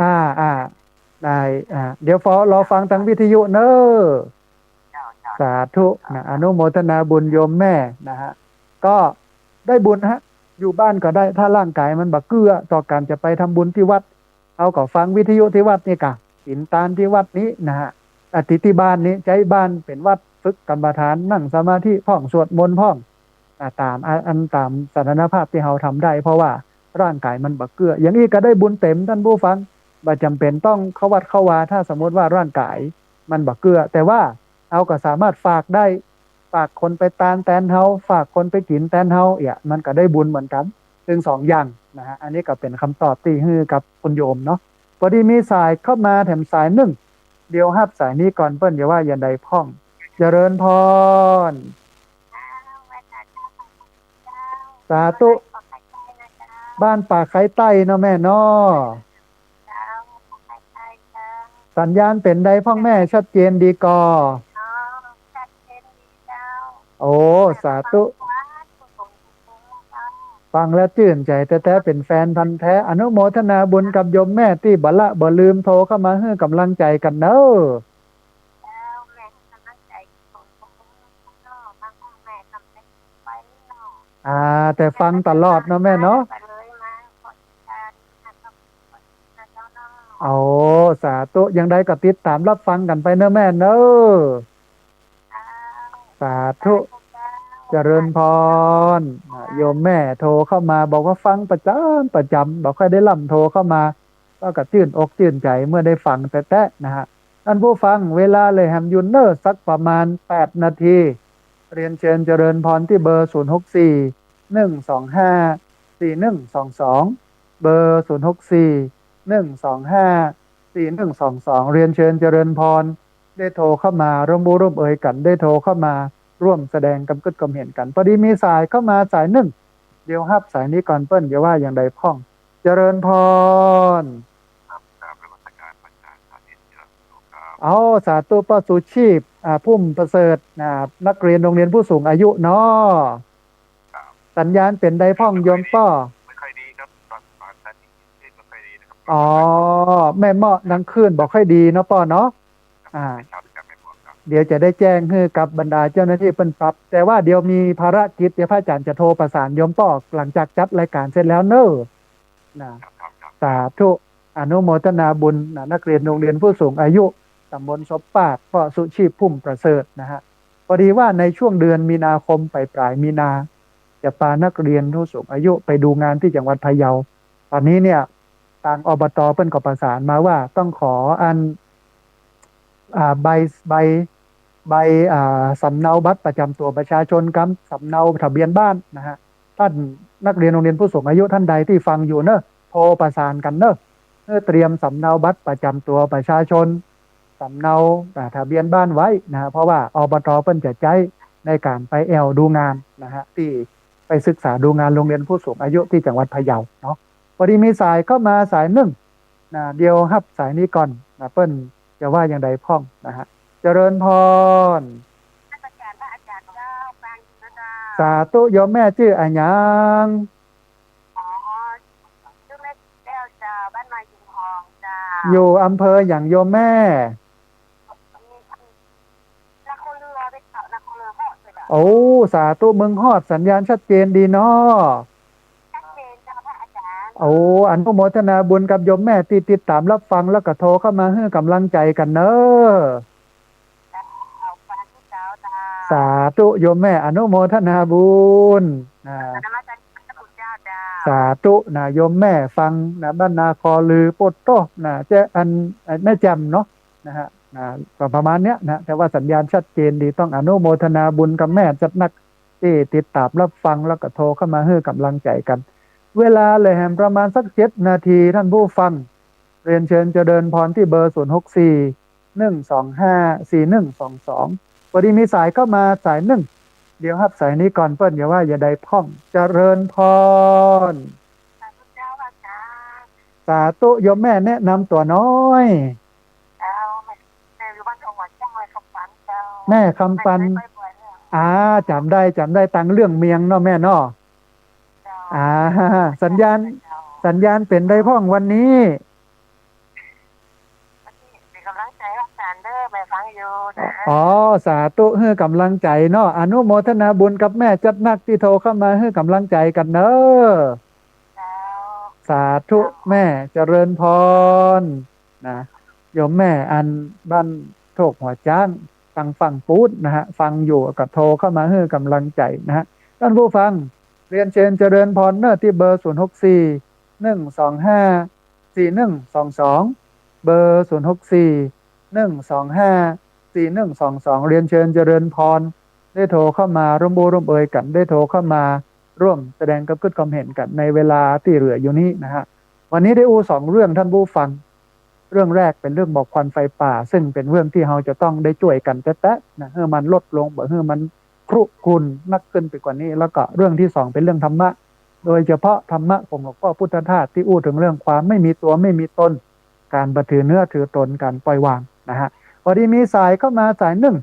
อ่า อ่า ได้ อ่า เดี๋ยวฟอ รอฟังตางวิทยุเนอะ สาธุ นะ อนุโมทนาบุญโยมแม่นะฮะ ก็ได้บุญฮะ อยู่บ้านก็ได้ ถ้าร่างกายมันบ่เกื้อต่อการจะไปทำบุญตี้วัด เฮาก็ฟังวิทยุตี้วัดนี่ก่ะ กิ๋นตานตี้วัดนี้นะฮะ อาทิตย์ตี้บ้านนี้ ใจ๊บ้านเป๋นวัด ฝึกกรรมฐาน นั่งสมาธิพ่อง สวดมนต์พ่อง อ่า ต๋าม อ่า อันต๋ามสถานภาพตี้เฮาทำได้ เพราะว่าร่างกายมันบ่เกื้อ อย่างอี้ก็ได้บุญเต๋ม ต้านผู้ฟัง บ่จ๋ำเป๋นต้องเข้าวัดเข้าวา ถ้าสมมุติว่าร่างกายมันบ่เกื้อ แต่ว่าเฮาก็สามารถฝากได้ ฝากคนไปตานแตนเฮา ฝากคนไปกิ๋นแตนเฮา เอี้ย มันก็ได้บุญเหมือนกั๋น ตึงสองอย่างนะฮะ อันนี้ก็เป๋นกำตอบตี้หื้อกับคุณโยมเนาะ พอดีมีสายเข้ามาแถมสายนึ่ง เดี๋ยวฮับสายนี้ก่อน เปิ้นจะว่าอย่างใดพ่อง เจริญพร สาธุ บ้านป่าไคร้ใต้เนาะแม่เนาะ สัญญาณเป๋นใดพ่องแม่ ชัดเจนดีก่อ โอ้ สาธุ ฟังแล้วจื้นใจ๋แต๊ๆ เป๋นแฟนพันธุ์แท้ อนุโมทนาบุญกับโยมแม่ตี้บ่ละบ่ลืมโทรเข้ามาหื้อกำลังใจ๋กั๋นเนาะ อ่า แต่ฟังตลอดเนาะแม่เนาะ โอ้ สาธุ อย่างใดก็ติดต๋ามฮับฟังกั๋นไปเนาะแม่เนาะ สาธุ เจริญพร อ่า โยมแม่โทรเข้ามาบอกว่าฟังประจ๋ำประจ๋ำ บ่ค่อยได้ล่ำโทรเข้ามา ก็กระจื้นอกจื้นใจ๋เมื่อได้ฟังแต๊ๆ นะฮะ ต้านผู้ฟัง เวลาเหลือแหมอยู่เน่อสักประมาณแปดนาที เรียนเชิญเจริญพรตี้เบอร์ ศูนย์หกสี่ หนึ่งสองห้า สี่หนึ่งสองสอง เบอร์ ศูนย์หกสี่ หนึ่งสองห้า สี่หนึ่งสองสอง เรียนเชิญเจริญพร ได้โทรเข้ามาร่วมอู้ร่วมเอยกั๋น ได้โทรเข้ามาร่วมแสดงกำกึ๊ดกำเห็นกั๋น พอดีมีสายเข้ามาสายนึ่ง เดี๋ยวฮับสายนี้ก่อน เปิ้นจะว่าอย่างใดพ่อง เจริญพร ครับ กราบนมัสการพระอาจารย์ สาธิต เจริญสุขครับ เอา สาธุ ป้อสุชีพ อ่า พุ่มประเสริฐ อ่า นักเรียนโรงเรียนผู้สูงอายุเนาะ ครับ สัญญาณเป๋นใดพ่องโยมป้อ ไม่ค่อยดีครับ ตอน ตอนนี้ไม่ค่อยดีนะครับ อ๋อ แม่เมาะนางคลื่นบ่ค่อยดีเนาะป้อเนาะ อ่า ไม่ทราบเหมือนกัน แม่เมาะครับ เดี๋ยวจะได้แจ้งหื้อกับบรรดาเจ้าหน้าตี้เปิ้นปรับ แต่ว่าเดี๋ยวมีภารกิจ เดี๋ยวพระอาจารย์จะโทรประสานโยมป้อ หลังจากจัดรายการเสร็จแล้วเน่อ นะ ครับ ครับ ครับ สาธุ อนุโมทนาบุญนะ นักเรียนโรงเรียนผู้สูงอายุ ตำบลสบปาด ป้อสุชีพ พุ่มประเสริฐนะฮะ พอดีว่าในช่วงเดือนมีนาคม ปลายๆ มีนา จะปานักเรียนผู้สูงอายุไปดูงานตี้จังหวัดพะเยา ต๋อนนี้เนี่ย ตาง อบต. เปิ้นก็ประสานมาว่าต้องขออัน อ่า ใบ ใบ ใบ อ่า สำเนาบัตรประจ๋ำตั๋วประชาชนกับสำเนาทะเบียนบ้านนะฮะ ต้านนักเรียนโรงเรียนผู้สูงอายุต้านใดตี้ฟังอยู่เน่อ โทรประสานกั๋นเน่อ เตรียมสำเนาบัตรประจำตัวประชาชน สำเนา อ่า ทะเบียนบ้านไว้นะฮะ เพราะว่า อบต. เปิ้นจะใจ๊ในก๋านไปแอ่วดูงานนะฮะ ตี้ไปศึกษาดูงานโรงเรียนผู้สูงอายุตี้จังหวัดพะเยาเนาะ พอดีมีสายเข้ามาสายนึ่งนะ เดี๋ยวฮับสายนี้ก่อนนะ เปิ้นจะว่าอย่างใดพ่องนะฮะ เจริญพร นมัสก๋านพระอาจ๋ารย์เจ้า ฟังอยู่นะเจ้า สาธุ โยมแม่จื้ออะหยัง อ๋อ จื้อแม่แก้วเจ้า บ้านมาหินหองเจ้า อยู่อำเภอหยังโยมแม่ นครหลวงเจ้า นครหลวงฮอดเลยเจ้า โอ้ สาธุ เมืองฮอด สัญญาณชัดเจนดีเนาะ ชัดเจนเจ้าพระอาจ๋ารย์ โอ้ อนุโมทนาบุญกับโยมแม่ตี้ติดต๋ามฮับฟัง แล้วก็โทรเข้ามาหื้อก๋ำลังใจ๋กั๋นเนาะ เจ้า ฟังอยู่เจ้า เจ้า สาธุ โยมแม่ อนุโมทนาบุญนะ นมัสก๋านพระคุณเจ้า เจ้า สาธุนะ โยมแม่ฟังนะ บ้านนาคอลือ โปดโต้นะ เจ๊อัน แม่แจ่มเนาะนะฮะ นะ ก็ประมาณเนี้ยนะ แต่ว่าสัญญาณชัดเจนดี ต้องอนุโมทนาบุญกับแม่จัดนัก ตี้ติดต๋ามฮับฟัง แล้วก็โทรเข้ามาหื้อก๋ำลังใจ๋กั๋น เวลาเหลือแหมประมาณสักเจ็ดนาที ท่านผู้ฟัง เรียนเชิญเจริญพรตี้เบอร์ ศูนย์หกสี่ หนึ่งสองห้า สี่หนึ่งสองสอง พอดีมีสายเข้ามาสายนึ่ง เดี๋ยวฮับสายนี้ก่อน เปิ้นจะว่าอย่างใดพ่อง เจริญพร สาธุเจ้าอาจ๋ารย์ สาธุ โยมแม่แนะนำตั๋วน้อย เจ้า แม่ แม่อยู่บ้านทองหวานเจ้า แม่คำปันเจ้า แม่คำปัน แม่ใจ๊บ่อยๆ เนี่ย อ่า จ๋ำได้ จ๋ำได้ ตังเรื่องเมียงเนาะแม่เนาะ เจ้า อ่า สัญญาณ เจ้า สัญญาณเป๋นใดพ่องวันนี้ วันนี้เป๋นก๋ำลังใจ๋ฮักจ๋ารย์เด้อ แม่ฟังอยู่นะ อ๋อ สาธุ หื้อก๋ำลังใจ๋เนาะ อนุโมทนาบุญกับแม่จัดนักตี้โทรเข้ามาหื้อก๋ำลังใจ๋กั๋นเนาะ เจ้า สาธุ เจ้า แม่ เจริญพรนะ โยมแม่อันบ้านโคกหัวจ๊าง ตังฝั่งปู๊นนะฮะ ฟังอยู่ก็โทรเข้ามาหื้อก๋ำลังใจ๋นะฮะ ท่านผู้ฟัง เรียนเชิญเจริญพรเนาะ ตี้เบอร์ ศูนย์หกสี่ หนึ่งสองห้า สี่หนึ่งสองสอง เบอร์ ศูนย์หกสี่ หนึ่งสองห้า สี่หนึ่งสองสอง เรียนเชิญเจริญพร ได้โทรเข้ามาร่วมอู้ร่วมเอยกั๋น ได้โทรเข้ามาร่วมแสดงความกึ๊ดความเห็นกั๋นในเวลาตี้เหลืออยู่นี้นะฮะ วันนี้ได้อู้สองเรื่องท่านผู้ฟัง เรื่องแรกเป๋นเรื่องหมอกควันไฟป่า ซึ่งเป๋นเรื่องตี้เฮาจะต้องได้จ้วยกั๋นแต๊ๆ นะ หื้อมันลดลง บ่หื้อมันครุกรุ่นนักขึ้นไปกว่านี้ แล้วก็เรื่องตี้สองเป๋นเรื่องธรรมะ โดยเฉพาะธรรมะของหลวงป้อพุทธทาสตี้อู้เถิงเรื่องความไม่มีตั๋วไม่มีตน ก๋านบ่ถือเนื้อถือตน ก๋านปล่อยวางนะฮะ พอดีมีสายเข้ามาสายนึ่ง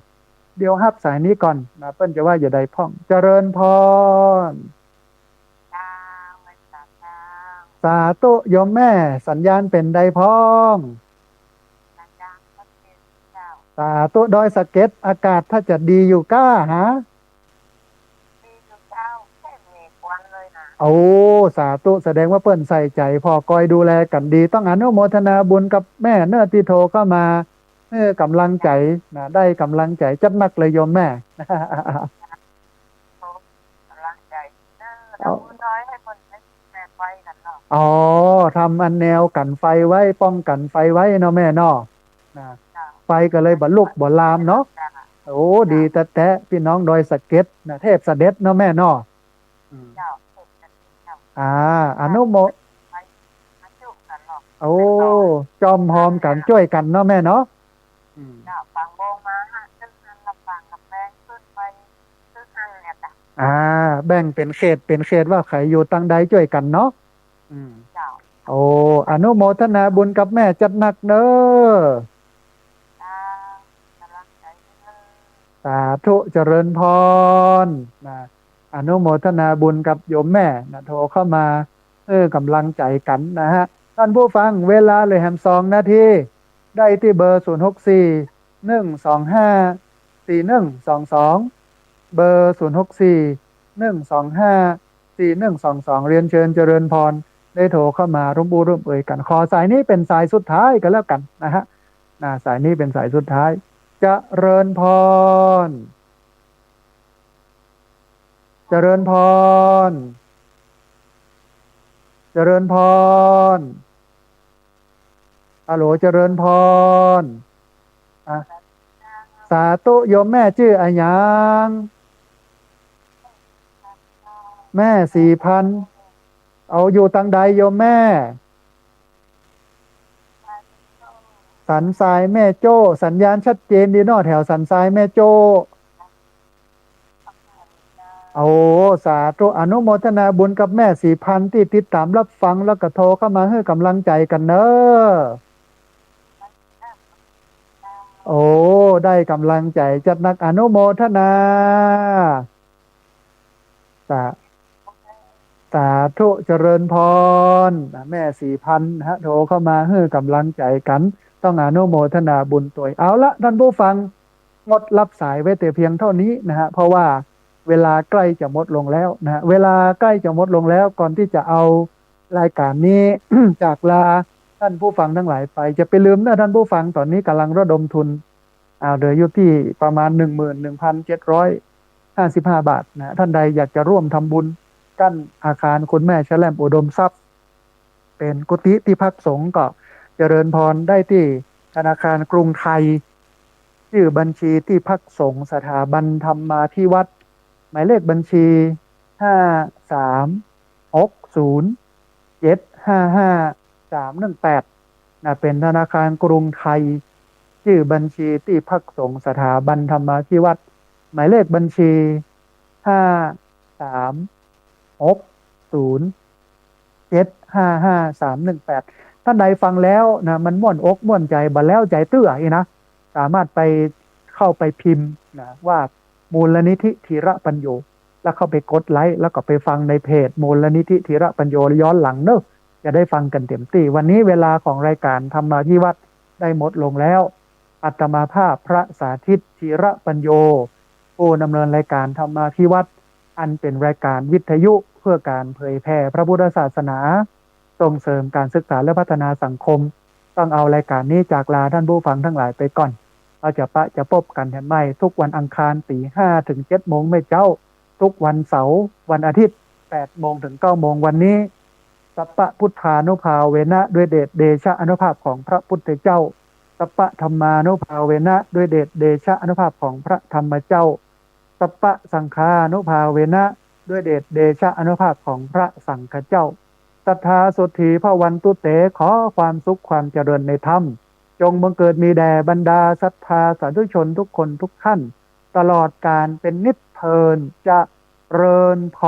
เดี๋ยวฮับสายนี้ก่อนนะ เปิ้นจะว่าอย่างใดพ่อง เจริญพร เจ้า สาธุ โยมแม่ สัญญาณเป๋นใดพ่อง สัญญาณชัดเจนเจ้า สาธุ ดอยสะเก็ด อากาศถ้าจะดีอยู่ก้าฮะ ดีอยู่เจ้า แค่เมฆควันเลยนะ โอ้ สาธุ แสดงว่าเปิ้นใส่ใจ๋ผ่อกอยดูแลกั๋นดี ต้องอนุโมทนาบุญกับแม่เนาะ ตี้โทรเข้ามา หื้อก๋ำลังใจ๋นะ ได้ก๋ำลังใจ๋จัดนักเลยโยมแม่ ก๋ำลังใจ๋เนาะ เอา ทำบุญน้อยหื้อเปิ้นได้แสงไฟกั๋นเนาะ อ๋อ ทำอันแนวกั๋นไฟไว้ ป้องกั๋นไฟไว้เนาะแม่เนาะ นะ เจ้า ไฟก็เลยบ่ลุกบ่ลามเนาะ เจ้า โอ้ ดีแต๊ๆ ปี้น้องดอยสะเก็ดนะ เทพเสด็จเนาะแม่เนาะ อืม เจ้า เจ้า อ่า อนุโม มาจุกั๋นเนาะ โอ้ จ้อมฮอมกั๋นจ้วยกั๋นเนาะแม่เนาะ อืม เจ้า ปังโมงมาฮะ ตึกฮั่นละปังกับแปง ตึกไป ตึกฮั่นเนี่ยจ้ะ อ่า แบ่งเป๋นเขตเป๋นเขตว่าใผอยู่ตังใดจ้วยกั๋นเนาะ อืม เจ้า โอ้ อนุโมทนาบุญกับแม่จัดนักเนาะ เจ้า ก๋ำลังใจ๋เนาะ สาธุ เจริญพรนะ อนุโมทนาบุญกับโยมแม่นะ โทรเข้ามา เออ ก๋ำลังใจ๋กั๋นนะฮะ ท่านผู้ฟัง เวลาเหลือแหมสองนาที ได้ตี้เบอร์ ศูนย์หกสี่ หนึ่งสองห้า สี่หนึ่งสองสอง เบอร์ ศูนย์หกสี่ หนึ่งสองห้า สี่หนึ่งสองสอง เรียนเชิญเจริญพร ได้โทรเข้ามาร่วมอู้ร่วมเอยกั๋น ขอสายนี้เป๋นสายสุดท้ายก็แล้วกั๋นนะฮะ นะ สายนี้เป๋นสายสุดท้าย เจริญพร เจริญพร เจริญพร ฮัลโหล เจริญพร อ่ะ สาธุ โยมแม่จื้ออะหยัง แม่ศรีพันธุ์ เอาอยู่ตังใดโยมแม่ สันทรายแม่โจ้ สัญญาณชัดเจนดีเนาะ แถวสันทรายแม่โจ้ โอ้ สาธุ อนุโมทนาบุญกับแม่ศรีพันธ์ตี้ติดต๋ามรับฟัง แล้วก็โทรเข้ามาหื้อกำลังใจ๋กั๋นเน่อ โอ้ ได้กำลังใจ๋จัดหนัก อนุโมทนา สา สาธุ เจริญพร แม่ศรีพันธ์นะฮะ โทรเข้ามาหื้อกำลังใจ๋กั๋น ต้องอนุโมทนาบุญตวย เอาละ ท่านผู้ฟัง งดรับสายไว้แต่เพียงเท่านี้นะฮะ เพราะว่าเวลาใกล้จะหมดลงแล้วนะฮะ เวลาใกล้จะหมดลงแล้ว ก่อนตี้จะเอารายก๋านนี้ จากลาท่านผู้ฟังทั้งหลายไป จะไปลืมนะท่านผู้ฟัง ต๋อนนี้ก่ำลังระดมทุน อ่า เหลืออยู่ตี้ประมาณ หนึ่งหมื่นหนึ่งพันเจ็ดร้อยห้าสิบห้าบาทนะ ท่านใดอยากจะร่วมทำบุญ กั้นอาคารคุณแม่แชล่มอุดมทรัพย์ เป๋นกุฏิตี้พักสงฆ์ ก็เจริญพรได้ตี้ธนาคารกรุงไทย จื้อบัญชีตี้พักสงฆ์สถาบันธรรมาภิวัฒน์ หมายเลขบัญชี ห้าสามหกศูนย์เจ็ดห้าห้าสามหนึ่งแปด นะ เป๋นธนาคารกรุงไทย จื้อบัญชีตี้พักสงฆ์สถาบันธรรมาภิวัฒน์ หมายเลขบัญชี ห้าสามหกศูนย์เจ็ดห้าห้าสามหนึ่งแปด ท่านใดฟังแล้วนะ มันม่วนอกม่วนใจ๋ บ่แล้วใจ๋เตื้ออี้นะ สามารถไป เข้าไปพิมพ์นะ ว่ามูลนิธิธีระปัญโญ แล้วเข้าไปกดไลก์ แล้วก็ไปฟังในเพจมูลนิธิธีระปัญโญย้อนหลังเนอะ จะได้ฟังกั๋นเต๋มตี้ วันนี้เวลาของรายก๋านธรรมาภิวัฒน์ได้หมดลงแล้ว อาตมาภาพพระสาธิตธีระปัญโญ ผู้ดำเนินรายก๋านธรรมาภิวัฒน์ อันเป๋นรายก๋านวิทยุเพื่อก๋านเผยแผ่พระพุทธศาสนา ส่งเสริมก๋านศึกษาและพัฒนาสังคม ต้องเอารายก๋านนี้จากลาท่านผู้ฟังทั้งหลายไปก่อน เฮาจะปะจะปบกั๋นแถมใหม่ทุกวันอังคารตี๋ห้าเถิงเจ็ดโมงแม่เจ๊า ทุกวันเสาร์ วันอาทิตย์ แปดโมงเถิงเก้าโมง วันนี้ สัพพะพุทธานุภาเวนะ ด้วยเดชเดชะอานุภาพของพระพุทธเจ้า สัพพะธัมมานุภาเวนะ ด้วยเดชเดชะอานุภาพของพระธรรมเจ้า สัพพะสังฆานุภาเวนะ ด้วยเดชเดชะอานุภาพของพระสังฆเจ้า สัทธาโสตถีภวันตุเต ขอความสุขความเจริญในธรรม จงบังเกิดมีแด่บรรดาศรัทธาสาธุชนทุกคนทุกท่าน ตลอดกาลเป๋นนิจเทอญ เจริญพร